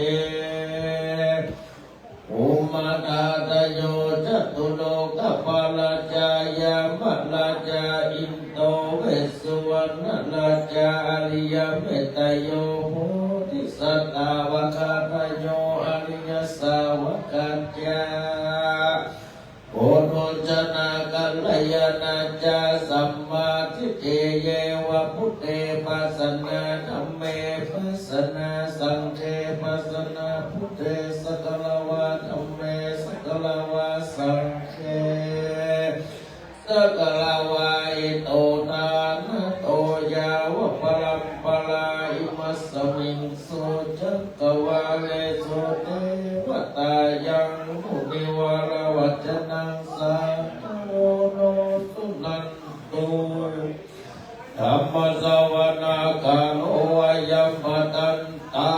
ภูมะ ธาตะโย จะตุโลกะปาลา จา ยะมะราชา อินโด Vessū Vaṇṇarājā ariyametteyyo bodhisattāva āgatāyo ariyasāvakā ca puthujjanā kalyāṇā ca sammādiṭṭhī ye ca buddhe pasannā dhamme pasannā saṅghe pasannā buddhe sagārā va dhamme sagārā va saṅghe sagārā va ito nānato yāva paramparā imāsmiṃ su cakkavāḷesu devatā yaṃ munivaravacanaṃ sādhavo no suṇantu. Dhammassavanakālo ayaṃbhadantā.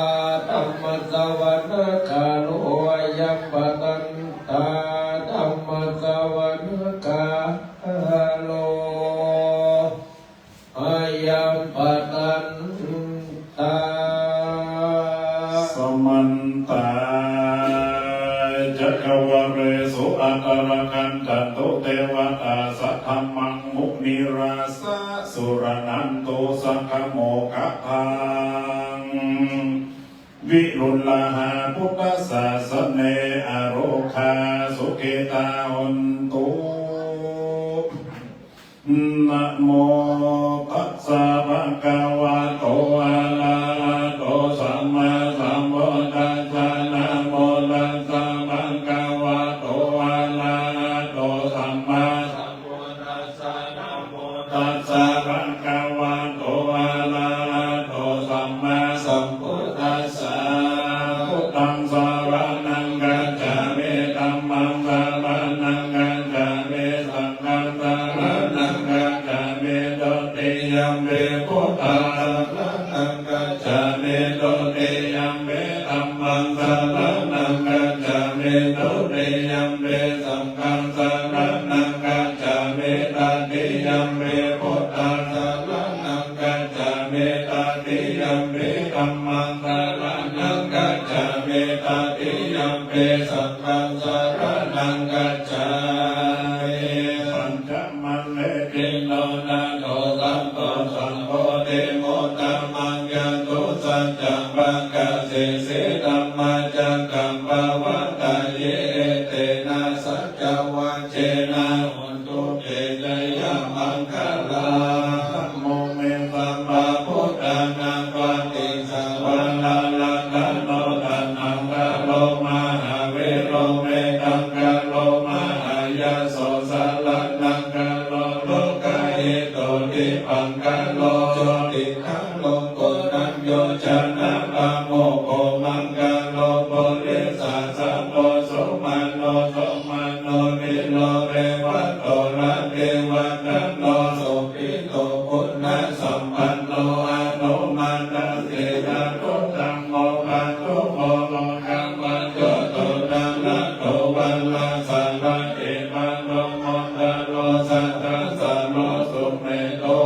Dhammassavanakālo ayaṃbhadantā. Dhammassavanakālo ayaṃbhadantā. Samantā cakkavāḷesu atrāgacchantu devatā saddhammaṃ munirājassa suṇantu saggamokkhadaṃ. Virūḷhā buddhasāsane arogā sukhitā hontu. Namo tassa bhagavato arahato sammāsambuddhassa. Namo tassa bhagavato arahato sammāsambuddhassa. Namo tassa bhagavato arahato sammāsambuddhassa. Buddhaṃ saraṇaṃ gacchāmi. Dhammaṃ saraṇaṃ gacchāmi. Saṅghaṃ saraṇaṃ gacchāmi. Dutiyampi buddhaṃ saraṇaṃ gacchāmi. Dutiyampi dhammaṃ saraṇaṃ gacchāmi. Dutiyampi saṅghaṃ saraṇaṃ gacchāmi. Tatiyampi buddhaṃ saraṇaṃ gacchāmi. Tatiyampi dhammaṃ saraṇaṃ gacchāmi. Tatiyampi saṅghaṃ saraṇaṃ gacchāmi. Pañcamatthi dino naṃ do santo sabbodhi muttamaṃ. Catusaccāni pakāsesi dhammacakkaṃ pavattaye. Etena saccavajjena hontu te jayamaṅgalā. Namo me sabbabuddhānaṃ paṭisaraṇaratano taṇhaṅkaro mahāvīro mettāṅkaro mahāyaso saraṇaṅkaro lokahito dīpaṅkaro jotī ṭhāro koṇḍañño janapāmokkho maṅgalo purisāsabho sumano sumano dhīro revato rativaḍḍhano sobhito guṇasampanno anomadassī januttamo pātubho lokapajjoto nārado varasārathī pāmokkho sattho sāvako sumettā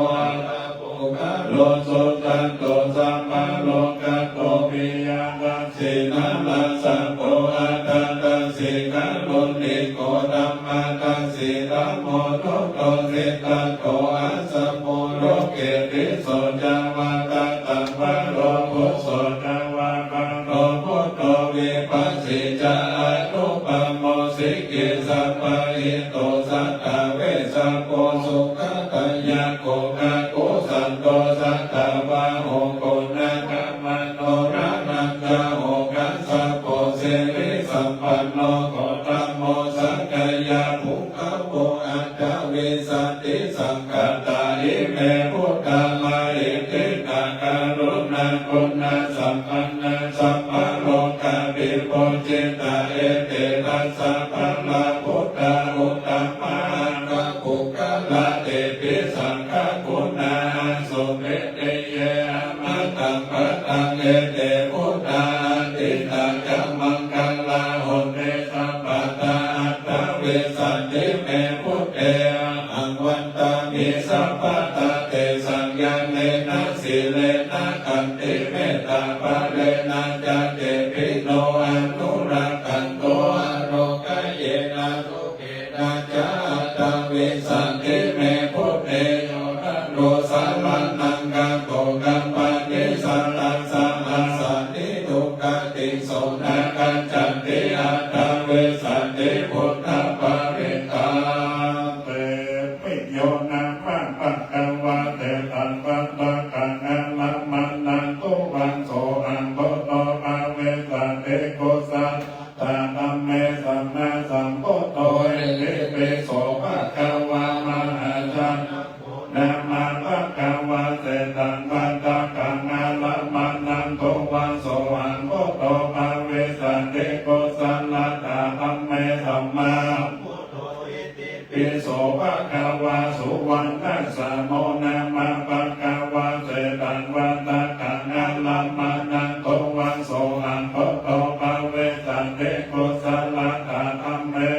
puggalo sujjhāto sabbalokaggo piyadassī narāsabho atthadassī kāruṇiko dhammadassi dhammo dutto siddhattho assa pūro kitiso ca vattatapparo buddho ca vaparo buddho vipassī ca anupammā sikhī sabbahito satthā vessabhū sukhadāyako kākusanto satthavāho guṇākaraṇo raṇañjaho kassapo sirisampanno gotamo sakyapuṅgavo aṭṭhavīsati saṅkhātā ime buddhā mahiddhikā karuṇāguṇasampannā sabbalokavibhūjitā ete dasabalā buddhā uttamaṅgapuggalā tepi saṅghaguṇā asuvignā ye amataṃ padaṃ ete buddhā atītā ca maṅgalā honti sabbadā aṭṭhavīsati me buddhe ahaṃ vandāmi sabbadā tesaṃ ñāṇena sīlena khantimettābalena ca tepi no anurakkhantu ārokāyena sukhena ca aṭṭhavīsati me buddhe yo rāgo Namo bhagavā, etaṃ vata kaṃ arammaṇaṃ tuvaṃ sohaṃ buddho bhavissati. Kusalatadhamme sammāsambuddho itipi so bhagavā mahāsāno namo bhagavā, etaṃ vata kaṃ arammaṇaṃ tuvaṃ sohaṃ buddho bhavissati. Kusalatadhamme sammāsambuddho itipi so bhagavā. Suvaṇṇasamo namo bhagavā, etaṃ vata kaṃ arammaṇaṃ tuvaṃ sohaṃ buddho bhavissati. Kusalatadhamme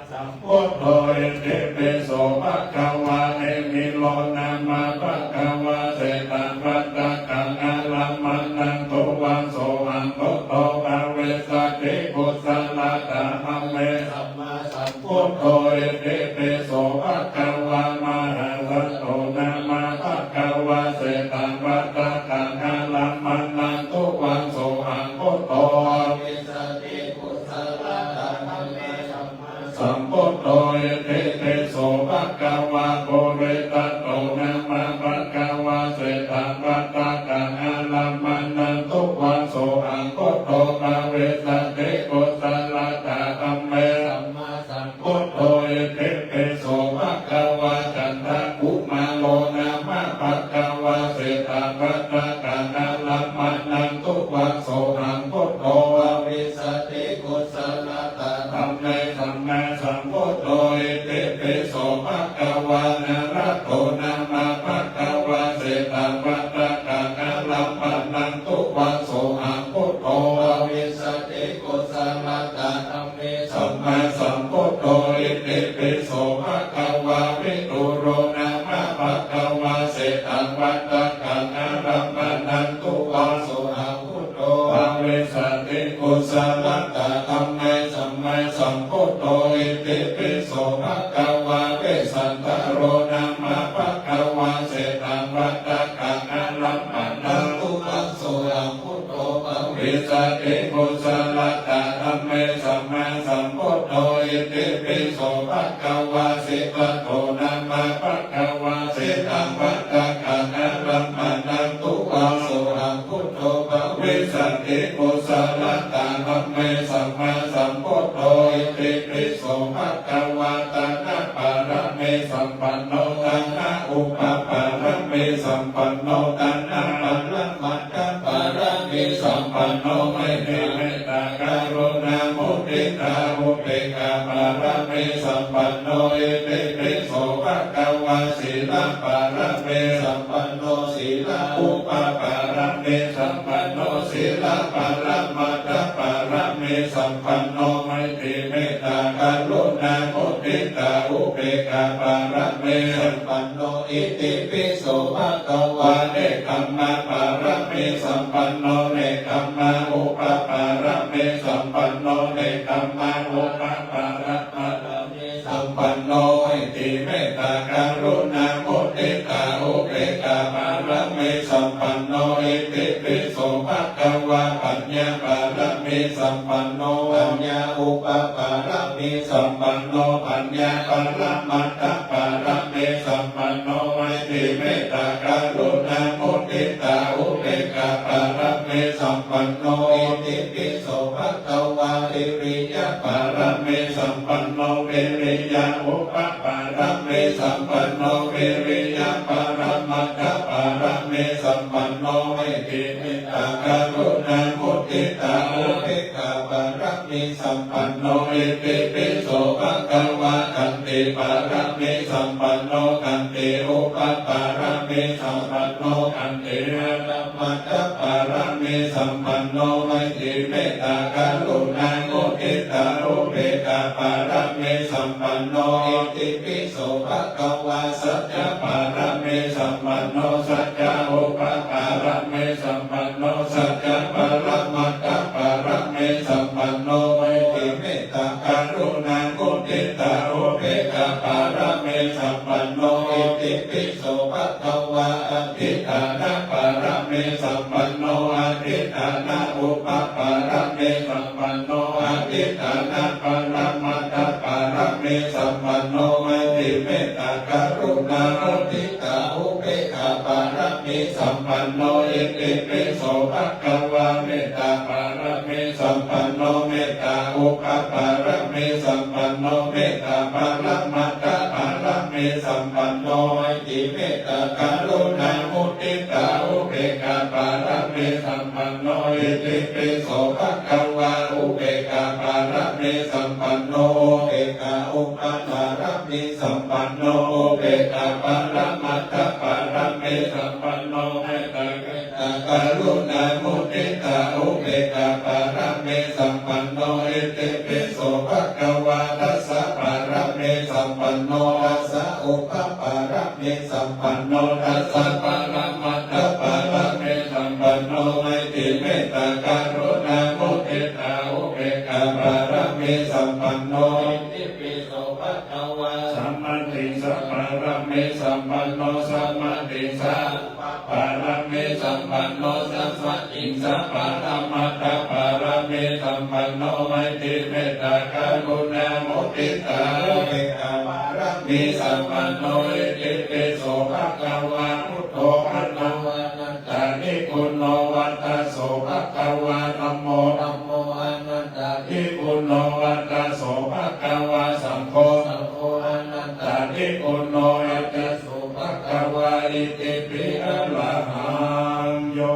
sammāsambuddho itipi so bhagavā. Nemiro namo bhagavā, etaṃ vata kaṃ arammaṇaṃ tuvaṃ sohaṃ buddho bhavissati. Kusalatadhamme sammāsambuddho itipi so bhagavā. Mahāsāno namo bhagavā, etaṃ vata kaṃ arammaṇaṃ tuvaṃ sohaṃ buddho bhavissati. Kusalatadhamme sammāsambuddho itipi so bhagavā. Purittato namo bhagavā, etaṃ vata kaṃ arammaṇaṃ tuvaṃ sohaṃ buddho bhavissati. Kusalatadhamme sammāsambuddho itipi so bhagavā. Candakumāro namo bhagavā, etaṃ vata kaṃ arammaṇaṃ tuvaṃ sohaṃ buddho bhavissati. Kusalatadhamme sammāsambuddho itipi so bhagavā. Nāḷato namo bhagavā, etaṃ vata kaṃ arammaṇaṃ tuvaṃ sohaṃ buddho bhavissati. Kusalatadhamme sammāsambuddho itipi so bhagavā. Vidūro namo bhagavā, etaṃ vata kaṃ arammaṇaṃ tuvaṃ sohaṃ buddho bhavissati. Kusalatadhamme sammāsambuddho itipi so bhagavā. Vessālaro namo bhagavā, etaṃ vata kaṃ arammaṇaṃ tuvaṃ sohaṃ buddho bhavissati. Kusalatadhamme sammāsambuddho itipi so bhagavā. Siddhattho namo bhagavā, etaṃ vata kaṃ arammaṇaṃ tuvaṃ sohaṃ buddho bhavissati. Kusalatadhamme sammāsambuddho itipi so bhagavā. Tāṇapāramī sampanno, tāṇaupapāramī sampanno, tāṇaparamatthapāramī sampanno, maitrī mettā karuṇā muditā upekkhāpāramī sampanno, itipi so bhagavā. Sīlapāramī sampanno, sīlaupapāramī sampanno, sīlaparamatthapāramī sampanno, maitrī mettā karuṇā muditā upekkhāpāramī sampanno, itipi so bhagavā. Nekkhammapāramī sampanno, nekkhammaupapāramī sampanno, nekkhammaupapāramapāramī sampanno, maitrī mettā karuṇā muditā upekkhāpāramī sampanno, itipi so bhagavā. Paññāpāramī sampanno, paññāupapāramī sampanno, paññāparamatthapāramī sampanno, maitrī mettā karuṇā muditā upekkhāpāramī sampanno, itipi so bhagavā. Viriyapāramī sampanno, viriyaupapāramī sampanno, viriyaparamatthapāramī sampanno, maitrī mettā karuṇā muditā upekkhāpāramī sampanno, itipi so bhagavā. Khantipāramī sampanno, khantiupapāramī sampanno, khantiparamatthapāramī sampanno, maitrī mettā karuṇā muditā upekkhāpāramī sampanno, itipi so bhagavā. Saccapāramī sampanno, saccaupapāramī sampanno, saccaparamatthapāramī sampanno, maitrī mettā karuṇā muditā upekkhāpāramī sampanno, itipi so bhagavā. Adhiṭṭhānapāramī sampanno, adhiṭṭhānaupapāramī sampanno, adhiṭṭhānaparamatthapāramī sampanno, maitrī mettā karuṇā Muditā upekkhāpāramī sampanno itipi so bhagavā. Mettāpāramī sampanno mettāupapāramī sampanno mettāparamatthapāramī sampanno maitrī mettākaruṇā muditā upekkhāpāramī sampanno itipi so bhagavā. Upekkhāpāramī sampanno upekkhāupapāramī sampanno upekkhāparamatthapāramī sampanno maitrī mettākaruṇā muditā upekkhāpāramī sampanno itipi so bhagavā. Dasapāramī sampanno dasaupapāramī sampanno dasaparamatthapāramī sampanno maitrī mettākaruṇā muditā upekkhāpāramī sampanno itipi so bhagavā. Samatiṃsapāramī sampanno samatiṃsapapāramī sampanno samatiṃsaparamatthapāramī sampanno maitrī mettākaruṇā muditā upekkhāpāramī sampanno itipi so bhagavā. Buddho bhagavā anattādiguṇo vata so bhagavā. Dhammo dhammo anattādiguṇo vata so bhagavā. Saṅgho saṅgho anattādiguṇo vata so bhagavā itipi arahaṃ. Yo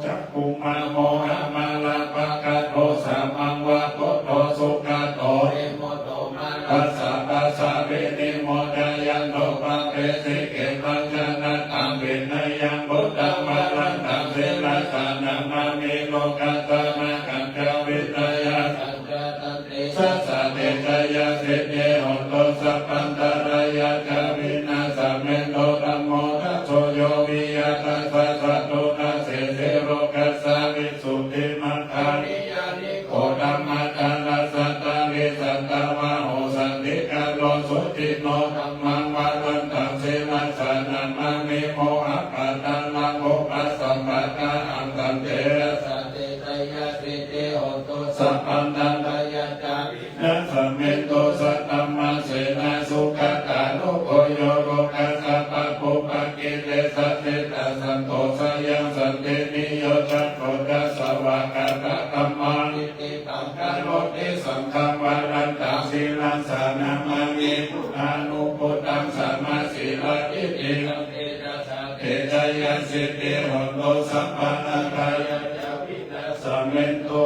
cakkhumā mohamalāpakaṭṭho sāmaṃ va buddho sugato vimutto mārassa pāsā vinimocayanto pāpesi khemaṃ janataṃ vineyyaṃ buddhaṃ varantaṃ sirasā namāmi. Lokassa nāgañca vineyya saññā tantejasā te jayasiddhi hotu sabbantarāyā ca vināsamentu. Dhammo dhajo yo viya tassa satthu dasesi lokassa visuddhimagga niyyāniko dhammadharassa dhārī sattāvaho santikaro suciṇṇo dhammaṃ varantaṃ sirasā namāmi. Mohappadālaṃ upasampadāṃ āntaṃ tejasā te jayasiddhi hotu sabbantarāyā ca vināsamentu. Saddhammasenā sugatānugo yo lokassa pāpūpakilesajetā santo sayaṃ santiniyojako ca svākkhātā dhammavidī taṃ karoti saṅghaṃ varantaṃ sirasā namāmi. Buddhānubuddhaṃ samasīladiṭṭhiṃ tantejasā te jayasiddhi hotu sabbantarāyā ca vināsamentu.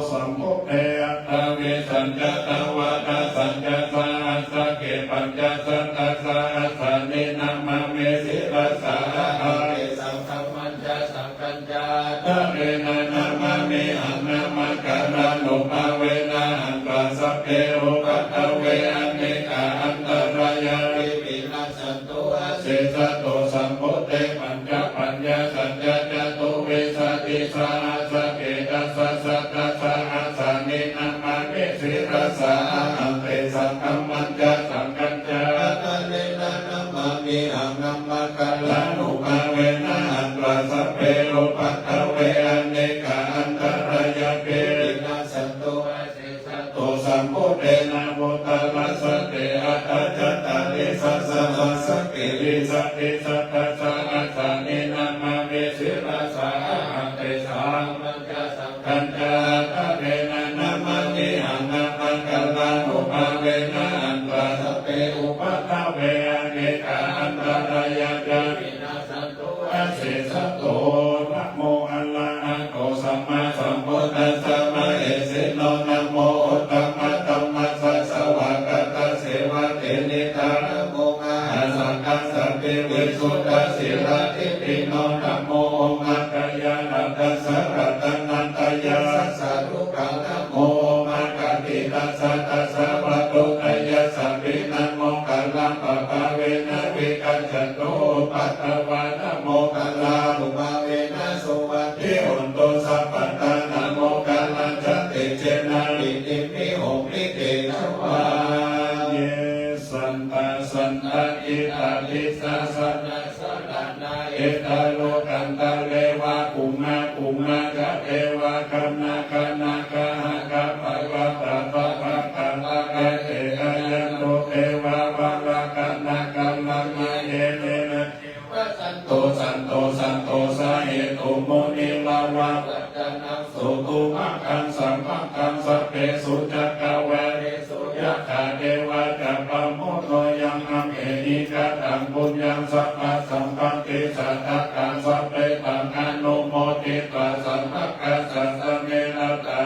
Sambuddhe aṭṭhavīsañca dvādasañca sahassake pañcasatasahassāni namāmi sirasā ahaṃ. Tesaṃ dhammañca saṅghañca ādarena namāmihaṃ. Namakārānubhāvena hantvā sabbe upaddave anekā antarāyāpi vinassantu asesato. Sambuddhe pañcapaññāsañca catuvīsatisahassake dasasatasahassāni namāmi sirasā ahaṃ. Tesaṃ dhammañca saṅghañca ādarena namāmihaṃ. Namakārānubhāvena hantvā sabbe upaddave anekā antarāyāpi vinassantu asesato. Sambuddhe navuttarasate aṭṭhacattāḷīsasahassake vīsatisatasahassāni namāmi sirasā ahaṃ. Tesaṃ dhammañca saṅghañca ādarena namāmihaṃ. Namakārānubhāvena hantvā sabbe upaddave anekā antarāyā ca vināsantu asesato. Namo arahato sammāsambuddhassa mahesino. Namo uttamadhammassa svākkhātasseva tenidha. Namo mahāsaṅghassāpi visuddhasīladiṭṭhino. Namo omātyāraddhassa ratanattayassa sādhukaṃ. Namo omakātītassa tassa vatthuttayassapi. Namokārappabhāvena vigacchantu upaddavā. Namokārānubhāvena suvatthi hotu sabbadā. Namokārassa tejena vidhimhi homi tejavā. Ye santā santā khiḍḍābhissā saraṇā saraṇā etarokantare va bhummā bhummā ca devā gaṇā gaṇā gahā gabbhavā tathāgatāgatā te āyantu devā valākanā kallaṇā ye Santo santo santo sahetu munivaravacanaṃ sutvā maggaṃ sāvakaṃ sabbesu cakkavāḷesu yattha devā ca brahmuno yaṃ amhehi kataṃ puññaṃ sabbasampattisiddhiyā sabbe taṃ anumoditvā samaggāsasane laddhā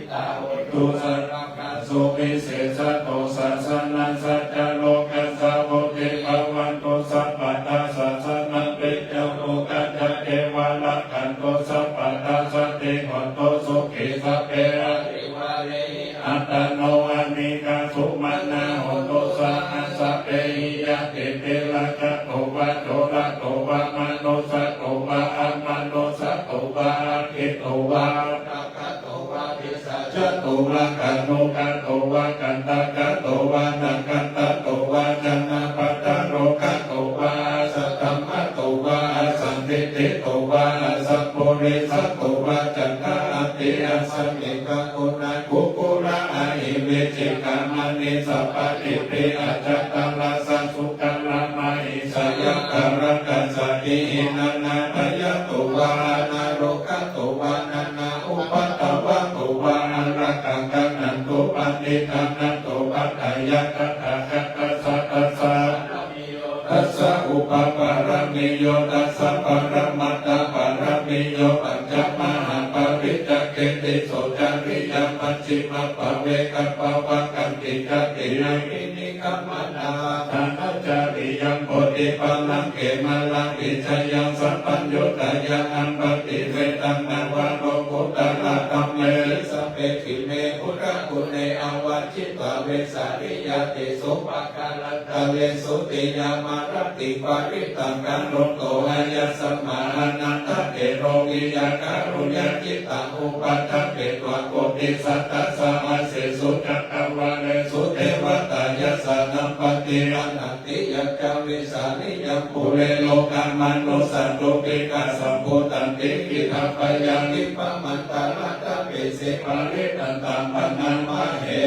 patthu sabbakaṃ suvisesato sāsanassa ca lokassa vuḍḍhī bhavantu sabbadā sāsanampi ca lokassa devā rakkhantu sabbadā saddhiṃ hontu sukhī sabbe parivarehi attano anīghā sumanā hontu saha sabbehi ñātibhi rakkhato vā dūrato vā manussā to vā amanussā to vā aggito vā udakato vā pisācato vā khāṇukato vā kaṇṭakato vā nakkhattato vā janapadarogato vā asaddhammato vā asandiṭṭhito vā asappurisato vā caṇḍahatthi assammikaṃ uṇṇakukkuraṃ ahivicchikamaṇisappadīpiacchataracchasūkaramahisayakkharakkhasādīhi nānābhayato vā anārogato vā nānāupaddavato vā ārakkhaṃ gaṇhantu paṇḍitānato paṭṭhāya tathāgatassa tassa tassa upapāramiyo dasa paramattha pāramiyo pañca mahāpariccāge tisso cariyā pacchimabhave gabbhāvakkantiṃ jātiṃ abhinikkhamanaṃ āṭānācariyaṃ bodhipallaṅke māraṃ vijayaṃ sabbaññutañāṇaṃ paṭivedhaṃ nava lokuttaradhamme issappekhime buddhaguṇe āvajjitvā vesāliyā tīsu pākāra ntare sotthiyā mārātiṃ parittaṃ karonto āyasmā ānandatthero viya kāruññacittaṃ upaṭṭhapetvā koṭisatasahassesu cakkavāḷesu devatā yassāṇaṃ paṭiggaṇhanti yañca vesāliyaṃ pure rogāmanussadubbhikkhasambhūtantividhaṃ bhayaṃ khippamantaradhāpesi parittaṃ taṃ bhaṇāma he.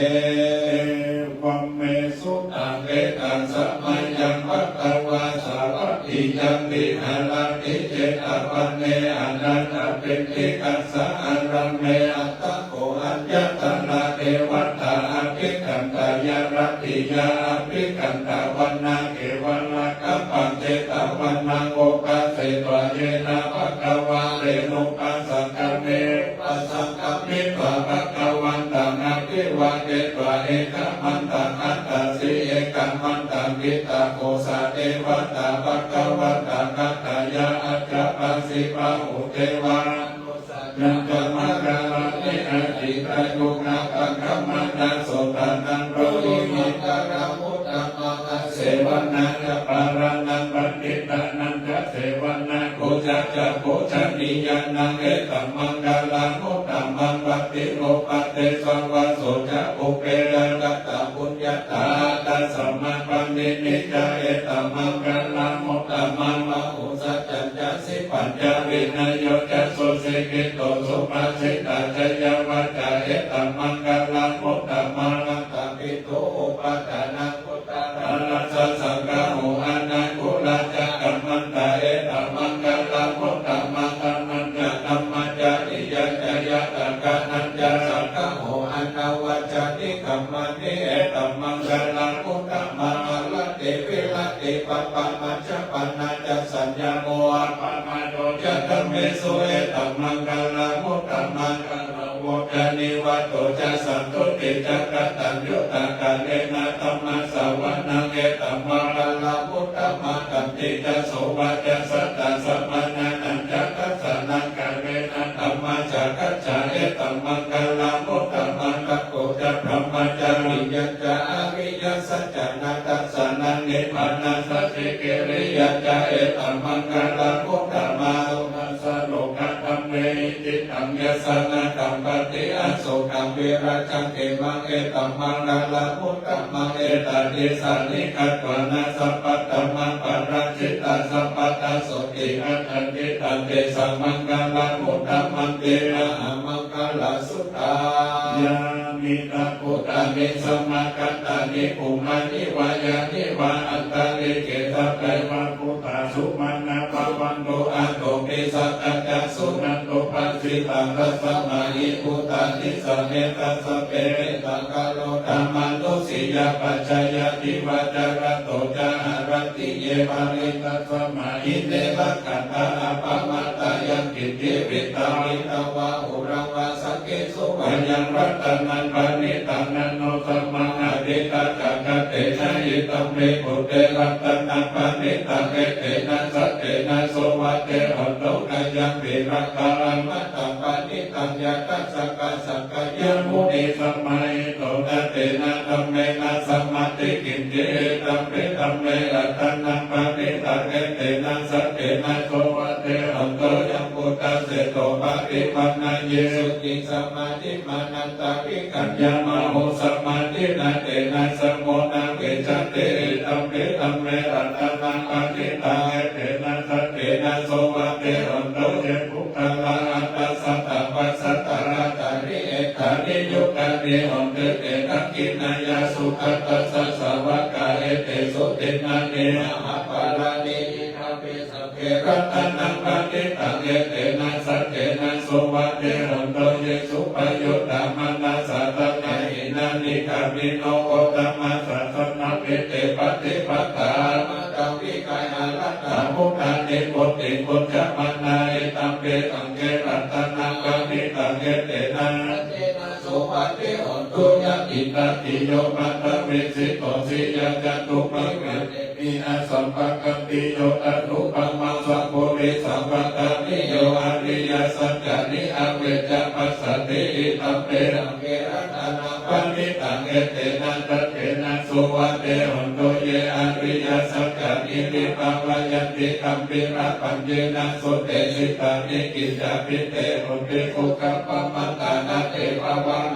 Evaṃ me sutaṃ. Ekaṃ samayaṃ bhagavā sāvatthiyaṃ viharati jetavane anāthapiṇḍikassa ārāme. Atha kho aññātarā devatā abhikkantā. Yā rattiyā abhikkantavaṇṇā kevalakappaṃ jetavanaṃ upasetvā yena bhagavā tenupasaṅkami upasaṅkamitvā bhagavantaṃ abhivādetvā ekamantaṃ aṭṭhāsi. Ekamantaṃ ṭhitā kho sā devatā bhagavantaṃ aṭṭhāya ācikkhasi. Bahū devā manussā ca maṅgalāni acintayuṃ ākaṅkhamānā sotthānaṃ brūhi maṅgalamuttamaṃ. Asevanā ca bālānaṃ paṇḍitānañca sevanā pūjā ca pūjanīyānaṃ etammaṅgalamuttamaṃ. Paṭirūpadesavāso ca pubbe ca katapuññatā attasammāpaṇidhi ca etammaṅgalamuttamaṃ. Bāhusaccañca sippañca vinayo ca susikkhito subhāsitā ca yā vācā etammaṅgalamuttamaṃ. Mātāpitu upaṭṭhānaṃ puttadārassa saṅgaho anākulā ca kammantā etammaṅgalamuttamaṃ. Dānañca dhammacariyā ca ñātakānañca saṅgaho anavajjāni kammāni etammaṅgalamuttamaṃ. Āratī viratī pāpā majjapānā ca saññamo appamādo ca dhammesu etammaṅgalamuttamaṃ. Gāravo ca nivāto ca santuṭṭhī ca kataññutā kālena dhammassavanaṃ etammaṅgalamuttamaṃ. Khantī ca sovacassatā samaṇānañca dassanaṃ kālena dhammasākacchā etammaṅgalamuttamaṃ. Tapo ca brahmacariyañca ariyasaccāna dassanaṃ nibbānasacchikiriyā ca etammaṅgalamuttamaṃ. Sudāsaloka dhammehi cittaṃ yassa na kampati asokaṃ virajaṃ khemaṃ etammaṅgalamuttamaṃ. Etādisāni katvāna sabbatthamaparājitā sabbattha sotthiṃ gacchanti tantesaṃ maṅgalamuttamanti. Mahāmaṅgalasuttaṃ. Bhūtāni samāgatāni bhummāni vā yāni va antalikkhe sabbe va bhūtā sumanā bhavantu athopi sakkacca suṇantu bhāsitaṃ. Tasmā hi bhūtā nisāmetha sabbe mettaṃ karotha mānusiyā pajāya divā ca ratto ca haranti ye baliṃ tasmā hi ne rakkhatha appamattā. Yaṅkiñci vittaṃ idha vā huraṃ vā saggesu vā yaṃ ratanaṃ paṇītaṃ na no samaṃ atthi tathāgatena idampi buddhe ratanaṃ paṇītaṃ etena saccena suvatthi hotu. Khayaṃ virāgaṃ amataṃ paṇītaṃ yadajjhagā sakyamunī samāhito na tena dhammena samatthi kiñci idampi dhamme ratanaṃ paṇītaṃ etena saccena suvatthi hotu. Yaṃ buddhaseṭṭho paṭiggaṇheyya suciṃ samādhimānantarikaññamāhu samādhinā tena samo na vijjati idampi dhamme ratanaṃ paṇītaṃ etena saccena suvatthi hotu. Ye puggalā aṭṭha sataṃ pasatthā cattāri etāni yugāni honti te dakkhiṇeyyā sugatassa sāvakā etesu dinnāni mahapphalāni idampi saṅghe ratanaṃ paṇītaṃ etena saccena suvatthi hotu. Ye suppayuttā manasā daḷhena nikkāmino gotamasāsanamhi te pattipattā amataṃ vigayha laddhā mudhā nibbutiṃ bhuñjamānā idampi saṅghe ratanaṃ paṇītaṃ etena saccena suvatthi hotu. Yathindakhīlo paṭhaviṃ sito siyā catubbhi vāne bhi asambādhaṃ tiyo tathūpamaṃ sappurisaṃ vatthamāno ariyasaccāni avecca passati idampi saṅghe ratanaṃ paṇītaṃ etena saccena suvatthi hotu. Ye ariyasaccāni vibhāvayanti gambhīrapaññena sudesitāni kiñcāpi te honti dukkhappamattā na te bhavaṃ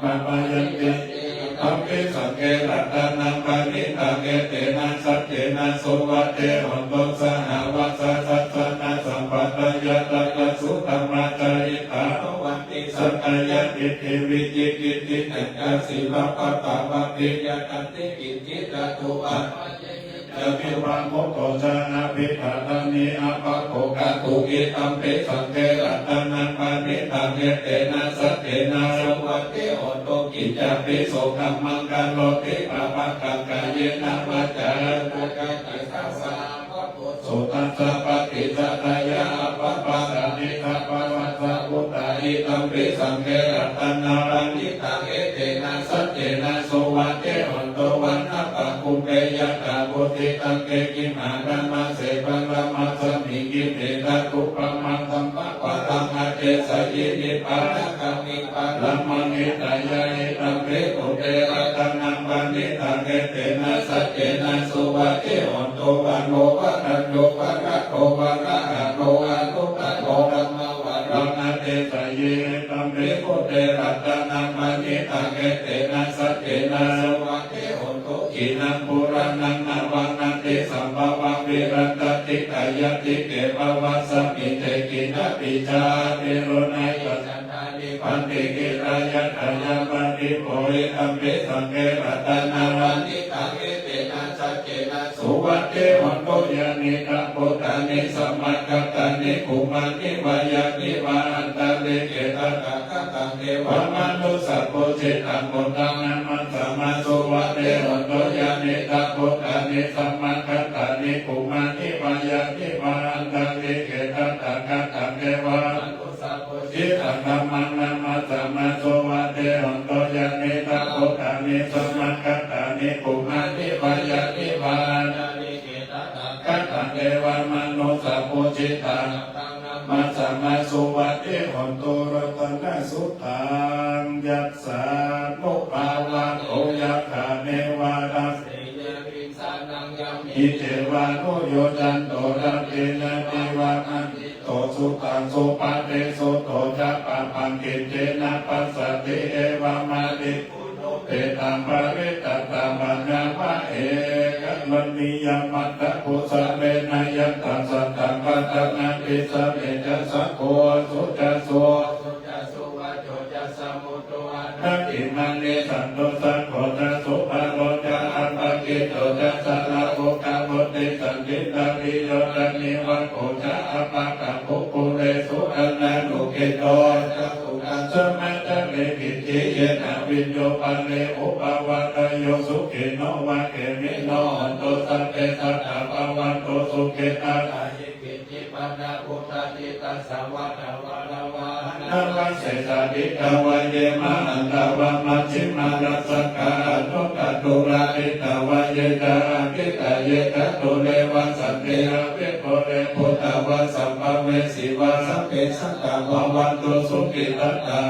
bhāvayanti idampi saṅghe ratanaṃ paṇītaṃ etena saccena suvatthi hotu. Sahāvassa dassanasampadāya tayassu dhammā jahitā bhavanti sakkāyadiṭṭhi vicikicchitañca sīlabbataṃ atthi yadanti kiñci catūhapāyehi ca vippamutto ca abhidhānāni appakoṭatu idampi saṅghe ratanaṃ paṇītaṃ etena saccena suvatthi hotu. Kiñcāpi so dhammaṃ karoti pāpakaṃ kāyena vācāya uyyena cetasā vā phuṭṭhassa paṭicchadāya appamādaṃ niṭṭhapāvassa vuṭṭhā idampi saṅghe ratanaṃ paṇītaṃ etena saccena suvatthi hotu. Vanappagumbe yathā phussitaṃ khemiyā paramassāya paramatthiṃ khemiyā tathūpamaṃ dhammavaraṃ adesayi nibbānagāmiṃ paramaṃ hitāya idampi buddhe ratanaṃ paṇītaṃ etena saccena suvatthi hotu. Varo varaññū varado varāharo anuttaro dhammavaraṃ adesayi idampi buddhe ratanaṃ paṇītaṃ etena saccena suvatthi hotu. Khīṇaṃ purāṇaṃ navaṃ natthi sambhavaṃ virattacittāyatike bhavasmiṃ te khīṇabījā aviruḷhichandā nibbanti dhīrā yathāyampadīpo idampi saṅghe ratanaṃ paṇītaṃ etena saccena suvatthi hotu. Yānīdha bhūtāni samāgatāni bhummāni vā yāni va antalikkhe tathāgataṃ devamanussapūjitaṃ buddhaṃ namassāma suvatthi hotu. Yānīdha bhūtāni samāgatāni bhummāni vā yāni va antalikkhe tathāgataṃ devamanussapūjitaṃ dhammaṃ namassāma suvatthi hotu. Yānīdha bhūtāni samāgatāni bhummāni vā yāni va antalikkhe tathāgataṃ devamanussapūjitaṃ saṅghaṃ namassāma suvatthi hotu. Ratanasuttaṃ. Yassānubhāvato yathā neva dasseyya kiñcanaṃ yamhi ceva nuyuñjanto na tena neva maṇi to suttaṃ suppatiṭṭhito ca pāpaṃ kiñci na passati evamādiguṇūpetaṃ parittaṃ taṃ bhaṇāma ekaraṇīyamatthakusalena. Yantaṃ santaṃ padaṃ abhisamecca sakko ujū ca suhujū ca suvaco cassa mudu anathi imaṃ nisantussako ca subharo ca appakicco ca sallahukavutti, santindriyo ca nivako ca appagabbho kulesu ananugiddho ca sukhasamaññari. Kiñci yena viññū pare upavadeyyuṃ, sukhino vā khemino hontu, sabbe sattā bhavantu sukhitā. Na hi kiñci pana vuṭṭhāti, tassa vā thāvarā vā anavasesā, dīghā vā ye mahantā vā, majjhimā rassakā aṇukathūlā, diṭṭhā vā ye ca adiṭṭhā, ye ca dūre vasanti avidūre, bhūtā vā sambhavesī vā, sabbe sattā bhavantu sukhitattā.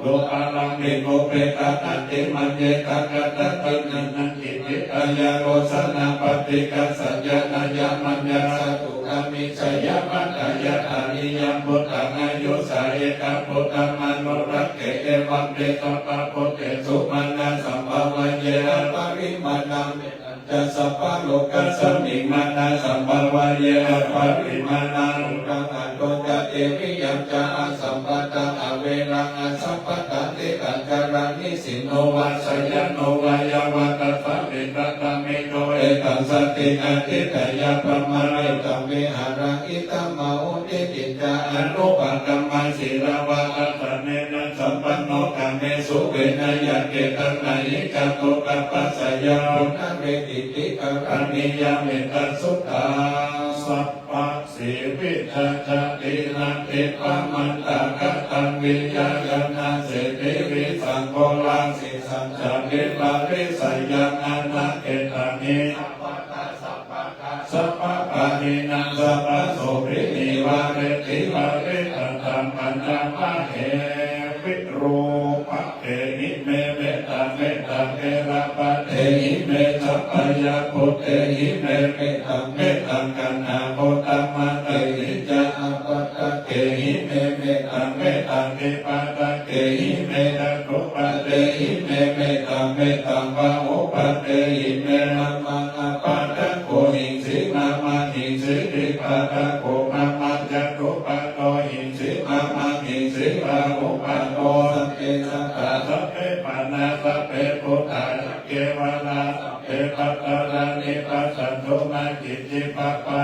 Rūpā lambi pubbe ca natthi maññetha, katthaci nānaṃ kiñci kāyālocanā, paṭighasaññā nāññamaññassa, dukkhamiccheyya. Matthāya thāniyaṃ buddhaṃ, āyusā ekaputtamanurakkhe, evampi sabbabhūtesu, mānasambhāvaye aparimāṇaṃ. Mettañca sabbalokasmiṃ, mānasambhāvaye aparimāṇaṃ. Uddhaṃ adho ca tiriyañca, asambādhaṃ averaṃ asapattaṃ. Tiṭṭhañcaraṃ nisinno vā, sayāno vā yāvatassa vigatamiddho, etaṃ satiṃ adhiṭṭheyya, brahmametaṃ vihāraṃ idhamāhu. Diṭṭhiñca anupagamma sīlavā dassanena sampanno, kāmesu vineyya gedhaṃ, na hi jātu gabbhaseyyaṃ punaretīti. Karaṇīyā mettasuttā. Sabbasīvijā jāti, natthi pamātā, kataṃ viya yānā, seṭṭhi vīsaṃ goraṃ, sesañca viparisayaṃ, anakkhettaṃ hi sabbattha sabbadā, sabbapāṇinaṃ sabbasopihi, vāreti vāritattā bhaṇāma he. Virūpakkhehi me mettaṃ, mettaṃ erāpathehi me, sabbāyapputtehi me mettaṃ, mettaṃ kaṇhāgotamatehi ca, āpādakkehi me mettaṃ, mettaṃ dvipādakkehi me, catuppāddehi me mettaṃ, mettaṃ bahupāddehi me. Mamaṃ āpādako hiṃsī, mamaṃ hiṃsī dvipādako, mamaṃ catuppādo hiṃsī, mamaṃ hiṃsī bahupādo. Sabbe sattā sabbe pāṇā, sabbe bhūtā kevalā, sabbe bhadrāni passantu, mā kiñci pāpā.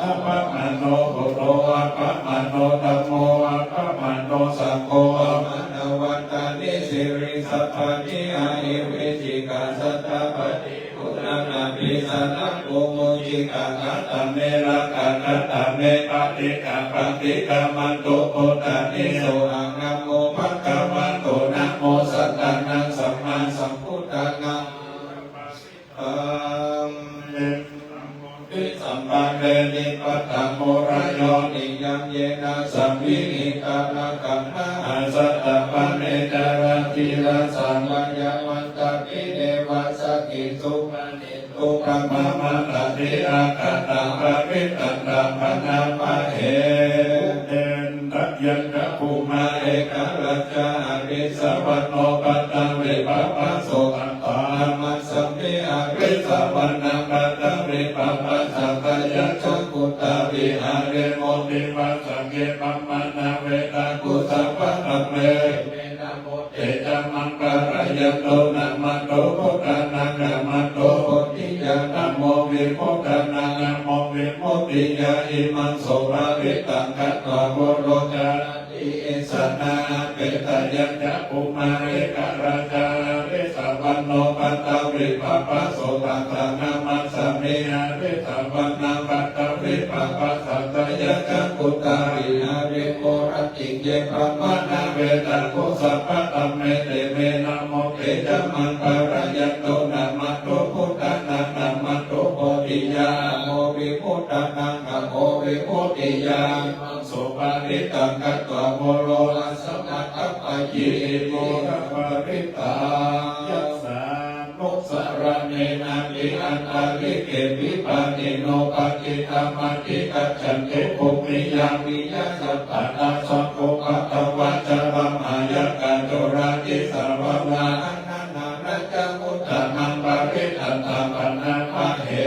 Appamāṇo buddho, appamāṇo dhammo, appamāṇo saṅgho, pamāṇavantāni siriṃsapāni, ahi vicchikā satapadī bhūtaṃ, nābhisaraṃ kumujjhigaṃ. Katā me rakkhā, katā me paṭikā, paṭikkamantu bhūtāni. Sohaṃ namo bhagavato, namo sattannaṃ sammāsambuddhānaṃ. Tam. Sampadeti paṭhamuttarayo niyaṃ, yena saṃvihitā rakkhaṇā, āsaṭṭhapaṇe carābhirajā, vaññamānā vine vā sakhī, supaṇi tu brahmamātati, āgatāṃ parittaṃ taṃ bhaṇāma he. Pubbe nā yañca bhummā ekarājā, harissavaṇṇo paṭhavippabhāso, taṃ namasmi harissavaṇṇaṃ paṭhavippabhāsaṃ, tayajja guttā viharemu divā saṅghe, brahmannā vedagū sabbadhamme. Te ca maṃ pālayantu, namatthu buddhānaṃ namatthu bodhiyā, namo vimuttānaṃ namo vimuttiyā. Imaṃ so parittaṃ katvā voro carāti esanā, apetayañca bhummā ekarājā, harissavaṇṇo paṭhavippabhāso, taṃ namasmi harissavaṇṇaṃ paṭhavippabhāsaṃ, tayajja guttā viharemu rattiṃ. Ye brāhmaṇā vedagū sabbadhamme, te me namo. Te ca maṃ pālayantu, namatthu buddhānaṃ namatthu bodhiyā, namo vimuttānaṃ namo vimuttiyā. Imaṃ so parittaṃ katvā voro assaṃ aṭṭhaṃ payīti. Parittaṃ. Yassā nusaraṇena antarikṣe pāṇino paṭiṭṭhāmadikacchati, bhūmiyā viyā ca pāṇā sabbūpaddavā ca, lāmayakkhaṃ corakisaṇhāva, aṇaṇhānañca uṭṭhānaṃ parittaṃ taṃ bhaṇāma he.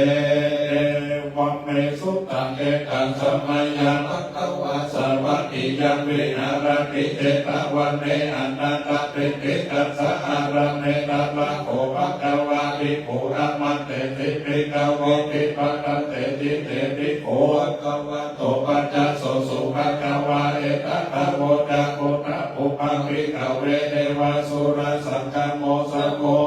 Evaṃ me sutaṃ. Ekaṃ samayaṃ bhagavā sāvatthiyaṃ viharati jetavane anāthapiṇḍikassa ārāme. Tatra kho bhagavā bhikkhū āmantesi bhikkhavoti. Bhadanteti te bhikkhū bhagavato paccassosuṃ. Bhagavā etadavoca. Kho ṭha pubbaṃ bhikkhave devasurasaṅgamo samo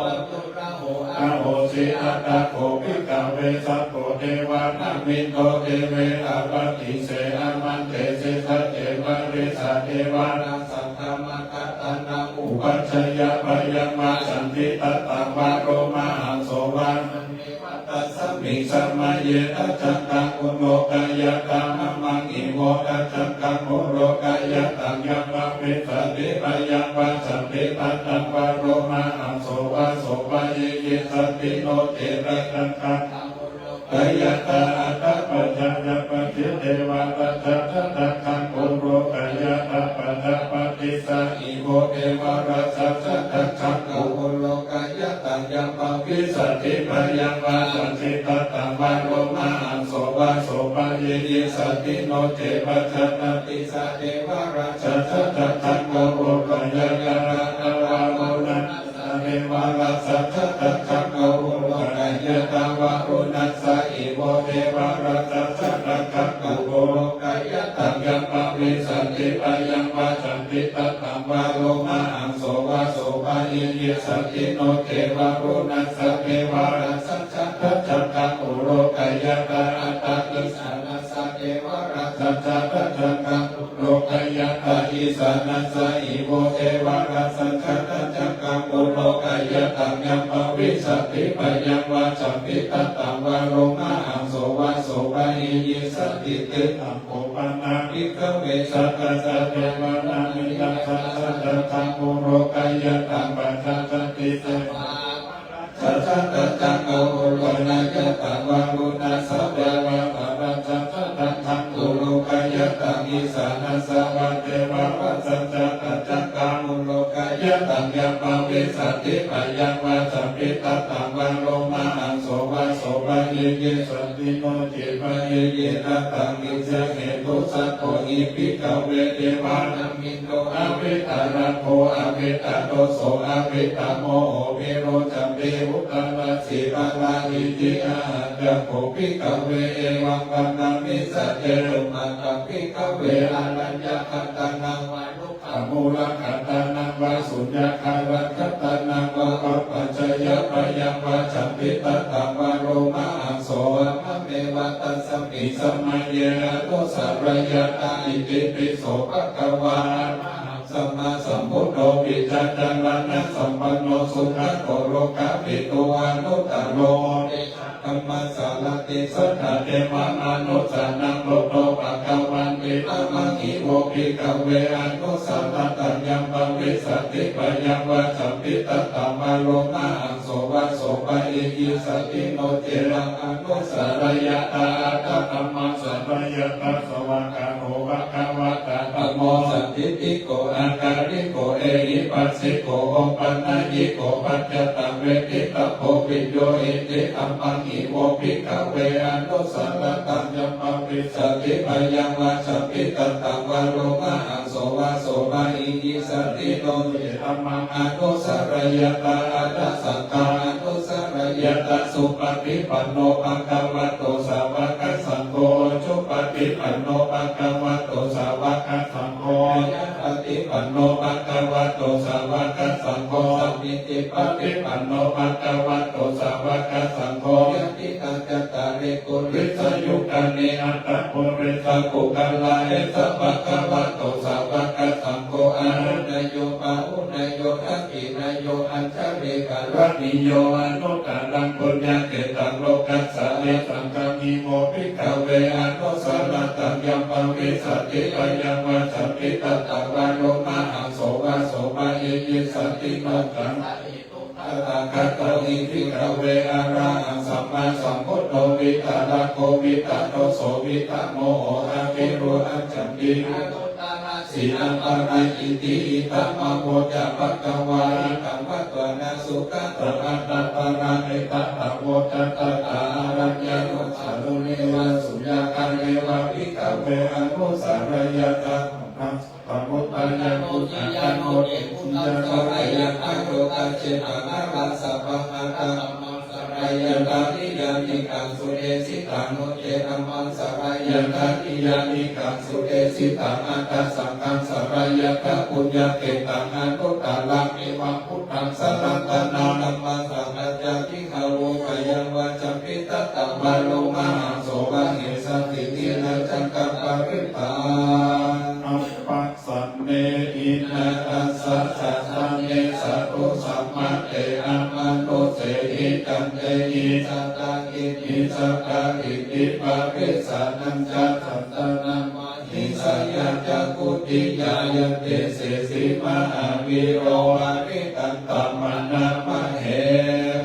ahosi. Atha kho bhikkhave sabbot evaṃ namindo deve āvati se āmantesi. Sace purisadevānaṃ saddhammakkhandhānaṃ upajjhāyā bhayaṃ vāchanti tattha vā lomahaṃso vā. Tasmiṃ samaye tacchakaṃ pulokayatā mamaṃ ivo tacchakaṃ pulokayataṃ yamma vīsati bhayaṃ vāchanti tattha vā lomahaṃso vā sopayiyyisati. No ce tacchakaṃ pulokayatā atha pajāya pajjete vārajjassa tacchakaṃ pulokayatā pajāpatissa ivo devarajjassa tacchakaṃ pulokayataṃ yamma vīsati bhayaṃ vāchanti tattha vā lomahaṃso vā sopayiyyisati. No ce pajāpatissa devarajjassa tacchakaṃ pulokayatā atha vā varuṇassa devarajjassa tacchakaṃ pulokayatā varuṇassa ivo devarajjassa tacchakaṃ pulokayataṃ yamma vīsati bhayaṃ vāchanti tattha vā lomahaṃso vā sopayiyyisati. No ce varuṇassa devarajjassa tacchakaṃ pulokayatā atha isānassa devarajjassa tacchakaṃ pulokayatā isānassa ivo devarajjassa tacchakaṃ pulokayataṃ yamma vīsati bhayaṃ vāchanti tattha vā lomahaṃso vā sopayiyyisati. Tiṭṭhaṃ kho pana bhikkhave sakkacca devānaṃ mittassa tacchakaṃ pulokayataṃ pajāsati se tassa tacchakaṃ pulokayatā varuṇassa devarajjassa tacchakaṃ pulokayataṃ isānassa vā devarajjassa tacchakaṃ pulokayataṃ yamma vīsati bhayaṃ vāchanti tattha vā lomahaṃso vā sopayiyyisati. No ce payiyyena taṃ kiñci hetu. Sabbot bhikkhave devānaṃ mittā avitarāgo avitardoso avitammoho viro cāpi uttamassī palaṃ iti. Ahañca kho bhikkhave evaṃ vadāmi. Sacce suṃ. Kataṃ bhikkhave āraññakaṭṭhānaṃ vā rukkhamūlakaṭṭhānaṃ vā suññakāraṃ kaṭṭhānaṃ vā pabbajayabhayaṃ vāchanti tattha vā lomahaṃso vā mameva tasmiṃ samaye anusarayyātha. Itipi so bhagavā arahaṃ sammāsambuddho vijjācaraṇasampanno sugato lokavidū anuttaro dhammasārathi satthā devamanussānaṃ buddho bhagavāti. Namaṃ hi vo bhikkhave anusarattaṃ yamma vīsati bhayaṃ vācāmi tattha vā lomahaṃso vā sopayiyyisati. No ce anusarayyātha atha dhammasārayyātha. Svākkhāto bhagavatā dhammo sandiṭṭhiko akāliko ehipassiko opanayiko paccattaṃ veditabbo viññūhīti. Namaṃ hi vo bhikkhave anusarattaṃ yamma vīsati bhayaṃ vācāmi tattha vā lomahaṃso vā sopayiyyisati. No ce dhammaṃ anusarayyātha atha saṅghaṃ anusarayyātha. Supaṭipanno bhagavato sāvakasaṅgho, ujupaṭipanno bhagavato sāvakasaṅgho, ñāyapaṭipanno bhagavato sāvakasaṅgho, sāmīcipaṭipanno bhagavato sāvakasaṅgho, yadidaṃ cattāri purisayugāni aṭṭha purisapuggalā, esa bhagavato sāvakasaṅgho, āhuneyyo pāhuneyyo dakkhiṇeyyo añjalikaraṇīyo anuttaraṃ puññakkhettaṃ lokassāti. Saṅghaṃ hi vo bhikkhave anusarattaṃ yamma vīsati bhayaṃ vācāmi tattha vā lomahaṃso vā sopayiyyisati. No caṃ tathāgato hi bhikkhave arahaṃ sammāsambuddho vītarāgo vītadoso vītamoho avero ācantī anuttaraṃ sīlaṃ paṇidhī. Idamavoca bhagavā. Ekaṃ vatvāna sugato attappalaṃ etadavoca. Tattha āraññaruccasūneva anusāreyya, taṇhaṅ sampamutteyya, udiyā loke bhūyaṃ sāreyya, āyukā cetaṃ balaṃ sabbaṃ, attakammaṃ sāreyya, tadiyānikaṃ sudesitaṃ. No ce dhammaṃ sāreyya, tadiyānikaṃ sudesitaṃ, attasaṅghaṃ sāreyya, tapuññakkhettaṃ anuttaraṃ, evaṃ buddhaṃ saratanaṃ dhammaṃ saṅghañca, girigaho va yāva cāpi, tatabālo mahāso va he, santindiyā cakkappaṭiṭṭhā. Appasanne hīnā tassa sāsane, sādhu sammate amanussāhi, candehi jātā kitti sakā kitti, parisānañca santanaṃ mahīsāya, ca khudiyā yadisesī mahāvīro, parittaṃ taṃ bhaṇāma he.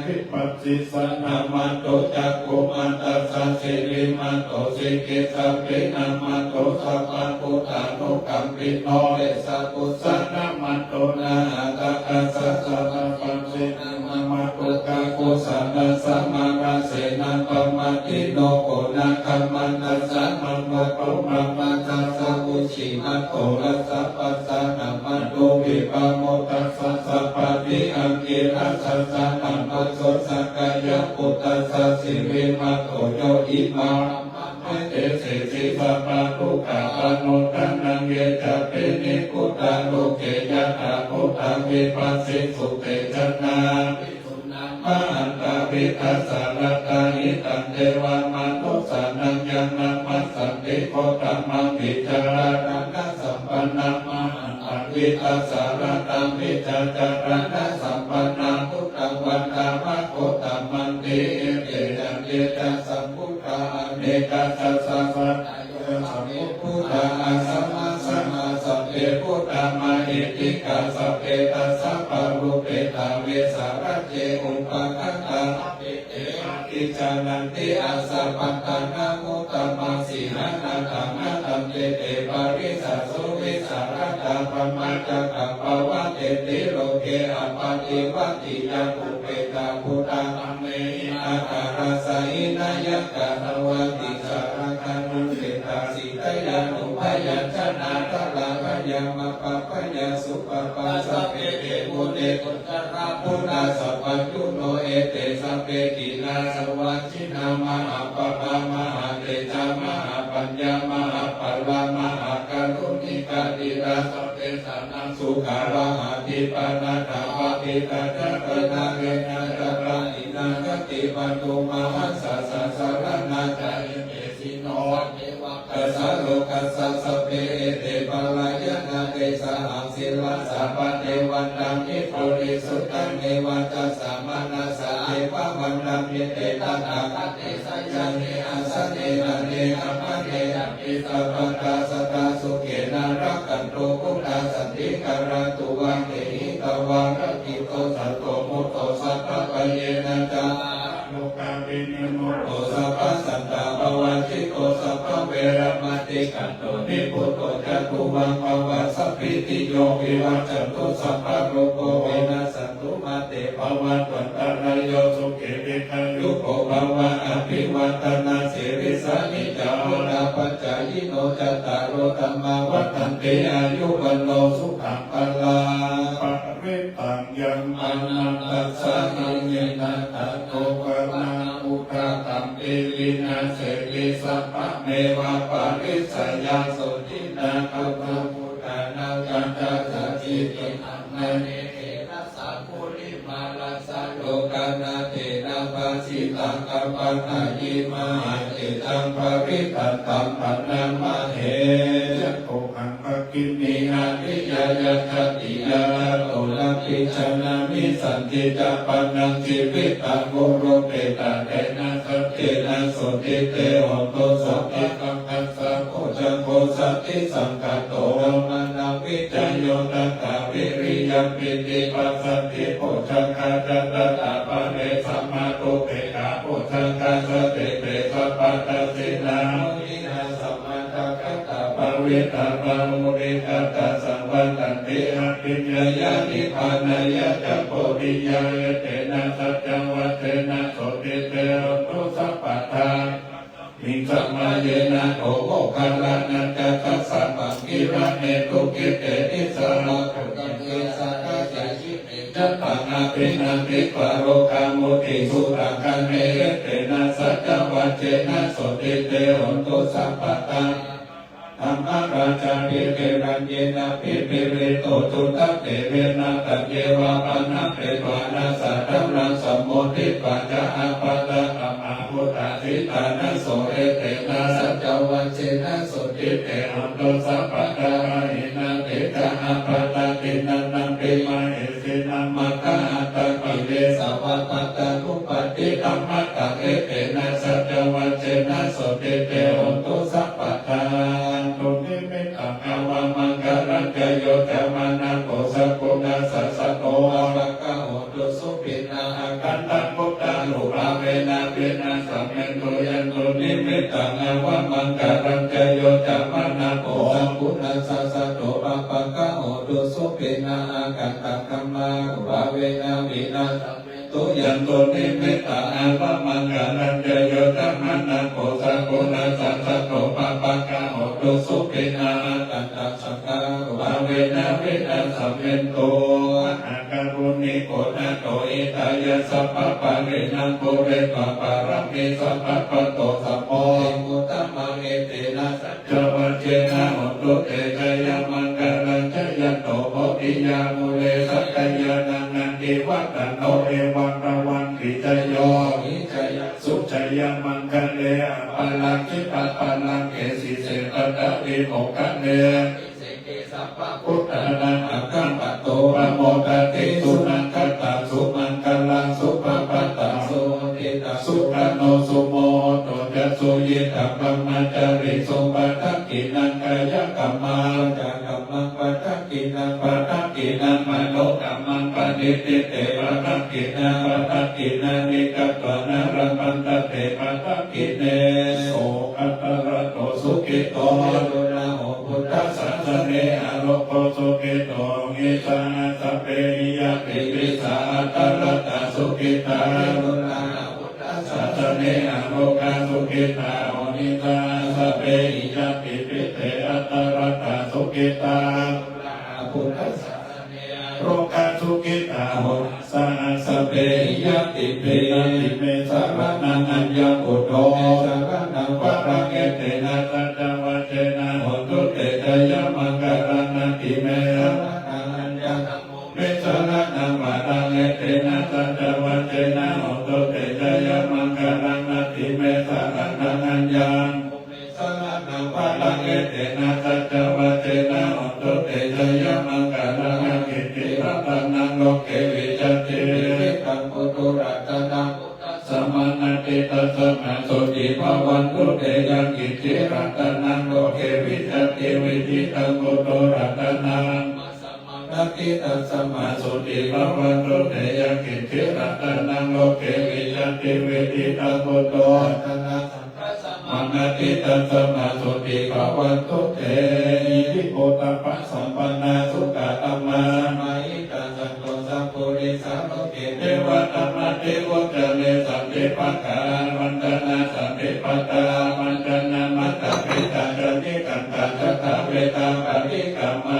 Vipassissa namatthu, cakkhumantassa sirīmato, sikhissapi namatthu, sabbabuddhānukampino, vessabhussa namatthu, nāḷāgirassa namatthu, kakusandhassa mārasenaṃ pamādayo, koṇāgamantassa namatthu, brahmendassa vusīmato, rājabala namatthu, vippamuttassa sabbadhi, aṅgīrasassa namatthu, sakyaputtassa sirīmato, yo imamā bhaṇāma he, desesi sabbadukkhāpanūdanaṃ. Ye cāpi nibbutā loke, yathābhūtaṃ vipassisuṃ, te janā mahatā vītasāradā, hitaṃ devamanussānaṃ yaṃ namassanti, gotamaṃ vijjācaraṇasampannaṃ, mahattaṃ vītasāradaṃ, vijjācaraṇasampannaṃ, buddhaṃ vandāma gotamanti. Ete caññe ca sambuddhā, anekā sasā sabbe buddhā asammā sambuddhā, sabbe buddhā mahiddhikā, sabbe dasabalūpetā vesālaye upakaṭṭhā, sabbe te abhijānanti asapattaṃ, na uttamaṃ sīhaṃ na dhammaṃ, tantete parisāsū, vītarāga bhaddekappavattheti, loke appaṭivattiyaṃ upetā buddhā, dhamme hi attarassa hinā, yaṃ katvāna sārāgā, na tena sīheyya. Dubbayañjanā tarā bhayā, mā pa bhayā supabhātā, sabbe te muni ussitā, buddhā sabbadukkhāyuno. Ete sabbe khīṇā saṃvatthanā, mahāpāpā mahātejā, mahāpaññā mahābala, mahākāruṇikā dhīrā, sabbe jānantu kālamahatthipaṇṇātā, paṇḍitānañca dakkhiṇā, kālena ca rāhinā, gacchinontu mahāsasā, saraṇā ca hitesino. Sabbe vessālokā ca, sabbe ete palayanāde, sahaṃ sirasā paṭivaṇṇaṃ, vippurisuddhaṃ neva cāsā, mānasā eva vandāmi te, tathāgate sayane āsane, ṭhāne gamane ca pi. Sabbadā sadā sukhena rakkhantu, buddhā santiṃ karantu vā. Tehi tvā rakkhantu, santo mutto sabbabhayena ca, pāpaggaho ca vimuttā ca, sabbasantāpavajjito ca, sabbaveramatikkanto nibbuto ca, tuvaṃ bhava sabbītiyo vivajjantu, sabbarogo vinassatu, mā te bhavatvantarāyo, sukhī dīghāyuko bhava. Abhivādanasīlissa niccaṃ vuḍḍhāpacāyino, cattāro dhammā vaḍḍhanti, āyu vaṇṇo sukhaṃ balaṃ. Parittaṃ yaṃ anantasahassena, tato pāṇabhūtattampi, vinasseti sabbamevaparittaṃ. Sotthi nātho buddhānaṃ, āyasacchi tiṇṇannamekaṃ. Etena saṅghasenaṃ, aṅgīrasapūrimālassa, lokānathena bhāsitaṃ, kammaṭṭhāyi mahātejaṃ, parittaṃ taṃ bhaṇāma he. Yatthūhaṃ bhagini ariyañjaṭiyā, tato ānandaṃ abhijānāmi, sacchikāpaññaṃ jīvitaṃ guru. Etadetha saccena, sotthi te hotu sabbadā. Taṃ khaṇḍaṃ bojjhaṅgo satisaṅkhāto, dhammānaṃ vicayo tathā, viriyampīti passaddhi bojjhaṅgā ca tathāpare, samādhupekkhabojjhaṅgā ca te te sabbadassino. Samādakkhātā parittaṃ bahulīkatā, saṃvattanti abhiññāya nibbānāya ca bodhiyā. Etena saccavajjena, sotthi te hotu sabbadā. samayena kho moggallānañca tassa bhaggīrahetu citte issarā puññaṃ ye sakkaccāyime ñātaṃ abhinanditvā rogā mucciṃsu taṅkhaṇe. Etena saccavajjena sotthi te hotu sabbadā. Dhammarājāpi gelaññenābhipīḷito cundattherena taññeva bhaṇāpetvāna sādaraṃ sammoditvā ca ābādhā tamhā vuṭṭhāsi. Ṭhānaso etena saccavajjena sotthi te hotu sabbadā. Pahīnā te ca ābādhā tiṇṇannampi mahesinaṃ maggāhatakilesāva pattānuppattidhammataṃ. Etena saccavajjena sotthi te hotu sabbadā. Yandunnimittaṃ avamaṅgalañca yo cāmanāpo sakuṇassa saddo pāpaggaho dussupinaṃ akantaṃ buddhānubhāvena vināsamentu. Yandunnimittaṃ avamaṅgalañca yo cāmanāpo sakuṇassa saddo pāpaggaho dussupinaṃ akantaṃ dhammānubhāvena vināsamentu. Yandunnimittaṃ avamaṅgalañca yo cāmanāpo sakuṇassa saddo pāpaggaho dussupinaṃ akantaṃ saṅghānubhāvena vināsamentu. Mahākāruṇiko nātho hitāya sabbapāṇinaṃ pūretvā pāramī sabbā patto sambodhimuttamaṃ. Etena saccavajjena hotu te jayamaṅgalaṃ. Jayanto bodhiyā mūle sakyānaṃ nandivaḍḍhano evaṃ tvaṃ vijayo hohi jayassu jayamaṅgale aparājitapallaṅke sīse paṭhavipokkhare sabbabhūtānaṃ aggappatto pamodati. Sunakkhattaṃ sumaṅgalaṃ supabhātaṃ suhuṭṭhitaṃ sukhaṇo sumuhutto ca suyiṭṭhaṃ brahmacārisu padakkhiṇaṃ kāyakammaṃ vācākammaṃ padakkhiṇaṃ padakkhiṇaṃ manokammaṃ paṇidhī te padakkhiṇā padakkhiṇāni katvāna labhantatthe padakkhiṇe. Sokaṭṭharatto sukhito viruḷhako buddhasāsane arogō sukhito hohi saha sabbehi ñātibhi. Saha atthaladdhā sukhitā viruḷhā buddhasāsane arogā sukhitā hohi saha sabbehi ñātibhi. Te atthaladdhā sukhitā viruḷhā buddhasāsane arogā sukhitā hohi saha sabbehi ñātibhi. Natthi me saraṇaṃ aññaṃ buddho me saraṇaṃ varaṃ. Etena saccavajjena hotu te jayamaṅgalaṃ. Natthi me saraṇaṃ aññaṃ dhammo me saraṇaṃ varaṃ. Etena saccavajjena hotu te jayamaṅgalaṃ. Natthi me saraṇaṃ aññaṃ saraṇaṃ varaṃ. Etena saccavajjena hotu te jayamaṅgalaṃ. Yaṅkiñci ratanaṃ loke vijjati vidittaṃ puthu ratanaṃ buddhasamaṃ natthi, tasmā sotthī bhavantu te. Yaṅkiñci ratanaṃ loke vijjati vidittaṃ puthu ratanaṃ natthi, tasmā sotthī bhavantu te. Yaṅkiñci ratanaṃ loke vijjati vidittaṃ puthu ratanaṃ saṅghasamaṃ natthi, tasmā sotthī bhavantu te. Iti puttāpasampannā sukkadhammasamāhitā, santo sappurisā loke devatamatthi vuccare. Santi pakkhā avañcanā, santi pādā avañcanā, mātā pitā ca nikkhantā, jātaveda paṭikkama.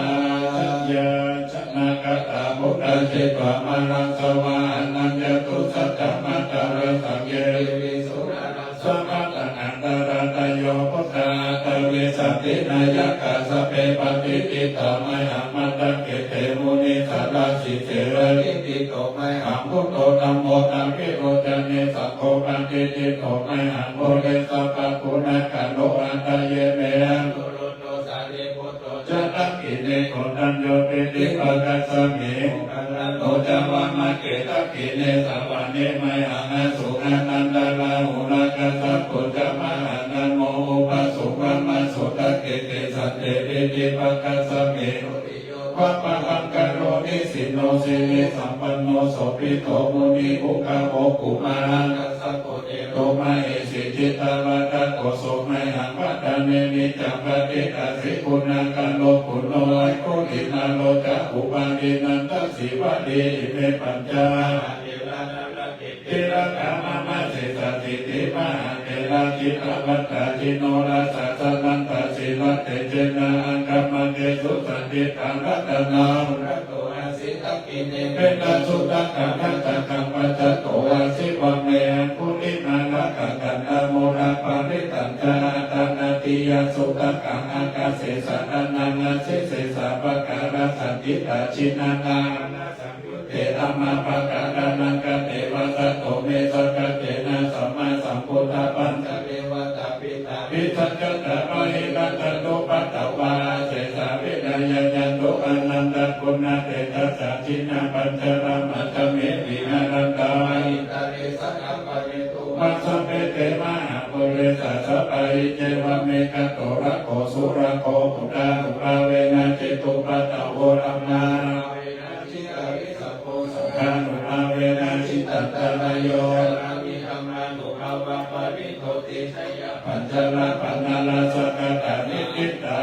Jaññā janakāyā buddhā, jetvā māraṃ savāhanaṃ, catusaccāmatarasaṃ ye piviṃsu narāsabhā. Taṇhaṅkarādayo buddhā, aṭṭhavīsati nāyakā, sabbe patiṭṭhitā mayhaṃ, matthake te munissarā. Sīse pakittito mayhaṃ, buddho dhammo dvilocane, saṅgho patiṭṭhito mayhaṃ, ure sabbaguṇākaro. Hadaye me anuruddho, sārīputto ca dakkhiṇe, koṇḍañño piṭṭhibhāgasmiṃ, moggallāno ca vāmake. Dakkhiṇe savane mayhaṃ, āsuṃ ānandarāhulā, kassapo ca mahānāmo, ubhāsuṃ vāmasotake. Kesante piṭṭhibhāgasmiṃ, dutiyo vāmabhaṅgaro. Nisinno sirisampanno, sobhito munipuṅgavo. Kumārakassapo thero, mahesī cittavādako, so mayhaṃ vadane niccaṃ, patiṭṭhāsi guṇākaro. Puṇṇo aṅgulimālo ca, upālī nandasīvalī, ime pañca mahātherā nalāṭe tilakā mama. Sesāsīti mahātherā Jitavantaṃ jinorasā jalantā sīlatejena aṅgamaṅgesu saṇṭhitā. Ratanaṃ purato āsi dakkhiṇe mettasuttakaṃ dhajaggaṃ pacchato āsi vāme aṅgulimālakaṃ. Khandhamoraparittañca āṭānāṭiyasuttakaṃ ākāse chadanaṃ āsi sesā pākārasaṇṭhitā. Jinā nāma saṃyutte dhammapākārānaṃ kate vasato me sakkacena sammāsambuddhapañjare. Vātapittādisañjātā bāhirajjhattupaddavā asesā vinayaṃ yantu anantaguṇatejasā. Jinapañjaramajjhamhi viharantā mahītale sadā bhāvetu mā sabbe te mahāpurisāsabhā. Iccevamekanto rakkho surakkho buddhānubhāvena jitupaddavo dhammānubhāvena jitārisaṅgho saṅghānubhāvena jitantarāyo carāmi dhammānubhāvapaṇīto. Tisayapañjarapaṇṇarasakkatā niṭṭhitā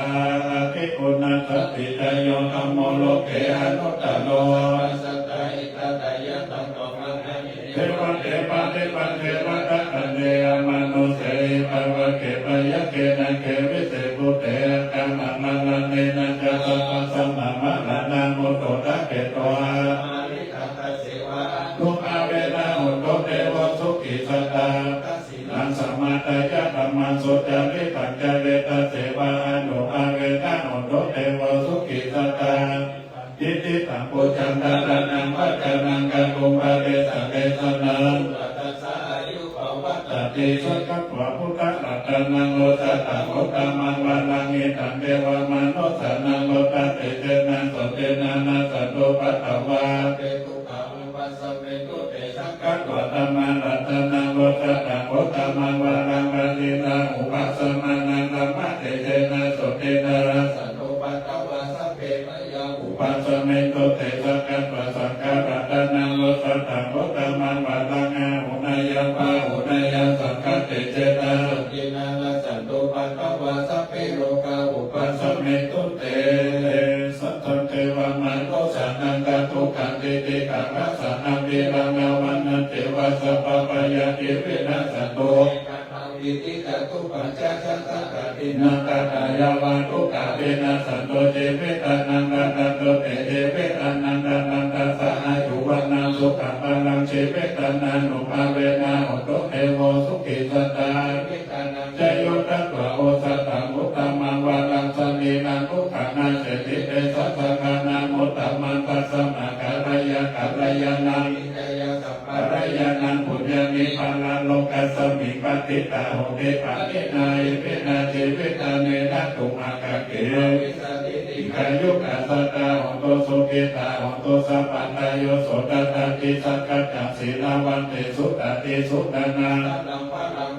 atiuṇhissatīti yo dhammo loke anuttaro sabbasattaṃ hitāya taṃ devaṃ pālitaṃ devate pālibhaṇḍe ratanattayena amanussāhi pāvake byagghe nāge vise bhūte aggāmamaranena ca sabbasmā maraṇā mutto ṭhapetvā māritaṃ tasseva ānubhāvena hotu devo sukhī sadā. Dakkhiṇaṃ samatthāya dhammaṃ sucaritaṃ care tasseva ānubhāvena hotu devo sukhī sadā. Diṭṭhitaṃ pūjaṃ dhāraṇaṃ vācanaṃ kātuṃ paresaṃ lesanaṃ cupaddassa āyu pavaḍḍhatīti. Sakkatvā buddharatanaṃ osathaṃ uttamaṃ varaṃ hitaṃ devamanussānaṃ buddhatejena sotthinā nassantupaddavā sabbe dukkhā vūpasamentu te. Sakkatvā dhammaratanaṃ osathaṃ uttamaṃ varaṃ pariḷāhūpasamanaṃ dhammatejena sotthinā nassantupaddavā sabbe bhayā vūpasamentu te. Sakkatvā saṅgharatanaṃ osathaṃ uttamaṃ varaṃ āhuneyyaṃ pāhuneyyaṃ saṅghatejena sotthinā nassantupaddavā sabbe rogā vūpasamentu te. Saccaṃ devamanussānaṃ kātukaṃ titikkaṃ rassanaṃ viraṃ āvanañceva sabbabhayāpi vinassantu ekadā vītiyā dukkhamocanaṃ ca tiṇṇannā ca yāva dukkhā vinassantu jīvitānaṃ. Rakkhantu te jīvitānaṃ rakkhaṃ tassa āyu vaṇṇaṃ sukhaṃ balaṃ jīvittānānubhāvena hotu devo sukhī sadā. Jīvittānañca yo datvā osathaṃ uttamaṃ varaṃ sarīraṃ dukkhā naseti tesa saṅghānamuttamaṃ. Tasmā kālāya kalyāṇaṃ hitāya sabbakalyāṇaṃ puññāni paralokasmiṃ patiṭṭhā honti pāṇinā iminā jīvitā nena dukkhamogakkhati. Dīghāyukā sadā hontu sukhitā hontu sabbadā. Yo sodhattati sakkaccaṃ sīlavantesu tatisudaṃ na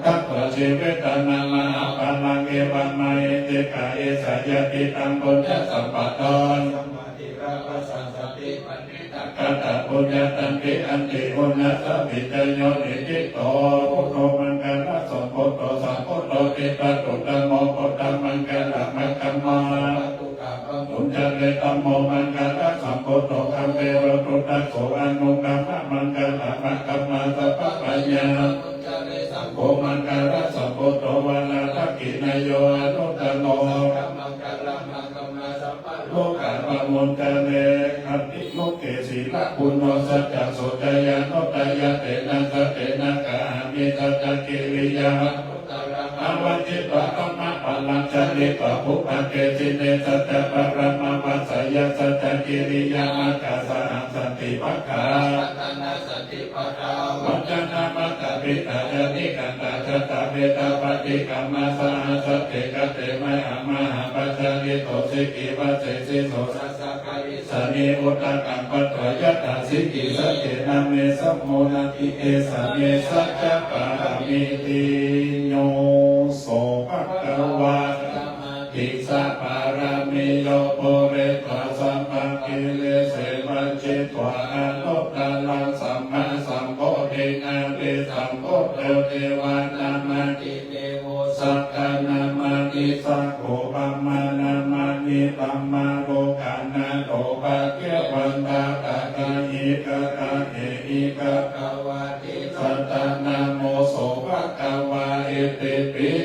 datvā jīvitā mahapphalaṃ evamāhi. Dīghāyusā ñātidhaṃ puññasampadaṃ sampādi lābhasaṃ sotthi bhāgī taṃ katā puññatā. Ṭhitiyā pi āyuṃ ca yo niṭṭhito buddho maṅgalasambhūto sambuddho dīpavakkhano dhammo buddhamaṅgalamāgamma sabbadukkhapamuñca. Dhammo maṅgalasambhūto gambhīro puggaso anuggahamaṅgalamāgamma sabbabhayā pamuñcare. Saṅgho maṅgalasambhūto varadakkhiṇeyyo anuttaro sabbamaṅgalamāgamma sabbarogapamuñcare. Atthi loke sīlaguṇo saccaṃ soceyyanuddayā tena saccena kāhāmi saccakiriyā anuttaraṃ. Āvajjitvā dhammabalaṃ charitvā pubbaṅke jine saccabalamavassāya saccakiriyamāgāsahaṃ santi pakkhā patthanā santi pādā avañcanā mātā pitā ca nikkhantā jātaveda paṭikkama. Saha sacce kate mayhaṃ mahāpajjalito sikhī vajjesi so sassa karīsāni udakaṃ patvā yathā sikhī. Saccena me samo natthi esa me saccapāramīti. Yo so bhagavā saddhiṃ sabapāramī yo pūretvā sabbakileseva jitavā anuttaraṃ sammāsambodhiṃ abhisambuddho devā namāmi devo sakko namāmi sakkopāga namāmi brahmalokā nātho bhagavanto tathāgataṃ iti. Bhagavā iti. Sattanamo so bhagavā iti.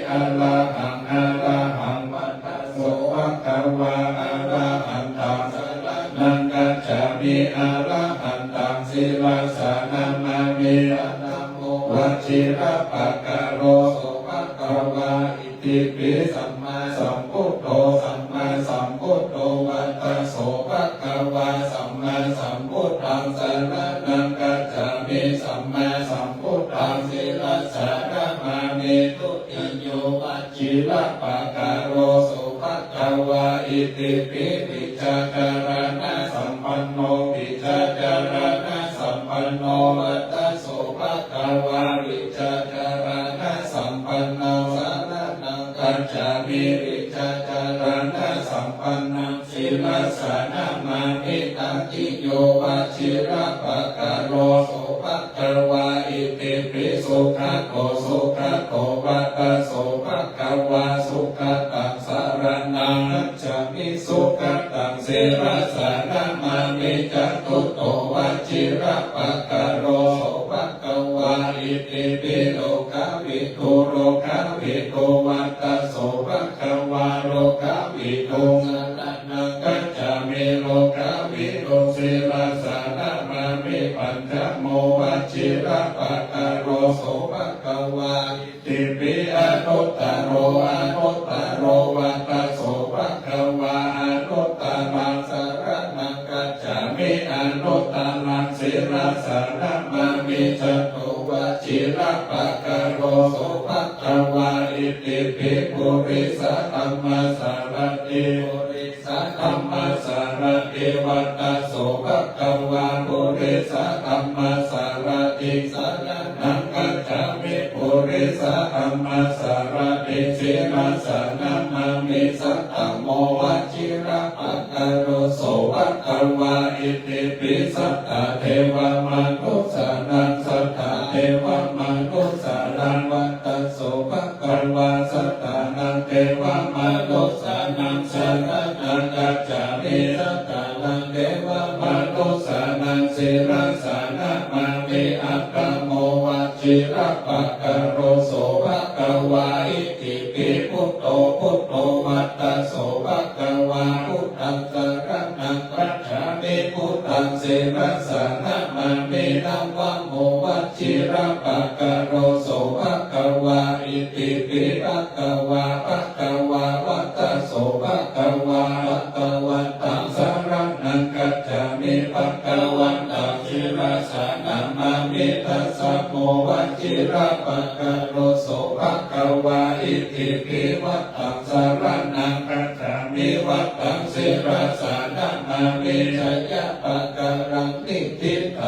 arahaṃ arahaṃ vata so bhagavā. Arahantaṃ saraṇaṃ gacchāmi. Arahantaṃ sirasā namāmi. Paṭhamo vajirapakāro so bhagavā. Itipi sammāsambuddho sammāsambuddho vata so bhagavā. Sammāsambuddhaṃ saraṇaṃ gacchāmi. Sammāsambuddhaṃ sirasā namāmi. Dutiyo vajirapakāro so bhagavā. Itipi vijjācaraṇasampanno vijjācaraṇasampanno vata so bhagavā. Vijjācaraṇasampannaṃ saraṇaṃ gacchāmi. Vijjācaraṇasampannaṃ sirasā namāmi. Tatiyo vajirapakāro so bhagavā. Itipi sugato sugato vata so bhagavā. Sugataṃ saraṇaṃ gacchāmi. Sugataṃ sirasā namāmi. Catuttho vajirapakāro so bhagavā. Itipi lokavidū lokavidū vata so bhagavā. Lokaviduṃ saraṇaṃ gacchāmi. Lokaviduṃ sirasā namāmi. Pañcamo vajirapakāro so bhagavā. Itipi anuttaro anuttaro vata so bhagavā. Anuttaraṃ saraṇaṃ gacchāmi. Anuttaraṃ sirasā namāmi. Chato vajirapakāro so bhagavā. Itipi purisadammasārathi purisadammasārathi vata so bhagavā. Purisadammasārathiṃ saraṇaṃ gacchāmi. Purisadammasārathiṃ sirasā namāmi. Saddhammo vajirapakāro so bhagavā. Itipi satthā devamanussānaṃ satthā devamanussānaṃ vata so bhagavā. Satthānaṃ devamanussānaṃ saraṇaṃ gacchāmi. Satthānaṃ devamanussānaṃ sirasā namāmi. Aṭṭhamo vajirapakāro so bhagavā. Itipi buddho buddho vata so bhagavā. Buddhaṃ saraṇaṃ gacchāmi. Buddhaṃ sirasā namāmi. Navamo vajirapakāro so bhagavā. Itipi bhagavā bhagavā vata so bhagavā. Bhagavantaṃ saraṇaṃ gacchāmi. Bhagavantaṃ sirasā namāmi. Dasamo vajirapakāro so bhagavā. Itipi vata saraṇaṃ gacchāmi. Vataṃ sirasā namāmi. Jayapakaraṃ niṭṭhitaṃ.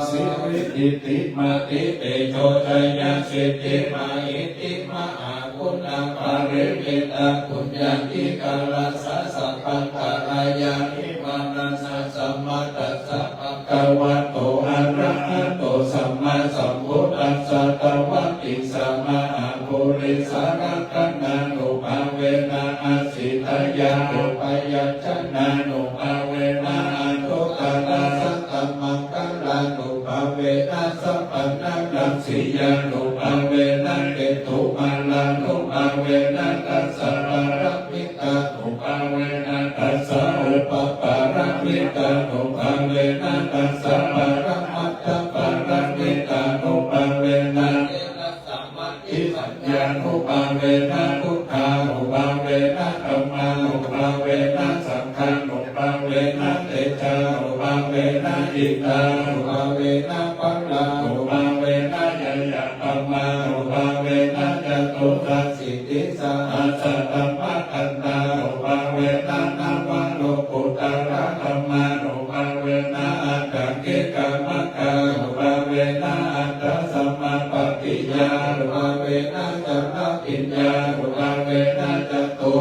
Siridhitimatitejojayasiddhimahiddhimahāguṇāparimitapuññādhikārassa sabbantarāyadhimaṇassa sammatassa bhagavato arahato sammāsambuddhassa dvattiṃsamahāpurisalakkhaṇānubhāvena asītyānubyañjanānubhāvena aṭṭhuttarasatamaṅgalānubhāvena sabbanāraṃsiyānubhāvena ketumālānubhāvena dasapārami tānubhāvena dasaupapāramitānubhāvena dasaparamatthapāramitānubhāvena saddhisampattiphaññānubhāvena buddhānubhāvena dhammānubhāvena saṅghānubhāvena tejānubhāvena iddhānubhāvena balānubhāvena ñeyyabhammānubhāvena catusacchī tisasahassadhammakkhandhānubhāvena navalokuttaradhammānubhāvena aṭṭhaṅgikamaggānubhāvena aṭṭhasamāpattiyānubhāvena chaḷabhiññānubhāvena catu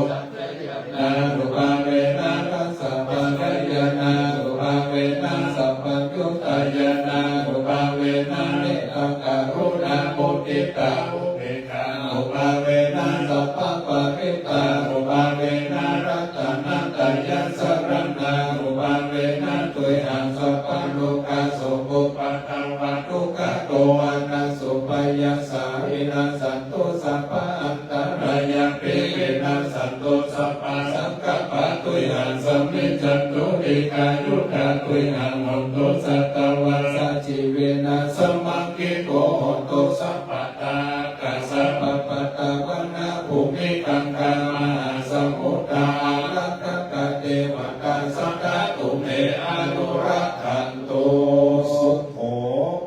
ñānubhāvena dasabalañānubhāvena sabbaññutañānubhāvena mettākaruṇāmuditāupekkhānubhāvena sabbaparittānubhāvena ratanattayasaraṇānubhāvena tuyhaṃ sabbalokasokhupaddavadukkhadomanassupāyāsā vinassantu sabba antarā Santu sabbasaṅkappā tuyhaṃ samijjhantu, dīghāyutā tuyhaṃ hontu, satavassajīvena samaṅgiko hontu sabbadā. Ākāsapabbatavanabhūmigaṅgāmahāsamuddā ārakkhakā devatā sadā tumhe anurakkhantu. Sukho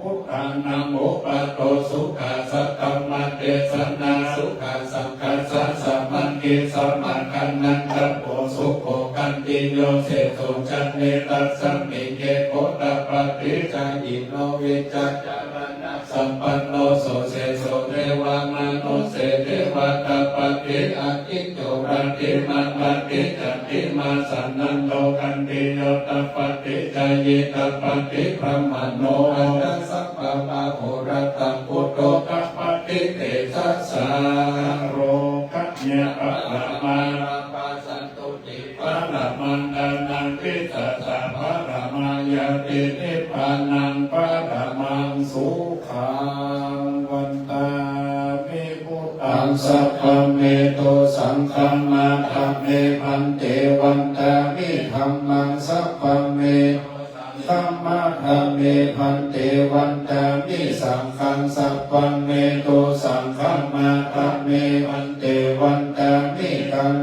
buddhānaṃ uppādo, sukhā saddhammadesanā, sukhā saṅghassa sāmaggī, samaggānaṃ tapo sukho. Khantiyo seso caññe, tasmiṃ ye kho tapati ca, hīno vijjācaraṇasampanno, so seso devamanusse ceva tapati. Aci- -co rattimābhāti candimā sannaddho, khantiyo tapati cāyī tapati brāhmaṇo, atha sabbamahorattaṃ buddho tapati tejasā. Rogāya paramā lābhā, santuṭṭhī paramaṃ dhanaṃ, vissāsaparamā ñātī, nibbānaṃ paramaṃ sukhaṃ. Vandāmi buddhaṃ, sabbaṃ me dosaṃ khamatha me bhante. Vandāmi dhammaṃ, sabbaṃ me dosaṃ khamatha me bhante. Vandāmi saṅghaṃ, sabbaṃ me dosaṃ khamatha me bhante. Vandāmi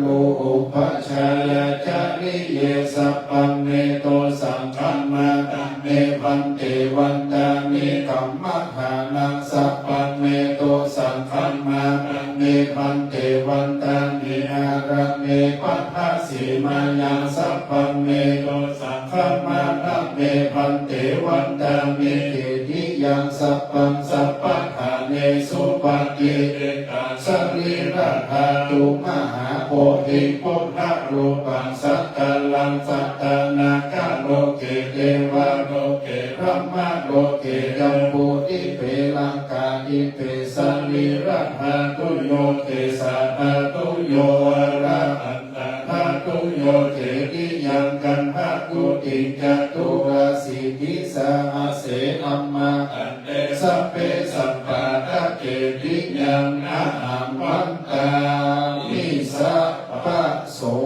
guruupajjhāyācariye, sabbaṃ me dosaṃ khamatha me bhante. Vandāmi kammaṭṭhānaṃ, sabbaṃ me dosaṃ khamatha me bhante. Vandāmi ārāme paṭhasimāyaṃ, sabbaṃ me dosaṃ khamatha me bhante. Vandāmi cetiyaṃ sabbaṃ sabbaṭṭhānesu patiṭṭhitaṃ sarīradhātu mahābodhiṃ buddharūpaṃ sakalaṃ sadā nāgaloke devaloke brahmaloke jambudīpe laṅkādīpe sarīradhātuyo kesādhātuyo arahan- -tadhātuyo cetiyaṃ gandhakuṭiṃ caturāsītisahassenamātante sabbe sabbāta cetiyaṃ ahaṃ vandāmi sabbaso.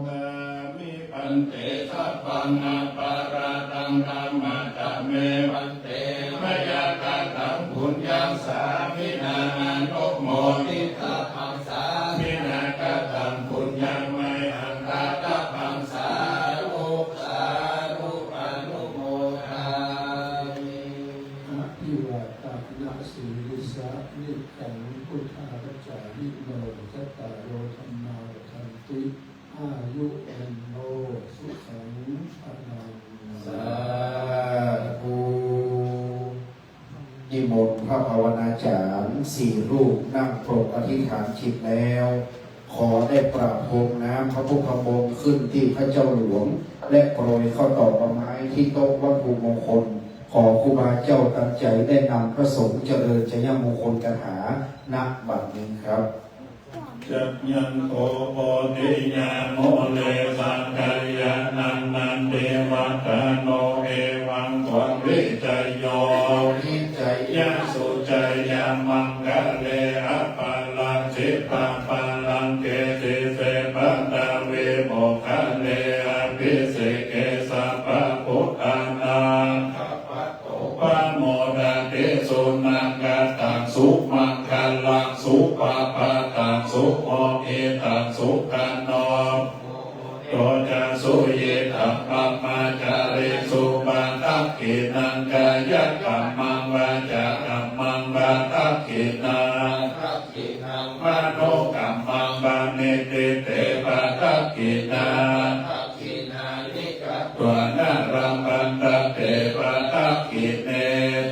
Vandāmi bhante sabbaṃ aparādhaṃ khamatha me bhante. Mayā kataṃ puññaṃ sāminā anumoditabbaṃ, sāminā kataṃ puññaṃ mayhaṃ dātabbaṃ, sādhu sādhu anumodāmi. Abhivādanasīlissa niccaṃ vuḍḍhāpacāyino cattāro dhammā vaḍḍhanti อายุ วันโน สุขัง พลัง สาธุ นิมนต์พระภาวนาจารย์สี่รูปนั่งปรกอธิษฐานจิตแล้ว ขอได้ประพรมน้ำพระพุทธมนต์ขึ้นที่พระเจ้าหลวง และโปรยเข้าตอกดอกไม้ที่โต๊ะวัตถุมงคล ขอครูบาเจ้าตันใจได้นำพระสงฆ์เจริญชัยมงคลคาถา ณ บัดนี้ครับ Jayanto bodhiyā mūle sakyānaṃ nandivaḍḍhano, evaṃ tvaṃ vijayo hohi jayassu jayamaṅgale, aparājitapallaṅke sīse paṭhavipokkhare, abhiseke sabbabuddhānaṃ aggappatto pamodati. Sunakkhattaṃ sumaṅgalaṃ supabhātaṃ suhuṭṭhitaṃ, sukhaṇo sumuhutto ca suyiṭṭhaṃ brahmacārisu, padakkhiṇaṃ kāyakammaṃ vācākammaṃ padakkhiṇaṃ, dakkhiṇaṃ manokammaṃ paṇidhī te padakkhiṇā, dakkhiṇāni katvāna labhantatthe padakkhiṇe.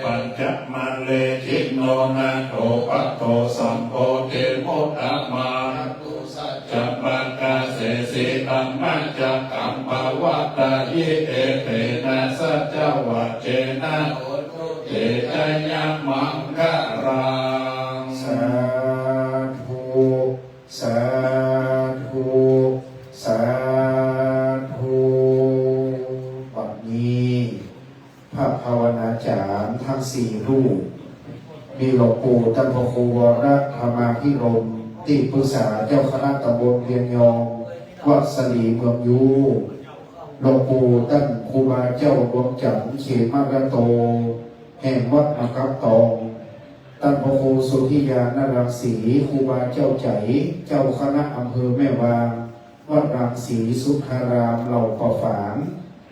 Pañcamatale jino nātho patto sambodhimuttamaṃ, catusaccāpakāsesi dhammacakkaṃ pavattayi, etena saccavajjena hotu te jayamaṅgalaṃ. Sādhu, sādhu, sādhu. บัดนี้ พระภาวนาจารย์ทั้งสี่รูป มีหลวงปู่ท่านพระครูวรธรรมาภิรมย์ ที่ปรึกษาเจ้าคณะตำบลเวียงยอง วัดสลีเมืองยู หลวงปู่ต้านครูบาเจ้าดวงจันทร์ เขมรัตโต แห่งวัดมะกับตอง ต้านพระครูสุทธิยานรังสี ครูบาเจ้าใจ๋ เจ้าคณะอำเภอแม่วาง วัดรังสีสุทธาราม เหล่าป่าฝาง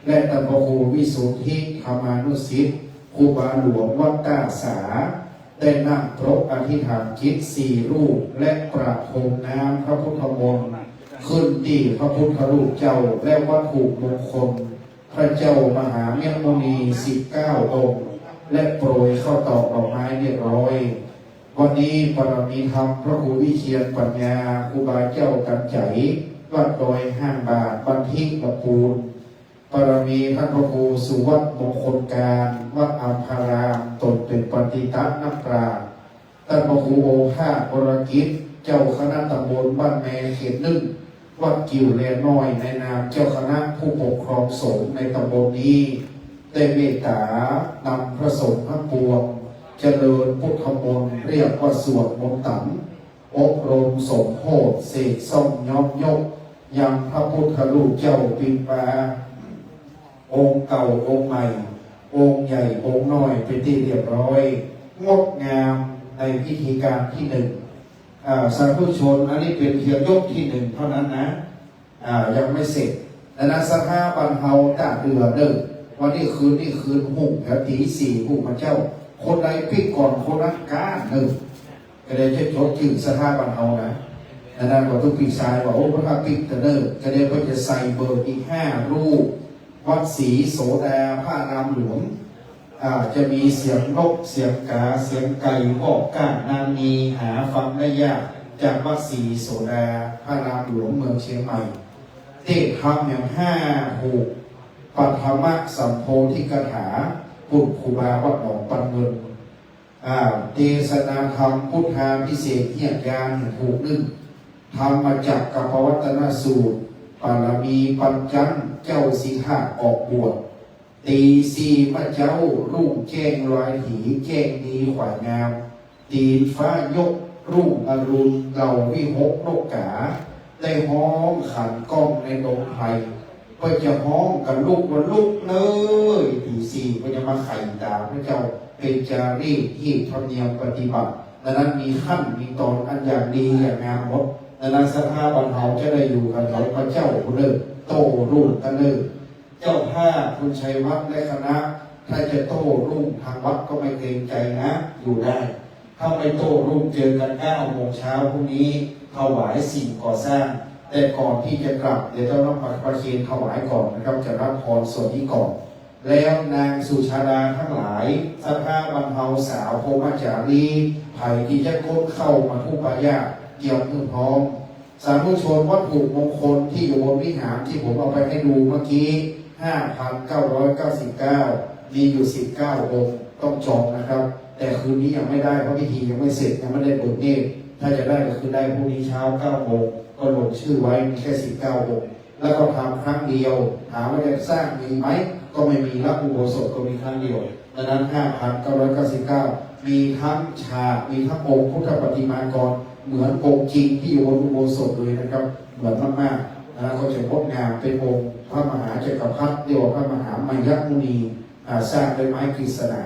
และต้านพระครูวิสุทธิธรรมานุสิทธิ์ ครูบาหลวงวัดต้าสา ได้นั่งปรกอธิษฐานจิตสี่รูป และประพรมน้ำพระพุทธมนต์ ขึ้นที่พระพุทธรูปเจ้า และวัตถุมงคล พระเจ้ามหาเมรุมุนี สิบเก้า องค์ และโปรยข้าวตอกดอกไม้เรียบร้อย วันนี้บารมีธรรมพระครูวิเชียรปัญญา ครูบาเจ้าตันใจ๋ วัดดอยห้างบาท บันทิตะปูน บารมีท่านพระครูสุวัฒน์มงคลการ วัดอัมพาราม ตนเป็นปัณฑิตนักปราชญ์ ต้านพระครูโอภาสวรกิจ เจ้าคณะตำบลบ้านแม เขตหนึ่ง วัดกิ่วแลน้อย ในนามเจ้าคณะผู้ปกครองสงฆ์ในตำบลนี้ ได้เมตตานำพระสงฆ์ทั้งปวง เจริญพุทธมนต์ เรียกว่าสวดมนต์ตัง อบรมสมโภชน์ เสกซ่อมย้อมยก ยังพระพุทธรูปเจ้าปิมปา องค์เก่าองค์ใหม่ องค์ใหญ่องค์น้อยเป็นที่เรียบร้อย งดงามในพิธีการที่หนึ่ง อ่า สาธุชน อันนี้เป็นเพียงยกที่หนึ่งเท่านั้นนะ อ่า ยังไม่เสร็จ ดังนั้นศรัทธาบ้านเฮาต้านเตื้อเด้อ วันนี้คืนนี้คืนฮุ่ง แถวตีสี่ฮุ่งมาเจ้า คนใดปิ๊กก่อนคนนั้นก๊าเด้อ ก็เลยจะจดจื้อศรัทธาบ้านเฮานะ ดังนั้นก็ต้องปิ๊กซ้ายว่า โอ้ พระปิ๊กเตอร์เด้อ ก็เลยเพิ่นจะใส่เบอร์อีกห้ารูป วัดศรีโสดา พระอารามหลวง อ่า จะมีเสียงนก เสียงกา เสียงไก่ วอกก้าง นางนี หาฟังได้ยาก จากวัดศรีโสดา พระอารามหลวง เมืองเชียงใหม่ เทศน์ธรรมอย่างห้าหก ปัทมสัมโพธิกถา ปุณครูบาวัดหนองปันเงิน อ่า เทศนาธรรมพุทธาภิเษกเฮียกยานหกหนึ่ง ธรรมจักรกัปปวัตตนสูตร บารมีปัญจันทร์ เจ้าสิทธาออกบวช ตีสี่มาเจ้า รุ่งแจ้งลอยถี แจ้งดีขวายงาม ตีนฟ้ายก รุ่งอรุณ เหล่าวิหกนกกา ได้ฮ้องขันก้องในดงไพร เพิ่นจะฮ้องกันลุกว่า ลุกเน้อ ตีสี่ เพิ่นจะมาไขตาพระเจ้า เป็นจารีตที่ธรรมเนียมปฏิบัติ ดังนั้นมีขั้นมีตอนอันอย่างดีอย่างงามหมด ดังนั้นศรัทธาบ้านเฮาจะได้อยู่กันแถวพระเจ้าพุ้นเด้อ โต้รุ่งกันเด้อ เจ้าภาพคุณชัยวัฒน์และคณะ ถ้าจะโต้รุ่งทางวัดก็ไม่เกรงใจนะ อยู่ได้ ถ้าไม่โต้รุ่งเจอกันเก้าโมงเช้าพรุ่งนี้ ถวายสิ่งก่อสร้าง แต่ก่อนที่จะกลับ เดี๋ยวต้องนำประเคนถวายก่อนนะครับ จะรับพรส่วนนี้ก่อน แล้วนางสุชาดาทั้งหลาย ศรัทธาบ้านเฮา สาวพรหมจารี ไผที่จะค้นเข้ามาทุกปายา เตรียมมือพร้อม สาธุชน วัตถุมงคลที่อยู่บนวิหารที่ผมเอาไปให้ดูเมื่อกี้ ห้าพันเก้าร้อยเก้าสิบเก้า มีอยู่ สิบเก้า องค์ ต้องจองนะครับ แต่คืนนี้ยังไม่ได้ เพราะพิธียังไม่เสร็จ ยังไม่ได้เบิกเนตร ถ้าจะได้ก็คือได้พรุ่งนี้เช้า เก้าโมง ก็ลงชื่อไว้ มีแค่ สิบเก้า องค์ แล้วก็ทำครั้งเดียว ถามว่าจะสร้างมีไหม ก็ไม่มีละ อุโบสถก็มีครั้งเดียว ดังนั้น ห้าพันเก้าร้อยเก้าสิบเก้า มีทั้งฉาก มีทั้งองค์พุทธปฏิมากร เหมือนองค์จริงที่อยู่บนอุโบสถเลยนะครับ เหมือนมากๆ นะ ก็จะงดงาม เป็นองค์พระมหาจักรพรรดิ เรียกว่าพระมหามายมุนี อ่า สร้างด้วยไม้กฤษณา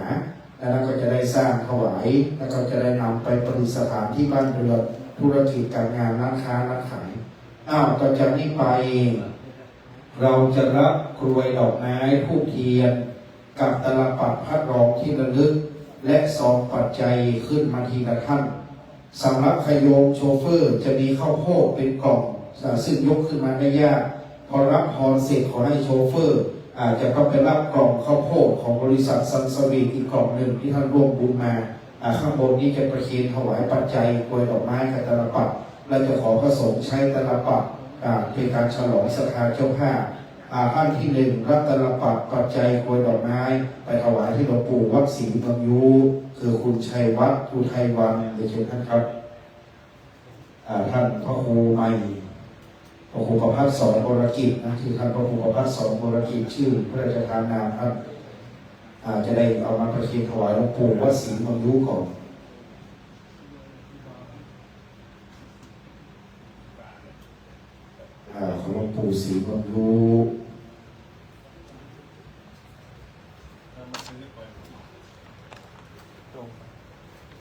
แล้วก็จะได้สร้างถวาย แล้วก็จะได้นำไปประดิษฐานที่บ้านเรือน ธุรกิจการงาน ร้านค้าร้านขาย อ้าว ต่อจากนี้ไป เราจะรับกรวยดอกไม้ ธูปเทียน กับตาลปัตรพัดรองที่ระลึก และซองปัจจัยขึ้นมาทีละท่าน สำหรับขโยมโชเฟอร์จะมีข้าวโพดเป็นกล่อง อ่า ซึ่งยกขึ้นมาได้ยาก พอรับพรเสร็จขอให้โชเฟอร์ อ่า จะต้องไปรับกล่องข้าวโพดของบริษัทซันสวีทอีกกล่องหนึ่งที่ท่านร่วมบุญมา อ่า ข้างบนนี้จะประเคนถวายปัจจัย กรวยดอกไม้ กับตาลปัตร และจะขอพระสงฆ์ใช้ตาลปัตร อ่า เป็นการฉลองศรัทธาเจ้าภาพ อ่า ท่านที่หนึ่ง รับตาลปัตร ปัจจัย กรวยดอกไม้ ไปถวายที่หลวงปู่วัดศรีเมืองยู คือคุณชัยวัฒน์ อุทัยวัน เรียนเชิญท่านครับ อ่า ท่านพระครูใหม่ พระครูประภัสสร วรกิจนะ คือท่านพระครูประภัสสร วรกิจ ชื่อพระราชทานนามท่าน อ่า จะได้เอามาประเคนถวายหลวงปู่วัดศรีเมืองยูก่อน เ อ่า ของหลวงปู่ศรีนวลยุ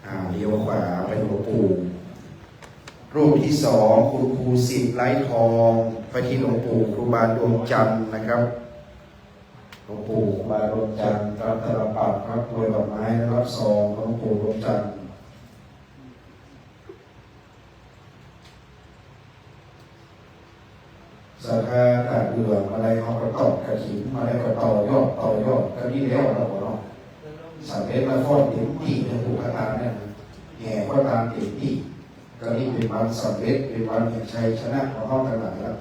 อ่า เลี้ยวขวาไปหลวงปู่ รูปที่สอง คุณครูสิทธิ์ไร้ทอง ไปที่หลวงปู่ครูบาดวงจันทร์นะครับ หลวงปู่ครูบาดวงจันทร์ รับตาลปัตร รับกรวยดอกไม้ รับซอง หลวงปู่ดวงจันทร์ ศรัทธาตากเหลือง มาลัย เฮาก็ตอกกฐิน มาลัย ก็ต่อยอด ต่อยอด ก็นี่แล้ว เราก็เนาะ สำเร็จมาฟ้อนเต็มที่ เรื่องผูกคาถาเนี่ยนะ แห่ก็ตามเต็มที่ ก็นี่เป็นวันสำเร็จ เป็นวันแห่งชัยชนะของเฮาทั้งหลายแล้ว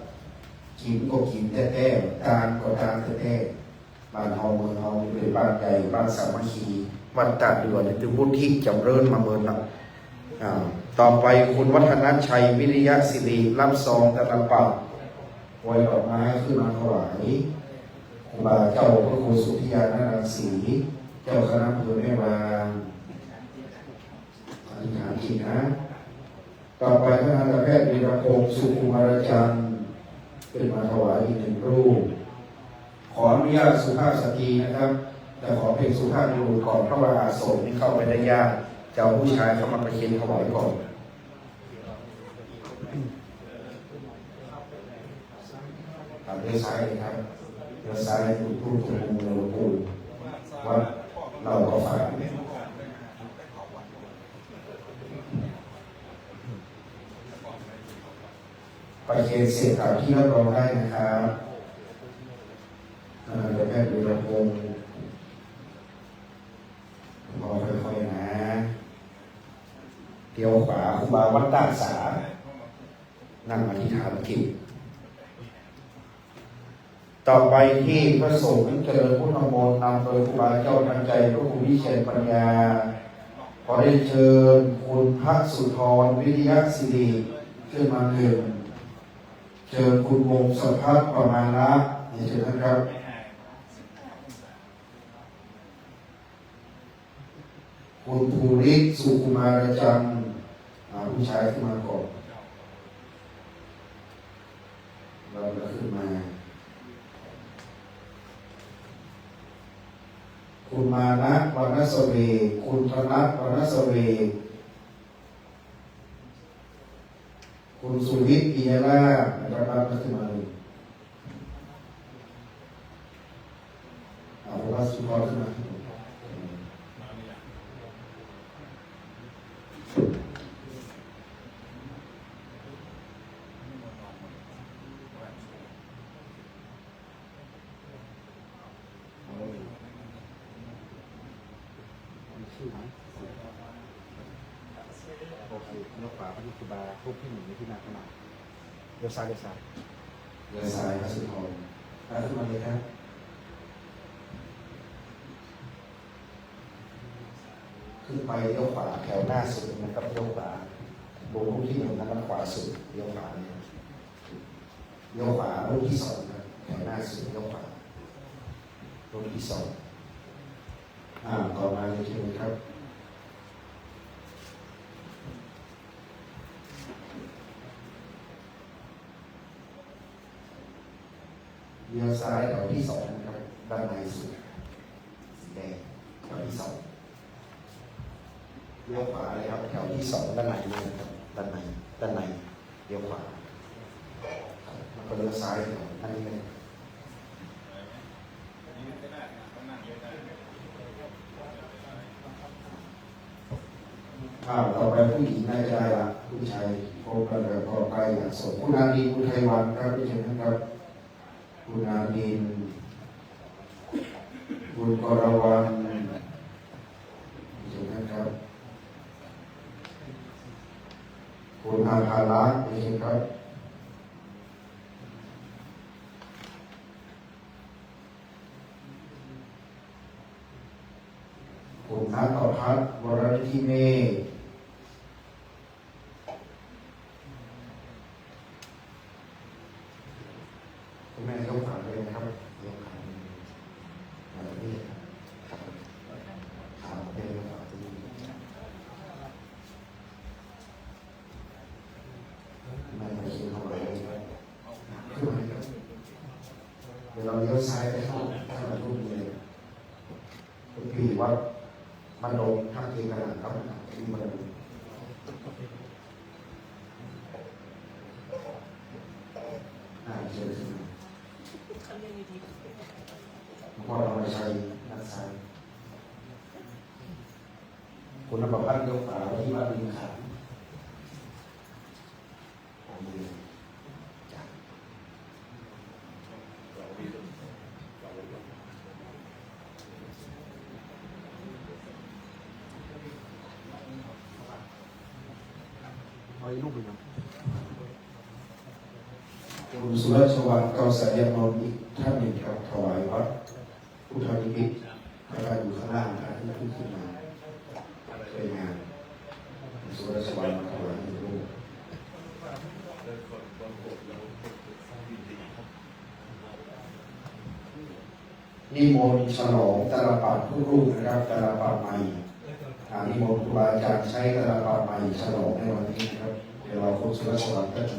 กินก็กินแท้ๆ ทานก็ทานแท้ๆ บ้านเฮาเมืองเฮานี่เป็นบ้านใหญ่ บ้านสามัคคี วัดตาดด่วนนี่คือวุฒิจำเริญมาเมินละ อ่า ต่อไปคุณวัฒนชัย วิริยะสิริ รับซองธนบัตร กรวยดอกไม้ขึ้นมาถวาย ครูบาเจ้าพระครูสุทธิญาณรังสี เจ้าคณะอำเภอแม่วาง อธิษฐานจิตนะ ต่อไปท่านทันตแพทย์วีรพงษ์ สุขุมารจันทร์ ขึ้นมาถวายอีกหนึ่งรูป ขออนุญาตสุภาพสตรีนะครับ แต่ขอเป็นสุภาพบุรุษก่อน เพราะว่าอาสมนี่เข้าไปได้ยาก จะเอาผู้ชายเข้ามาประเคนถวายก่อน ครับ เลี้ยวซ้ายเลยครับ เลี้ยวซ้าย ถูก ถูก ถูกมุมเลย หลวงปู่ วัดเหล่าก็ฝาก ประเคนเสร็จตามที่รับรองได้นะครับ อ่า เดี๋ยวแพทย์วีรพงษ์ รอค่อยๆนะ เลี้ยวขวา ครูบาวัดต้าสา นั่งอธิษฐานจิต ต่อไปที่พระสงฆ์เจริญพุทธมนต์ นำโดยครูบาเจ้าทันใจ พระครูวิเชียรปัญญา ขอเรียนเชิญคุณพระสุธร วิริยะสิริ ขึ้นมาหนึ่ง เชิญคุณวงศพัฒน์ ประมาณละ เรียนเชิญท่านครับ คุณภูริศ สุขุมารจันทร์ อ่า ผู้ชายขึ้นมาก่อน เราก็ขึ้นมา คุณมานะ วรรณเสวก คุณธนัท วรรณเสวก คุณสุวิทย์ ปิยราช นะครับ รับขึ้นมาเลย เอาพระสุธรขึ้นมา ชื่อไหม โอเค เลี้ยวขวาไปที่ครูบา รูปที่หนึ่งในที่หน้าข้างหน้า เลี้ยวซ้าย เลี้ยวซ้าย เลี้ยวซ้ายครับ สุนทร อ่ะ ขึ้นมาเลยครับ ขึ้นไปเลี้ยวขวาแถวหน้าสุดนะครับ เลี้ยวขวา ลงรูปที่หนึ่งนะครับ ขวาสุด เลี้ยวขวาเลยครับ เลี้ยวขวา รูปที่สองครับ แถวหน้าสุด เลี้ยวขวา รูปที่สอง อ่า ต่อมาเลยเชิญครับ เลี้ยวซ้ายแถวที่สองนะครับ ด้านในสุด สีแดง แถวที่สอง เลี้ยวขวาเลยครับ แถวที่สอง ด้านในเลยครับ ด้านใน ด้านใน เลี้ยวขวา ครับ แล้วก็เลี้ยวซ้ายแถวด้านนี้เลย อ่า ต่อไปผู้หญิงน่าจะได้ละ ผู้ชายครบแล้ว แล้วก็ใกล้ละ ส่งคุณอารี คุณไทวันครับ เชิญนะครับ คุณอารี คุณกรวรรณ เชิญนะครับ คุณอาภารักษ์ เชิญครับ คุณณัฐพัฒน์ วรนิธิเมธ คุณแม่ยกขาเลยนะครับ ยกขาเลย อ่า แบบนี้ครับ ขาเป็นยกขาเป็น แม่ไปซื้อของเลย เราเลี้ยวซ้ายไปข้างหลัง ข้างหลังรูปนี้เลย คุณพี่วัดบ้านดง ทักเทกนาครับ ที่บ้านดง อ่า เชิญขึ้นมา หลวงพ่อธรรมชัย ด้านซ้าย คุณนภพัฒน์ ยกฝาไว้ที่วัดริมขาน เอาอีกรูปหนึ่งครับ คุณสุรัชวรรณ เกาสายยานนท์ อีกท่านหนึ่งครับ ถวายวัด พุทธนิมิต แล้วก็อยู่ข้างล่างนะ ที่ขึ้นขึ้นมาช่วยงาน สุรัชวรรณ มาถวายหนึ่งรูป นิมนต์ฉลองตาลปัตรทุกรูปนะครับ ตาลปัตรใหม่ อ่า นิมนต์ครูบาอาจารย์ใช้ตาลปัตรใหม่ฉลองในวันนี้นะครับ เดี๋ยวเราคุณสุรัชวรรณก็จะ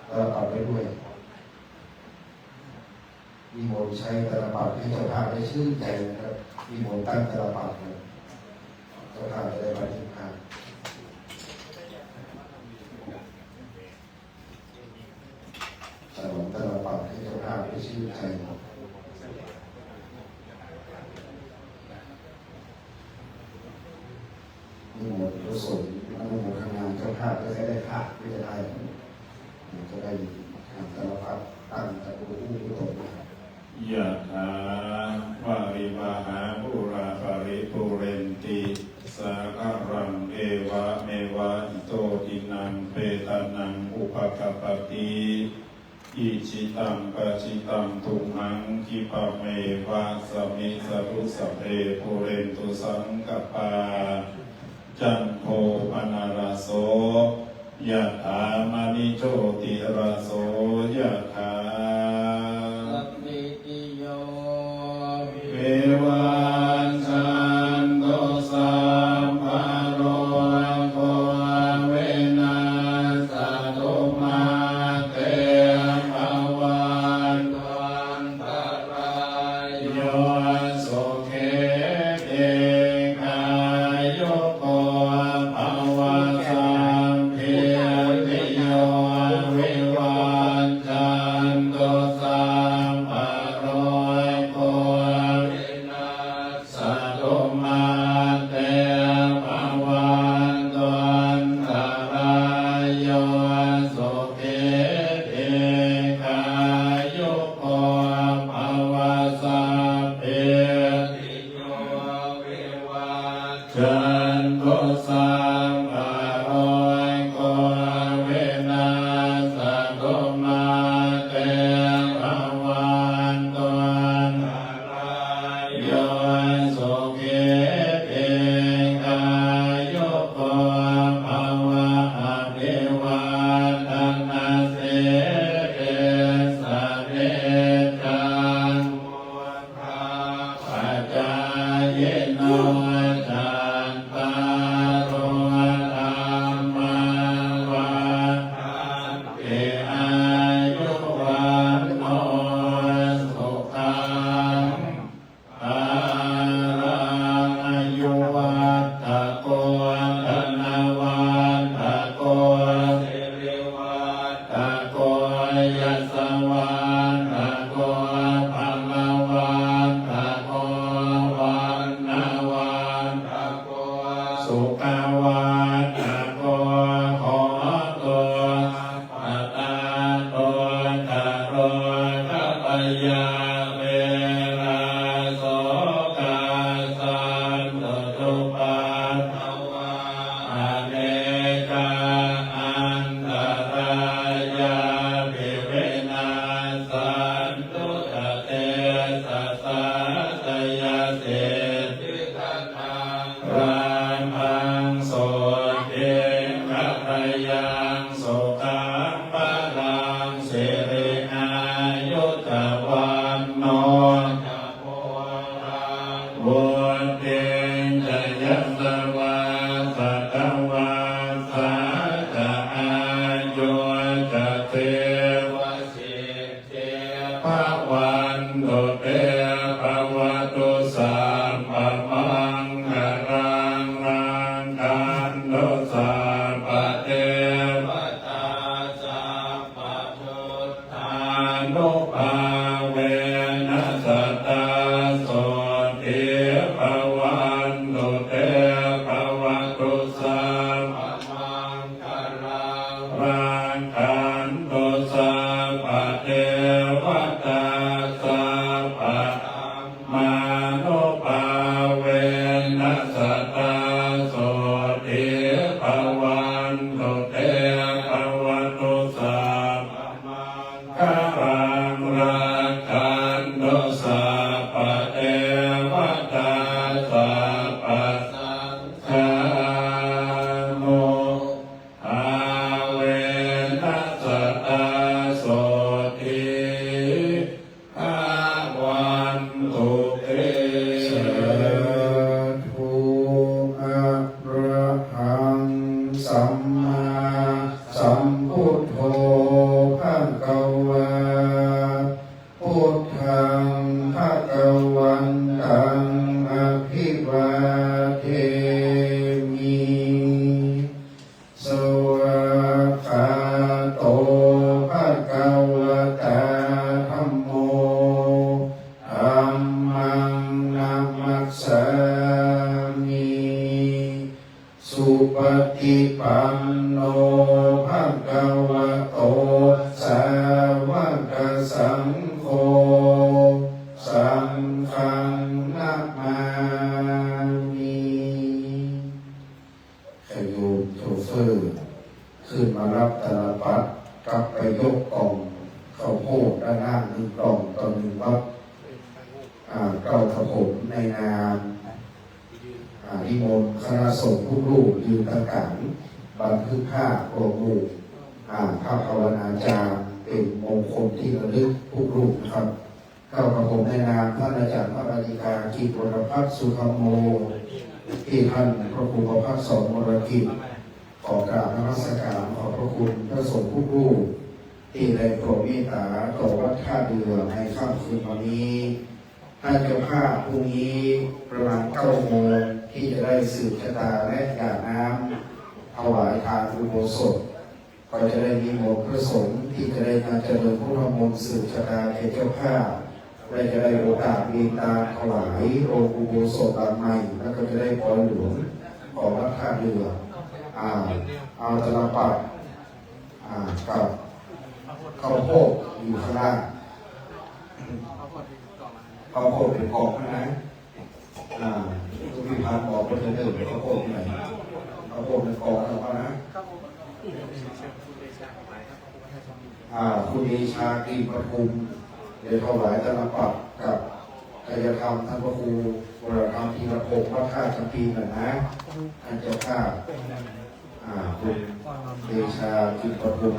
ตาลปัตรไปด้วย นิมนต์ใช้ตาลปัตรให้เจ้าภาพได้ชื่นใจนะครับ นิมนต์ตั้งตาลปัตรครับ เจ้าภาพจะได้ปฏิภาณ ฉลองตาลปัตรให้เจ้าภาพได้ชื่นใจ นิมนต์พระสงฆ์อนุโมทนา เจ้าภาพก็จะได้พระ ก็จะได้ ก็ได้นำตาลปัตรตั้งตะปูผู้ผู้ตกนะครับ Yathā vārivahā pūrā paripūrenti sāgaraṃ, evameva ito dinnaṃ petānaṃ upakappati. Icchitaṃ patthitaṃ tumhaṃ khippameva samijjhatu, sabbe pūrentu saṅkappā, cando paṇṇaraso yathā, maṇi jotiraso yathā. Sabbītiyo vivajjantu, sabbarogo vinassatu, mā te bhavatvantarāyo, sukhī dīghāyuko bhava. Sabbītiyo vivajjantu, sabbarogo vinassatu, mā te bhavatvantarāyo, sukhī dīghāyuko bhava. Sabbītiyo vivajjantu, sabbarogo vinassatu, mā te bhavatvantarāyo, sukhī dīghāyuko bhava. Abhivādanasīlissa niccaṃ vuḍḍhāpacāyino, cattāro dhammā vaḍḍhanti: āyu vaṇṇo sukhaṃ balaṃ. Āyuvaḍḍhako dhanavaḍḍhako sirivaḍḍhako yasavaḍḍhako balavaḍḍhako vaṇṇavaḍḍhako sukhavaḍḍhako hotu sabbadā. Dukkharogabhayā verā sokā sattu cupaddavā, anekā antarāyāpi vinassantu ca tejasā. Jayasiddhi dhanaṃ lābhaṃ sotthi bhāgyaṃ sukhaṃ balaṃ siri āyu ca vaṇṇo ca bhogaṃ vuḍḍhī ca yasavā satavassā ca āyū ca jīvasiddhī rakkhantu sabbadevatā, sabbadhammānubhāvena sadā sotthī bhavantu te. Bhavatu sabbamaṅgalaṃ, rakkhantu sabbadevatā, sabbasaṅghānu bhāvena sadā sotthī bhavantu te. Sādhu. Arahaṃ sammāsambuddho bhagavā. Buddhaṃ bhagavantaṃ abhivādemi. Svākkhāto bhagavatā dhammo. Dhammaṃ namassāmi. Supaṭipanno bhagavato sāvakasaṅgho. Saṅghaṃ namāmi. ใครโยมโชเฟอร์ ขึ้นมารับตาลปัตร กลับไปยกกล่องข้าวโพดด้านล่างหนึ่งกล่องต่อหนึ่งวัด อ่า เก้า ครับผม ในนาม อ่า นิมนต์คณะสงฆ์ทุกรูปยืนตะก๋าน บันทึกภาพรวมหมู่ อ่า พระภาวนาจารย์ เป็นมงคลที่ระลึกทุกรูปนะครับ เก้า ครับผม ในนามท่านอาจารย์พระปฏิกา กิจวรพัฒน์ สุธรรมโม ที่ท่านพระครูประภัสสร วรกิจ ขอกราบนมัสการขอบพระคุณพระสงฆ์ทุกรูป ที่ได้โปรดเมตตาต่อวัดท่าเดือในค่ำคืนวันนี้ ท่านเจ้าภาพพรุ่งนี้ประมาณเก้าโมง ที่จะได้สืบชะตาและหย่าน้ำถวายทานอุโบสถ ก็จะได้นิมนต์พระสงฆ์ที่จะได้มาเจริญพุทธมนต์สืบชะตาแก่เจ้าภาพ และจะได้โอกาสเวียนตาถวายโรงอุโบสถหลังใหม่ แล้วก็จะได้ปอยหลวงของวัดท่าเดือ อ่า เอาตาลปัตร อ่า กับข้าวโพดอยู่ข้างล่าง ข้าวโพดเป็นกล่องนะ อ่า คุณพิพัฒน์บอกว่าจะเดินข้าวโพดที่ไหน ข้าวโพดเป็นกล่องแล้วนะ อ่า คุณเดชากลิ่นประทุม เดี๋ยวถวายตาลปัตรกับไตรยธรรมท่านพระครูวรธรรมธีรพงศ์วัดท่าจำปีหน่อยนะ ท่านเจ้าภาพ อ่า คุณเดชากลิ่นประทุม